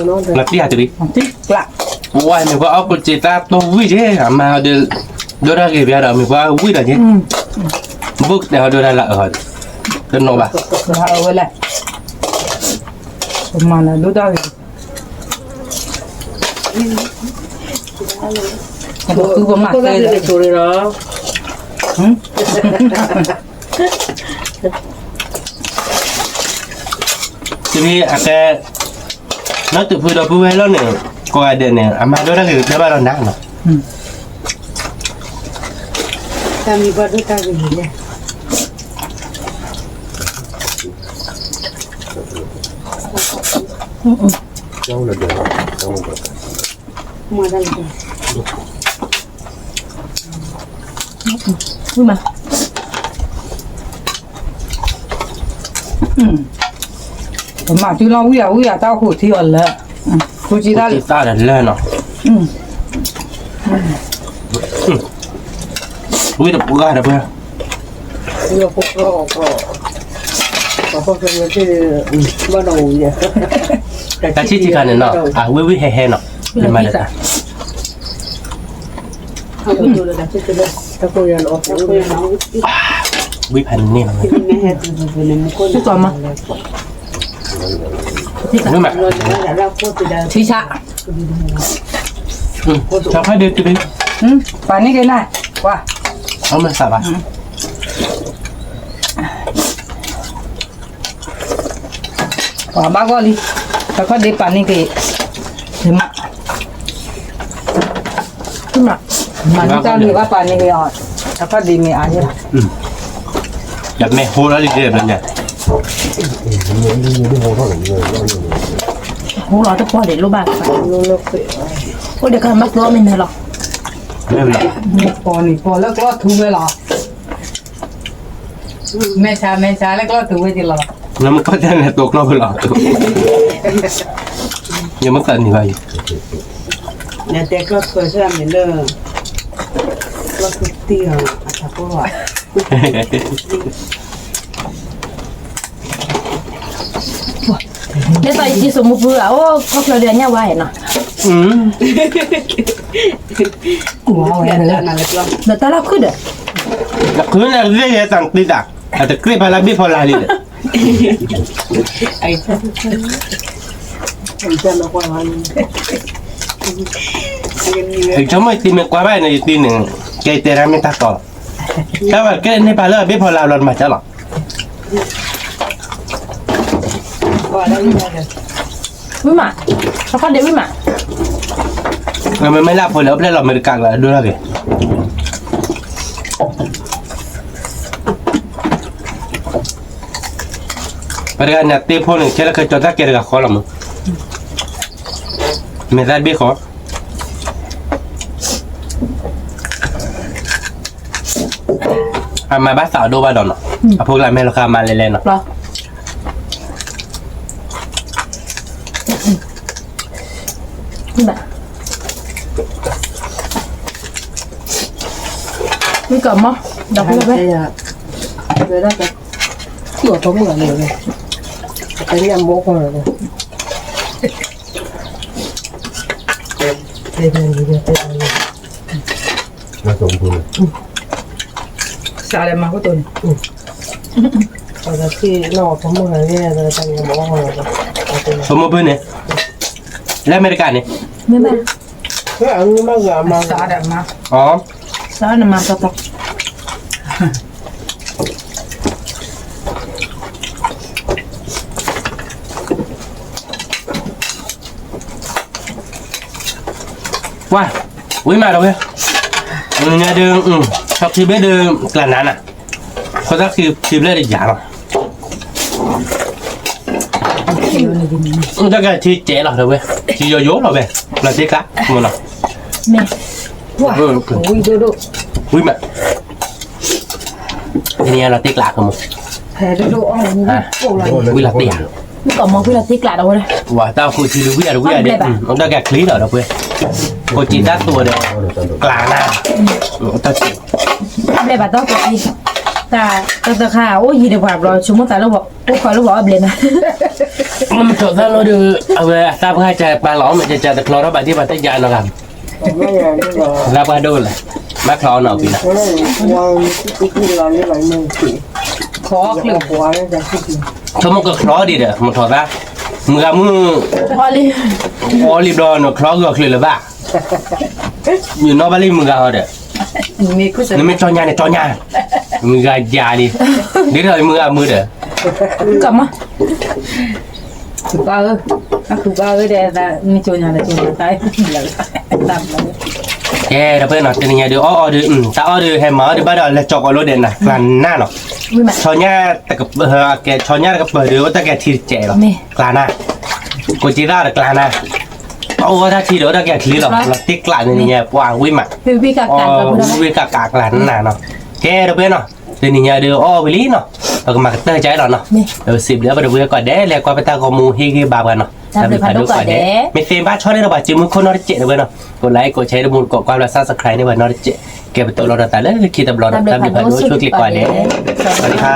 းသၣ်တိၢ်ဝံၣ်က့ၤ အမါဒီး, ဒိၣ်တၢ်ဂ့ၤဘၣ်ဒီးမ့ၢ်ပှၤဝံၣ်ဒီးက့ၤ, ဘိၣ်ကတဲဟီဒိၣ်တၢ်လၢအ, တနီၣ်ဘၣ်, ဝဲလဲၣ်, ပမၤလၢဒိၣ်တၢ်ဂ့ၤ ပဃုပမၤသ့လီၤ, တမ့ၢ်အကဲ, နီၢ်တုၤဖုဒီပုၢ်ဝဲၢ်လီၤန့ၣ်, ကိးဂၤဒဲးန့ၣ် အမါဒိၣ်တၢ်ဂ့ၤကတၢၢ်ဘၣ်ဒီးနၤနီၤ, တၢ်မ့ၢ်ပှၤဒိၣ်တၢ်ဂ့ၤန့ၣ်, မၤတၢ်လၢ, ဝံၣ်မး, ပမၤတုၤလီၤဝံၣ်ယၤဝံၣ်ယၤတၢ်အိၣ်ခိးထံအီၤလၢ, ဃုစံတၢ်လၢ, သၣ်ဒီးလၢနီၤ, ဝံၣ်တပှၢ်တပှၢ်, တၢ်ဆံၣ်ထံခါန့ၣ်နီၤ, အဝံၣ်ဝံၣ်ဟဲဟဲနီၤ, မၤလၢတၢ် ဝံၣ်ဖးန့ၣ်, ဝံၣ်မး, ထံဆး, စီၤဖးဒ့တဘ့ၣ်, ပာ်န့ၢ်က့ၤနၤ, ကွၢ်, အမ့ၢ်သးဘၣ် ပှၤဘၣ်ဂီၢ်လံ, တခီဒ့ပာ်န့ၢ်က့ၤ, မၤ, မၤန့ၢ်တၢ်လံဘၣ်ပာ်န့ၢ်က့ၤအီၤ, တခီဒ့မ့ၢ်အါယဲၢ်, ယမ့ၢ်ဟိလီၤလံဒဲးဘျီညါ, ဟိလီၤတပီၢ်ဒံးလိၣ်ဘၣ်, အိၣ်ဒီးကမၤကျီမ့ၢ်နၤလီၤ, ပီၢ်န့ၣ်ပီၢ်လၢကျီထူဝဲလီၤ. မဲာ်ဆါ မဲာ်ဆါလၢကျီၢ်တူာ်ဝဲက့ၤလီၤ. နမ့ၢ်ကွၢ်တၢ်န့ၣ် တိာ်ကျီၢ်ဝဲလီၤ. ယမ့ၢ်သးနံၤဘၣ်ယံၤ, နတဲကျီၢ်ထွဲဆၢမ့ၢ်လၢ ကျီၢ်ထူတံၢ်အီၤ အထးကိၢ်ဘၣ်. လၢတၢ်ယစံၣ်စိၤမူပူၤ အိၣ်ကီၢ်ချၢဒီးညၣ်ဝါဟဲနီၤ. ဒီးတၢ်လၢခုဒီး ခုန့ၣ် သ့ၣ်ယဲတၢ်တံၢ်တၢ် အတကြ့ၢ်ဖးလၢဘ့ၣ်ဖီလာ်လံဒီး ဆိကမိၣ်ယတံၤမ့ၢ်ကွၢ်ဘၣ်န့ၣ် ယတံၤန့ၣ် ကဲတဲတၢ်မ့ၢ်တၢ်တီလီၤ. တၢ်ဝဲကဲန့ၢ်ပာ်လၢအဘ့ၣ်ဖီလာ်ဘျီတမၤစၢ်လီၤ. ဝံၣ်မး, အခီၣ်ဒ့ဝံၣ်မး, မ့မ့ၢ်လၢအဖိလဲၣ် အိၣ်ဖျဲၣ်လီၤအမဲရကၤကလီၤ ဒိၣ်ထီၣ်က့ၤ ပတဂၤန့ၣ်သ့ဖိန့ၣ် ခဲလၢာ်ခဲဆ့တၢ်ကဲတဂၤဃီလီၤမး, မဲာ်သၣ်တဘ့ၣ်ဃီ, အမၤဘၣ်သးအဒိၣ်ဘၣ်ဒီးနီၤ, အဖိကလါမဲာ်လီၤဃာ်မၤလဲၤလဲၤနီၤ. မ့ၢ်ကမီၤ, ဒီးဖဲ စးလဲၤမၤခိၣ်တိၤန့ၣ်, ဖိမုၣ်ဖုန့ၣ်, လၢအမဲရကၤန့ၣ်, မ့ၢ်ဘၣ်, စးဒီးမၤ, စးနမၤတီတီ ဝါ, ဝံၣ်မးဒီးဝဲ, ညါဒုး, ဆီခံဘ့ၣ်ဒုး, ကျးနါနၤ, ခိၣ်သၣ်ခံဘျဲၣ်ဒုးယၤလီၤ, တၢ်ကထံကဲလီၤဒီးဝဲ, ထံယိယိလီၤဝဲ, လီၤတ့ကျး, မ့ၢ်နီၤ, ဝံၣ်မး, တနံၤညါလီၤတ့ကျးကမီၤ, ဝံၣ်လီၤတ့ဧါ, ဝံၣ်လီၤတ့ကျးဒီးဝဲ, ဝၤတၢ်ဃုထံဒုးဝံၣ်ဧါဒုးဝံၣ်ဧါဒဲး, တၢ်ကချ့လီၤဒီးဝဲ, ကိးက့ၤတၢ်သိးဒီး, ကျးနါ, တၢ်ဘျဲၣ်ဘၣ်တၢ်ကိးက့ၤ, တၢ်တခါအိၣ်ယံၤဒီးပှၤဘျီ ဆိကမိၣ်သးလၢပှၤအိၣ်ခိးလၢပှၤအီၣ်ဘျဲၣ်နၤ, မ့ၢ်ထီၣ်သၣ်လီၤဒီး, အဝဲအသၣ်ပှၢ်ကပာ်လီၤအီၣ်မ့ၢ်ကကတချီထီၣ်ဘၣ်ဒ်ပှၤတယာ်နီၤဂၤ, သၣ်ပှၢ်ဒိၣ်လၢ, ဘၣ်ချီအီၣ်နီၤပံၤနီၤ, ဆိကမိၣ်ကချီဒံးဒီး မ့ၢ်ထီၣ်သၣ်, မုၢ်ဂၤမုၢ်, အီလံဘျီနီၤ ချီဂုာ်အီၤချုးလၢၤဘၣ်, ယနီၣ်ဘၣ်လံမုၢ်ဂၤဟီဒီး, နမ့ၢ်ကၠီညါန့ၣ်ကၠီညါ, မုၢ်ဂၤယၤလံ, ဒ်ထီၣ်မုၢ်ဂၤမုၢ်ဒီး, ကမီၤ, ဘၣ်ဧၢ, ဘၣ်ဧၢဒီး, မ့ၢ်ကၠီညါဒီးကၠီညါ, ကဲဒီးဖဲနီၤ တနံၤညါဒုးအီၣ်အီၣ်ဒုး, တၢ်အီၣ်ဒုးဟဲမၤအီၣ်ဒုးဘၣ်ဒီး လဲၤကၠီကီးလိဒဲးနၤ ကျးနါနီၤ, ဆီညါ, ဆီညါတကပၤဒုး အိၣ်တၢ်ကဲထံတစဲးလီၤ, ကျးနါ, ကိးက့ၤသၣ်ဒီးကျးနါ, အအိၣ်တၢ်ထံဒီးအိၣ်တၢ်ကဲချ့လီၤ လီၤတ့ကျးန့ၣ်ညါ ပှၤဝံၣ်မး, ဝံၣ်ကးကးကျးနါနီၤ, ကဲဒီးဖဲနီၤ, တနံၤညါဒုးအီၣ်ဝံၤလံနီၤ, ပကမၤကတၢၢ်ကါလီၤနီၤ, ပစံးဘျုးပှၤတဝံၤကိးဂၤဒဲး လဲၤကွၢ်ပတၢ်ဂီၤမူဟ့ၣ်ဂံၢ်ဘါပှၤနီၤ, တၢ်ဘျုးဖးဒိၣ်ကိးဂၤဒဲး, မ့ၢ်သ့ဘၣ်ဆီန့ၣ်ဒီးပှၤစုမုၢ်ခိၣ်နီတစဲးတဝဲနီၤ, ကိးlikeကိးshareတမူတကိးကွၢ်ဘျီ subscribe န့ၢ်ပှၤနီတစဲး, ကဲပတိၢ်လီၤဒီးသးလၢခံတဘျီဒီး တၢ်ဘျုးဖးဒိၣ်ဆိၣ်ဂ့ၤကိးဂၤဒဲး, စဝၤစဒံခါ